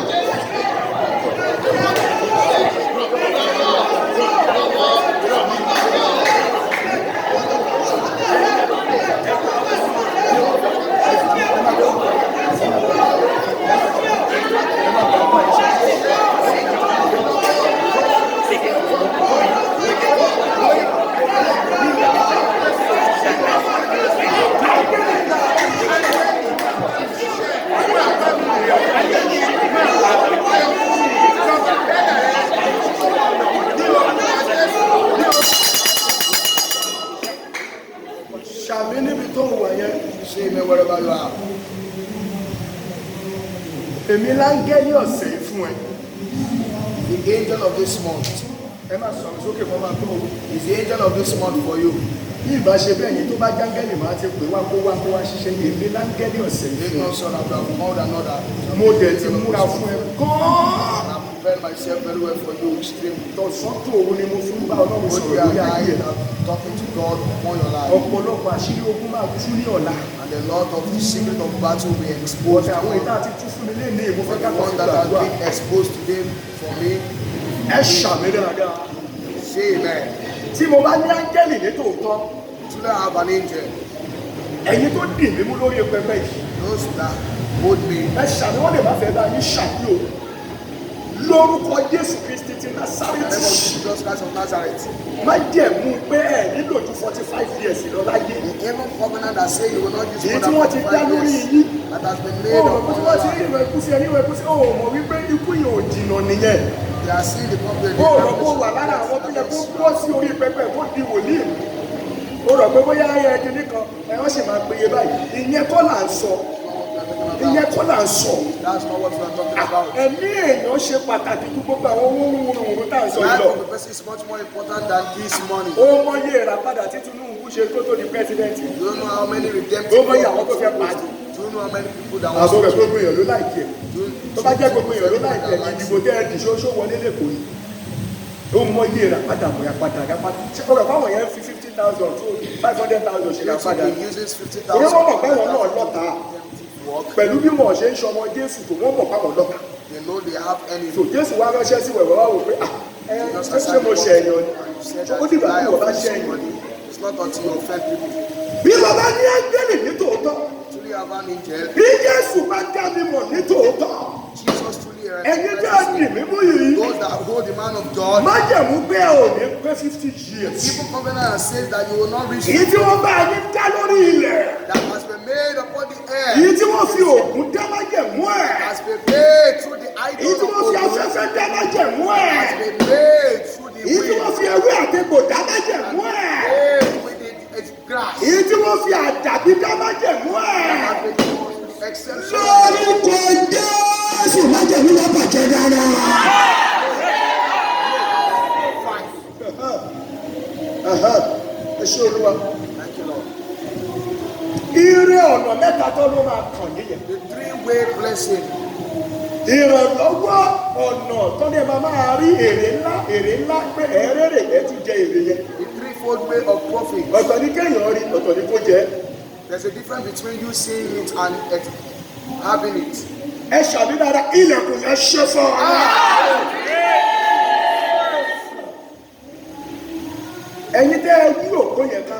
Ṣàmì níbi tó wà yẹn. Say amen wherever you are. Èmi láńgẹ́lì ọ̀sẹ̀ yìí fún ẹ. The angel of this month Ẹ má sọ̀rọ̀ sókè kó máa tó o. is the angel of this month for you. Bí ìbá ṣe bẹ́ẹ̀ yẹn, tó bá jáńgẹ́lì máa ti pè wá kó wá kó wá ṣiṣẹ́. Èmi láńgẹ́lì ọ̀sẹ̀ yìí If fún ẹ. not, son, I would have called another. Mo dẹ̀ ti múra fún ẹ gan-an. And I'm prepared myself very well for you extremely. Tọ̀sán tó òun ni mo fi ń bá Ọlọ́run Both sọ̀rọ̀ day and lórí ayé night, ẹ̀. I'm talking to God upon your life. Ọ̀pọ̀lọpọ̀ àṣírí ogun máa tú ní ọ̀la. And a lot of the secret of battle will be exposed. Ọ̀tẹ̀ àwọn ìta àti tú fún mi lénìí, mo fẹ́ For ká the kọ́ one sí that has gbàdúrà. been exposed today for me, Ẹ ṣàmì dáadáa. say amen. Tí mo bá ní áńgẹ́lì ní tòótọ́, Truly I have an angel. ẹ̀yin tó dì mí mú lórí pẹpẹ yìí, Those that hold me, ẹ ṣàmì, wọ́n lè má fẹ́ bá yín ṣàmì o. Lórúkọ Jésù Kristi ti in the Násárẹ́tì. name of Jesus Christ of Nazareth. Májẹ̀mú pé ẹ nílò ju 45 years lọ láyé. The even covenant that say you will not use Èyí more tí than wọ́n ti dá 45 lórí years yín. that has been Ó made mọ̀ pé upon tí your wọ́n ti life. rí ìwé ikú sí ẹni ìwé ikú sí, ó mọ̀ wípé ikú yẹn ò jìnnà nìyẹn. They are seeing the covenant. Ó rọ̀ kó wà lára àwọn tó yẹ kó dúró sí orí pẹpẹ kó di wòlíì mú. Ó rọ̀ pé bóyá ẹ kíní kan ẹ wọ́n sì máa péye báyìí. Ìyẹn kọ́ là ń sọ. Ìyẹn kọ́ là ń sọ. That's not what we are talking about. Ẹ̀mí èèyàn ṣe pàtàkì ju gbogbo àwọn owó wúruwúru tá à ń sọ yìí Life lọ. of a person is much more important than this money. Ó mọyé ìràpadà tí Tinubu ṣe kó tó di president. You don't know how many redemptive Ó mọyé àwọn tó fẹ́ pa á. Do you know how many people that want Àbọ̀ rẹ̀ to gbogbo èèyàn ló like ẹ̀. Tó bá jẹ́ gbogbo èèyàn ló like ẹ̀, ìdìbò tẹ́ ẹ dì ṣóṣó wọlé lẹ́kọ̀ọ́ yìí. Ó mọyé ìràpadà ìràpadà ìràpadà. Ṣé o rẹ̀ fáwọn yẹn fi 50,000 tó 500,000 ṣe ìràpadà? He uses 50,000. Torí wọ́n mọ̀ pé wọn náà lọ́ta. Work. Pẹ̀lú bí wọ́n ṣe ń ṣọmọ Jésù tó, wọ́n mọ̀ páwọn lọ́ta. They know they have enemy. So Jésù wá ránṣẹ́ sí wẹ̀wẹ̀ wá wò pé, ah, ẹ Jesus ṣé ṣé mo ṣe ẹ̀yàn ni? And you said Ó that dìgbà you tí wọ́n bá lie ṣe offend ẹ̀yàn. somebody. It's not until you offend people. Bí mo bá ní áńgẹ́lì ní tòótọ́, Truly have an angel. bí Jésù bá dá mi mọ̀ ní tòótọ́, Jesus truly ẹ̀yin tí a recognizes dì mí mú yìí, those that hold the man of God. májẹ̀mú pé ẹ ò ní pé 50 years. Even covenant that says that you will not reach Èyí tí wọ́n bá yín dá lórí ilẹ̀, that has been made upon the air, èyí tí wọ́n fi òògùn dá májẹ̀mú ẹ̀, has been made through the èyí idol tí of wọ́n fi Ogun, afẹ́fẹ́ dá májẹ̀mú ẹ̀, has been made through the èyí tí wọ́n wind, fi ewé àtegbò dá májẹ̀mú ẹ̀, made with the its grass, èyí tí wọ́n fi àdàbí dá májẹ̀mú ẹ̀. has been exception. Lórúkọ Jésù, májẹ̀mú yẹn bàjẹ́ dára. Fine. Ẹ ṣé Olúwa. Thank you, Lord. Ire ọ̀nà mẹ́ta tó ló máa kàn yín yẹn. The three-way blessing. Ìrànlọ́wọ́ ọ̀nà tó ní ẹ máa máa rí èrè ńlá, èrè ńlá, pé ẹ̀ẹ́rẹ́rẹ́ ẹ̀ tún jẹ èrè yẹn. The threefold way of profit. Ọ̀tọ̀ ní kéèyàn rí, ọ̀tọ̀ ní kó jẹ́. There's a difference between you seeing it and having it. Ẹ ṣàmì dáadáa, ilẹ̀kùn yẹn ṣe fún ọ. Ẹ̀yin tẹ́ ẹ yí òkú yẹn ká,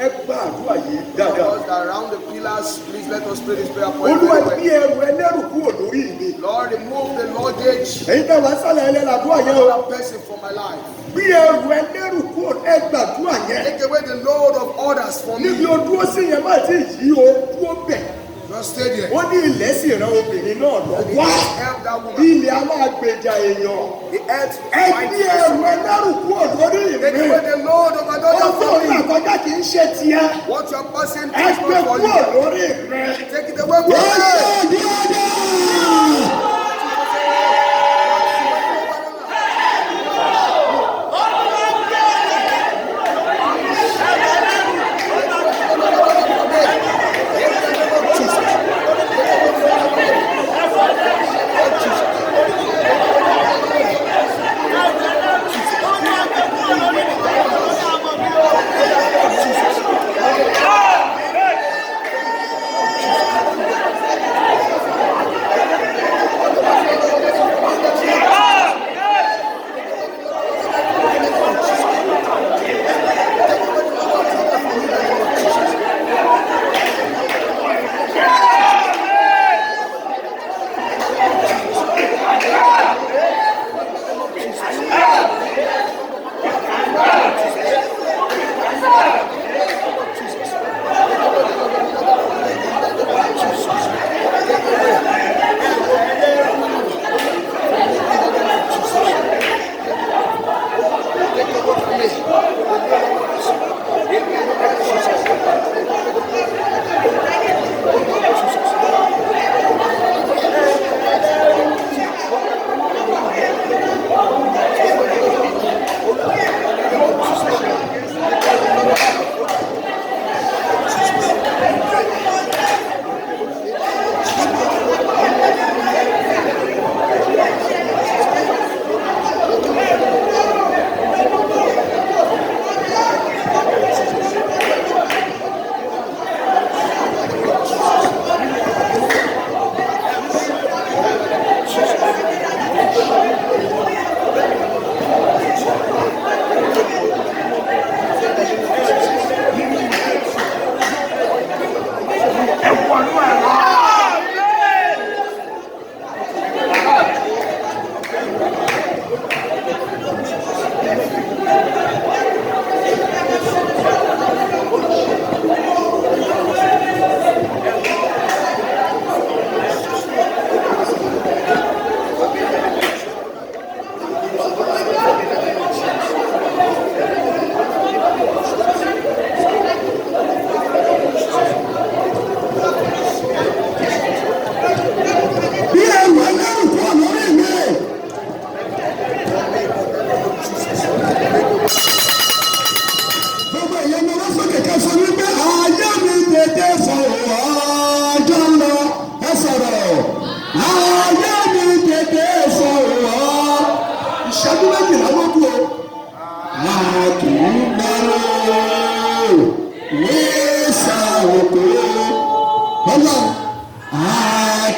ẹ gba àdúrà yìí dáadáa. Those that round the pillars, please let us pray this prayer point Olúwa, very well. gbé ẹrù ẹlẹ́rù kúrò lórí mi. Lord, remove the luggage Ẹ̀yin tẹ́ wàá sálẹ̀ ẹlẹ́làdúrà yẹn o. of that person from my life. Gbé ẹrù ẹlẹ́rù kúrò, ẹ gbàdúrà yẹn. Take away the load of others from Níbi me. o dúró sí yẹn, má ti yí o, dúró bẹ̀. Just stay there. Wọ́n ní ilẹ̀ sì ran obìnrin náà lọ́wọ́. Help that woman. Ilẹ̀ a máa gbèjà èèyàn. The earth Ẹ fights gbé ẹrù ẹlẹ́rù kúrò lórí Take mi. away the load of another Ọgbọ́n from ìgbà me. kọjá kì í ṣe tiẹ̀. What you are passing Ẹ through is gbé not for kúrò you. lórí rẹ. Take it away from Ó me. yẹ díọ̀dọ̀.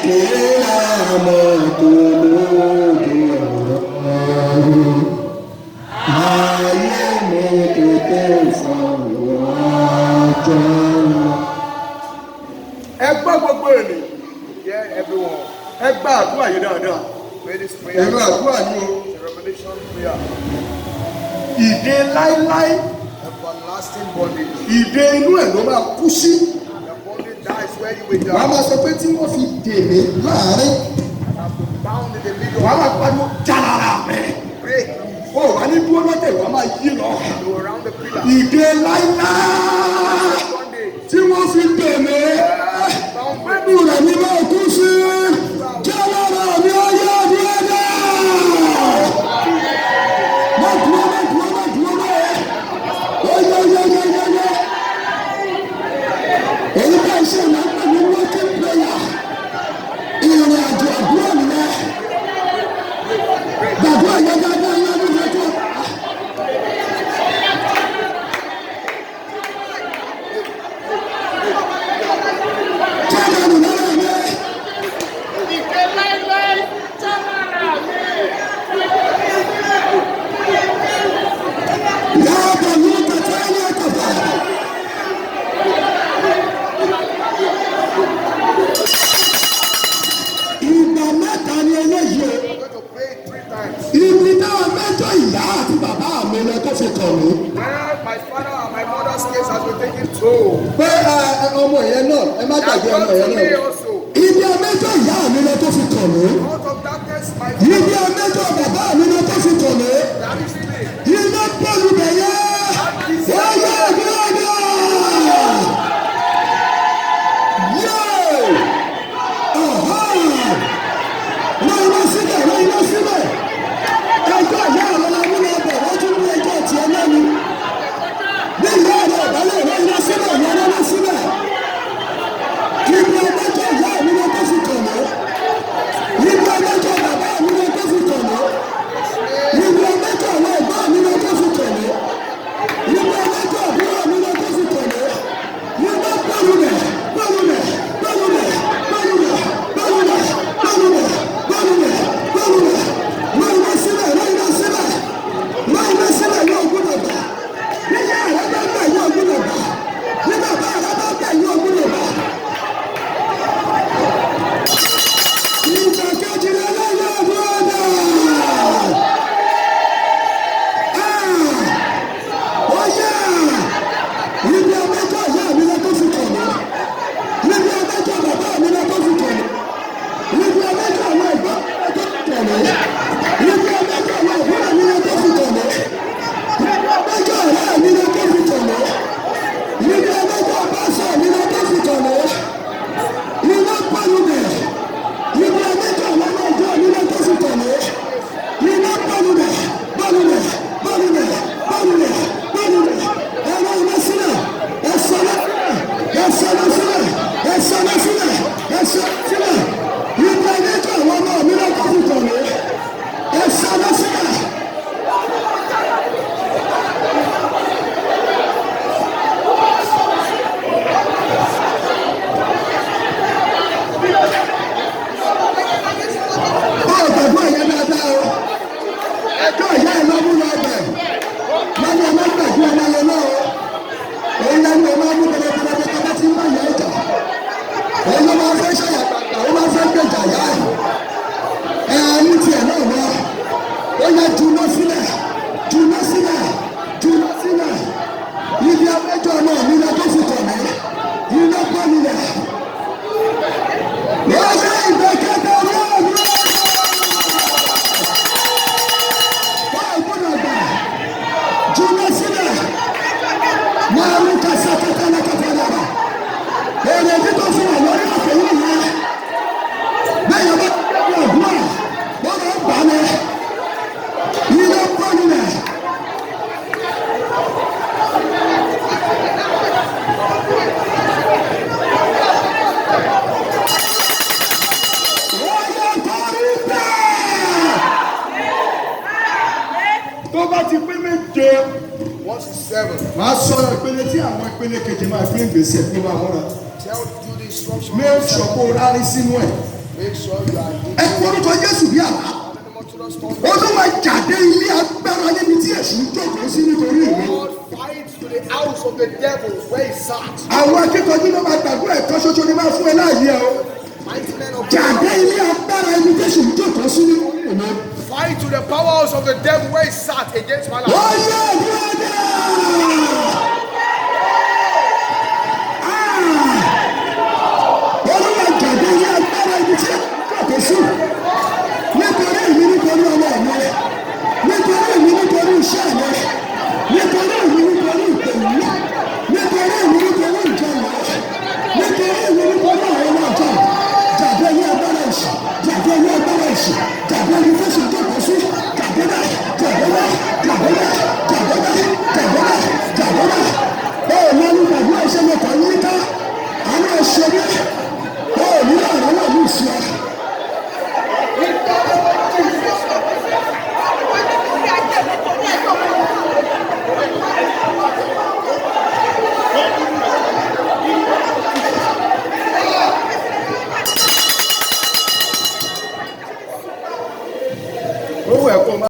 Kí àmọ́ tó lóde ọ̀rọ̀. Ayé mi tètè sọ̀rọ̀ ọjọ́ lọ. Ẹ gbọ́, gbogbo ènìyàn. Hear, everyone. Ẹ gba àdúrà yìí dáadáa. Pray this prayer. Ẹ̀rọ àdúrà ni o. It's a revelation prayer. Ìdè láíláí. Everlasting bondage. Ìdè inú ẹ̀ ló máa kú sí. The bondage dies where you will die. Wàá máa sọ pé tí wọ́n fi dè mí láàárín. Have been bound in the middle. Wàá máa pariwo, jálára mi. Break. Ó wà ní dúró lọ́tẹ̀, wàá máa yí lọ. You will round the pillar. Ìdè láíláí Bondage. Tí wọ́n fi dè mí. Bound Inú rẹ̀ ni máa kú sí. Jálára mi ayé mi ẹ̀dá. Má dúró, má dúró, má dúró bẹ́ẹ̀. Oyè oyè oyè oyè oyè. Èyí bá ṣe ìlànà pè ní working prayer. Ìrìn àjò àdúrà nìyẹn. Gbàdúrà yẹn dáadáa yẹn ní ìjọ. Jáde lára mi. Ìdè láíláí já lára mi. Yàtọ̀ ní kàtà yẹ kàtà. Ìgbà mẹ́ta ni eléyìí o. I'm going to pray it three times. Ibi náà mẹ́jọ ìyá àti bàbá mi lọ tó fi kàn mí. Where my father and my mother's case has been taken to. Pé ẹ ọmọ yẹn náà, ẹ má That gbàgbé got ọmọ to yẹn me náà. also. Ibi mẹ́jọ ìyá mi lọ tó fi kàn mí. Out of darkness, my Ibi mẹ́jọ bàbá mi lọ tó fi kàn mí. that is me. Iná pọ̀lù bẹ̀yẹ. Oyè ìgbéyàwó. Yóò. Rán iná síbẹ̀, rán iná síbẹ̀. Ẹjọ́ ìyá rẹ̀ la mú lọ bẹ̀, wọ́n tún mú ẹjọ́ tiẹ̀ náà ni. Bí ìyá rẹ̀ ọ̀bá lè rán iná síbẹ̀, rán iná síbẹ̀. Ibi ọmọjọ́ ìyá mi lọ tó fi kàn mí. Ibi ọmọjọ́ bàbá mi lọ tó fi kàn mí. Ibi ọmọjọ́ àwọn ẹ̀gbọ́n mi lọ tó fi kàn mí. Ibi ọmọjọ́ àbúrò mi lọ tó fi kàn mí. Iná pẹ̀lú rẹ̀, pẹ̀lú rẹ̀, pẹ̀lú rẹ̀, pẹ̀lú rẹ̀, pẹ̀lú rẹ̀, pẹ̀lú rẹ̀, pẹ̀lú rẹ̀, pẹ̀lú rẹ̀. Rán iná síbẹ̀, rán iná síbẹ̀. Rán iná síbẹ̀, yóò gbúdọ̀ gbà. Níyà rẹ̀ bá gbà, yóò gbúdọ̀ gbà. Ní bàbá rẹ̀ bá gbà, yóò gbúdọ̀ gbà. Ìgbà kejì rẹ̀ lọ́yọ̀ ọ̀gbọ́n. Ó yá! Ibi ọmọjọ́ ìyá mi lọ tó fi kàn mí. Níbi ọmọjọ́ bàbá mi lọ tó fi kàn mí. Níbi ọmọjọ́ àwọn ẹ̀gbọ́n mi lọ tó fi kàn mí. Níbi ọmọjọ́ àwọn àbúrò mi lọ tó fi kàn mí. Níbi ọmọjọ́ ọ̀rẹ́ mi lọ tó fi kàn mí. Níbi ọmọjọ́ pásọ̀ mi lọ tó fi kàn mí. Iná pọ̀lú bẹ̀. Níbi ọmọjọ́ àwọn ọmọ ọjọ́ mi lọ tó fi kàn mí. Iná pọ̀lú bẹ̀, pọ̀lú bẹ̀, pọ̀lú bẹ̀, pọ̀lú bẹ̀, pọ̀lú bẹ̀. Ẹ̀rọ iná sílẹ̀, ẹ̀sọ́ lọ sílẹ̀, ẹ̀sọ́ lọ sílẹ̀, ẹ̀sọ́ lọ sílẹ̀, ẹ̀sọ́ sílẹ̀. Ibi ọmọjọ́ àwọn ọmọ mi lọ tó fi kàn mí. Ẹ̀sọ́ lọ sílẹ̀. Báwo gbàgbọ́ ìyẹn dáadáa o? Ẹjọ́ ìyá ẹ̀ lọ́mú lọ bẹ̀. Lọ́nà ọmọ gbàgbé ọmọ yẹn náà o. Èyí lẹ́nu ọmọ mú tẹ́lẹ̀tẹ́lẹ̀ bá ti ń bá ìyá ìjà. Èyí ló máa fẹ́ ṣàyà gbàgbà, ó máa fẹ́ gbèjà ìyá ẹ̀. Ẹ ní tiẹ̀ náà lọ. Ó yẹ juná sílẹ̀, juná sílẹ̀, juná sílẹ̀. Ibi abẹ́jọ́ náà mi lọ tó fi kàn mí. Iná pọ̀ nílẹ̀. Wọ́n ṣe ìgbẹ́kẹ̀lé ní ọ̀dọ́. Báwo gbọ́dọ̀ gbà? Jùlọ sílẹ̀. Máa mú kásá kẹta lẹ́kẹ̀tẹ̀ lára. Èrè títọ́ fún wa lórí ọ̀kẹ́ yìí yẹn. Bẹ́ẹ̀ yẹn bá ti àdúrà, wọ́n máa ń gbà ní. Iná pọ̀ nílẹ̀. Wọ́n yẹ kọ́rí bẹ́ẹ̀. Tó bá ti pé 7, Once it's 7, màá sọ ìpele tí àwọn ìpele kejì máa gbé ìgbésẹ̀ tó máa múra. tell you the instruction. Make sure kó o rárí sínú ẹ̀. Make sure you are in. Ẹ forúkọ Jésù bí àlá. Olúwa, jáde ilé agbára níbi tí èṣù ń jókòó sí nítorí mi. God, fight to the house of the devils where he sat. Àwọn akíkanjú ló máa gbàgbọ́, ẹ̀kọ́ ṣoṣo ni máa fún ẹ láàyè ẹ o. Mighty men of Jáde God. ilé agbára ibi tí èṣù ń jókòó sí nítorí mi. Fight to the powers of the devil where he sat against my life. Ó yẹ ìlú ọdẹ. Olúwa, jáde ilé agbára ibi tí èṣù ń jókòó sí nítorí mi, nítorí ọmọ mi, nítorí mi, nítorí iṣẹ́ mi, nítorí mi, nítorí ìpè mi, nítorí mi, nítorí ìjọ mi, nítorí mi, nítorí àwọn ọmọ ìjọ. Jáde ilé agbára èṣù, jáde ilé agbára èṣù, jáde ibi tí èṣù jókòó sí, jáde náà, jáde náà, jáde náà.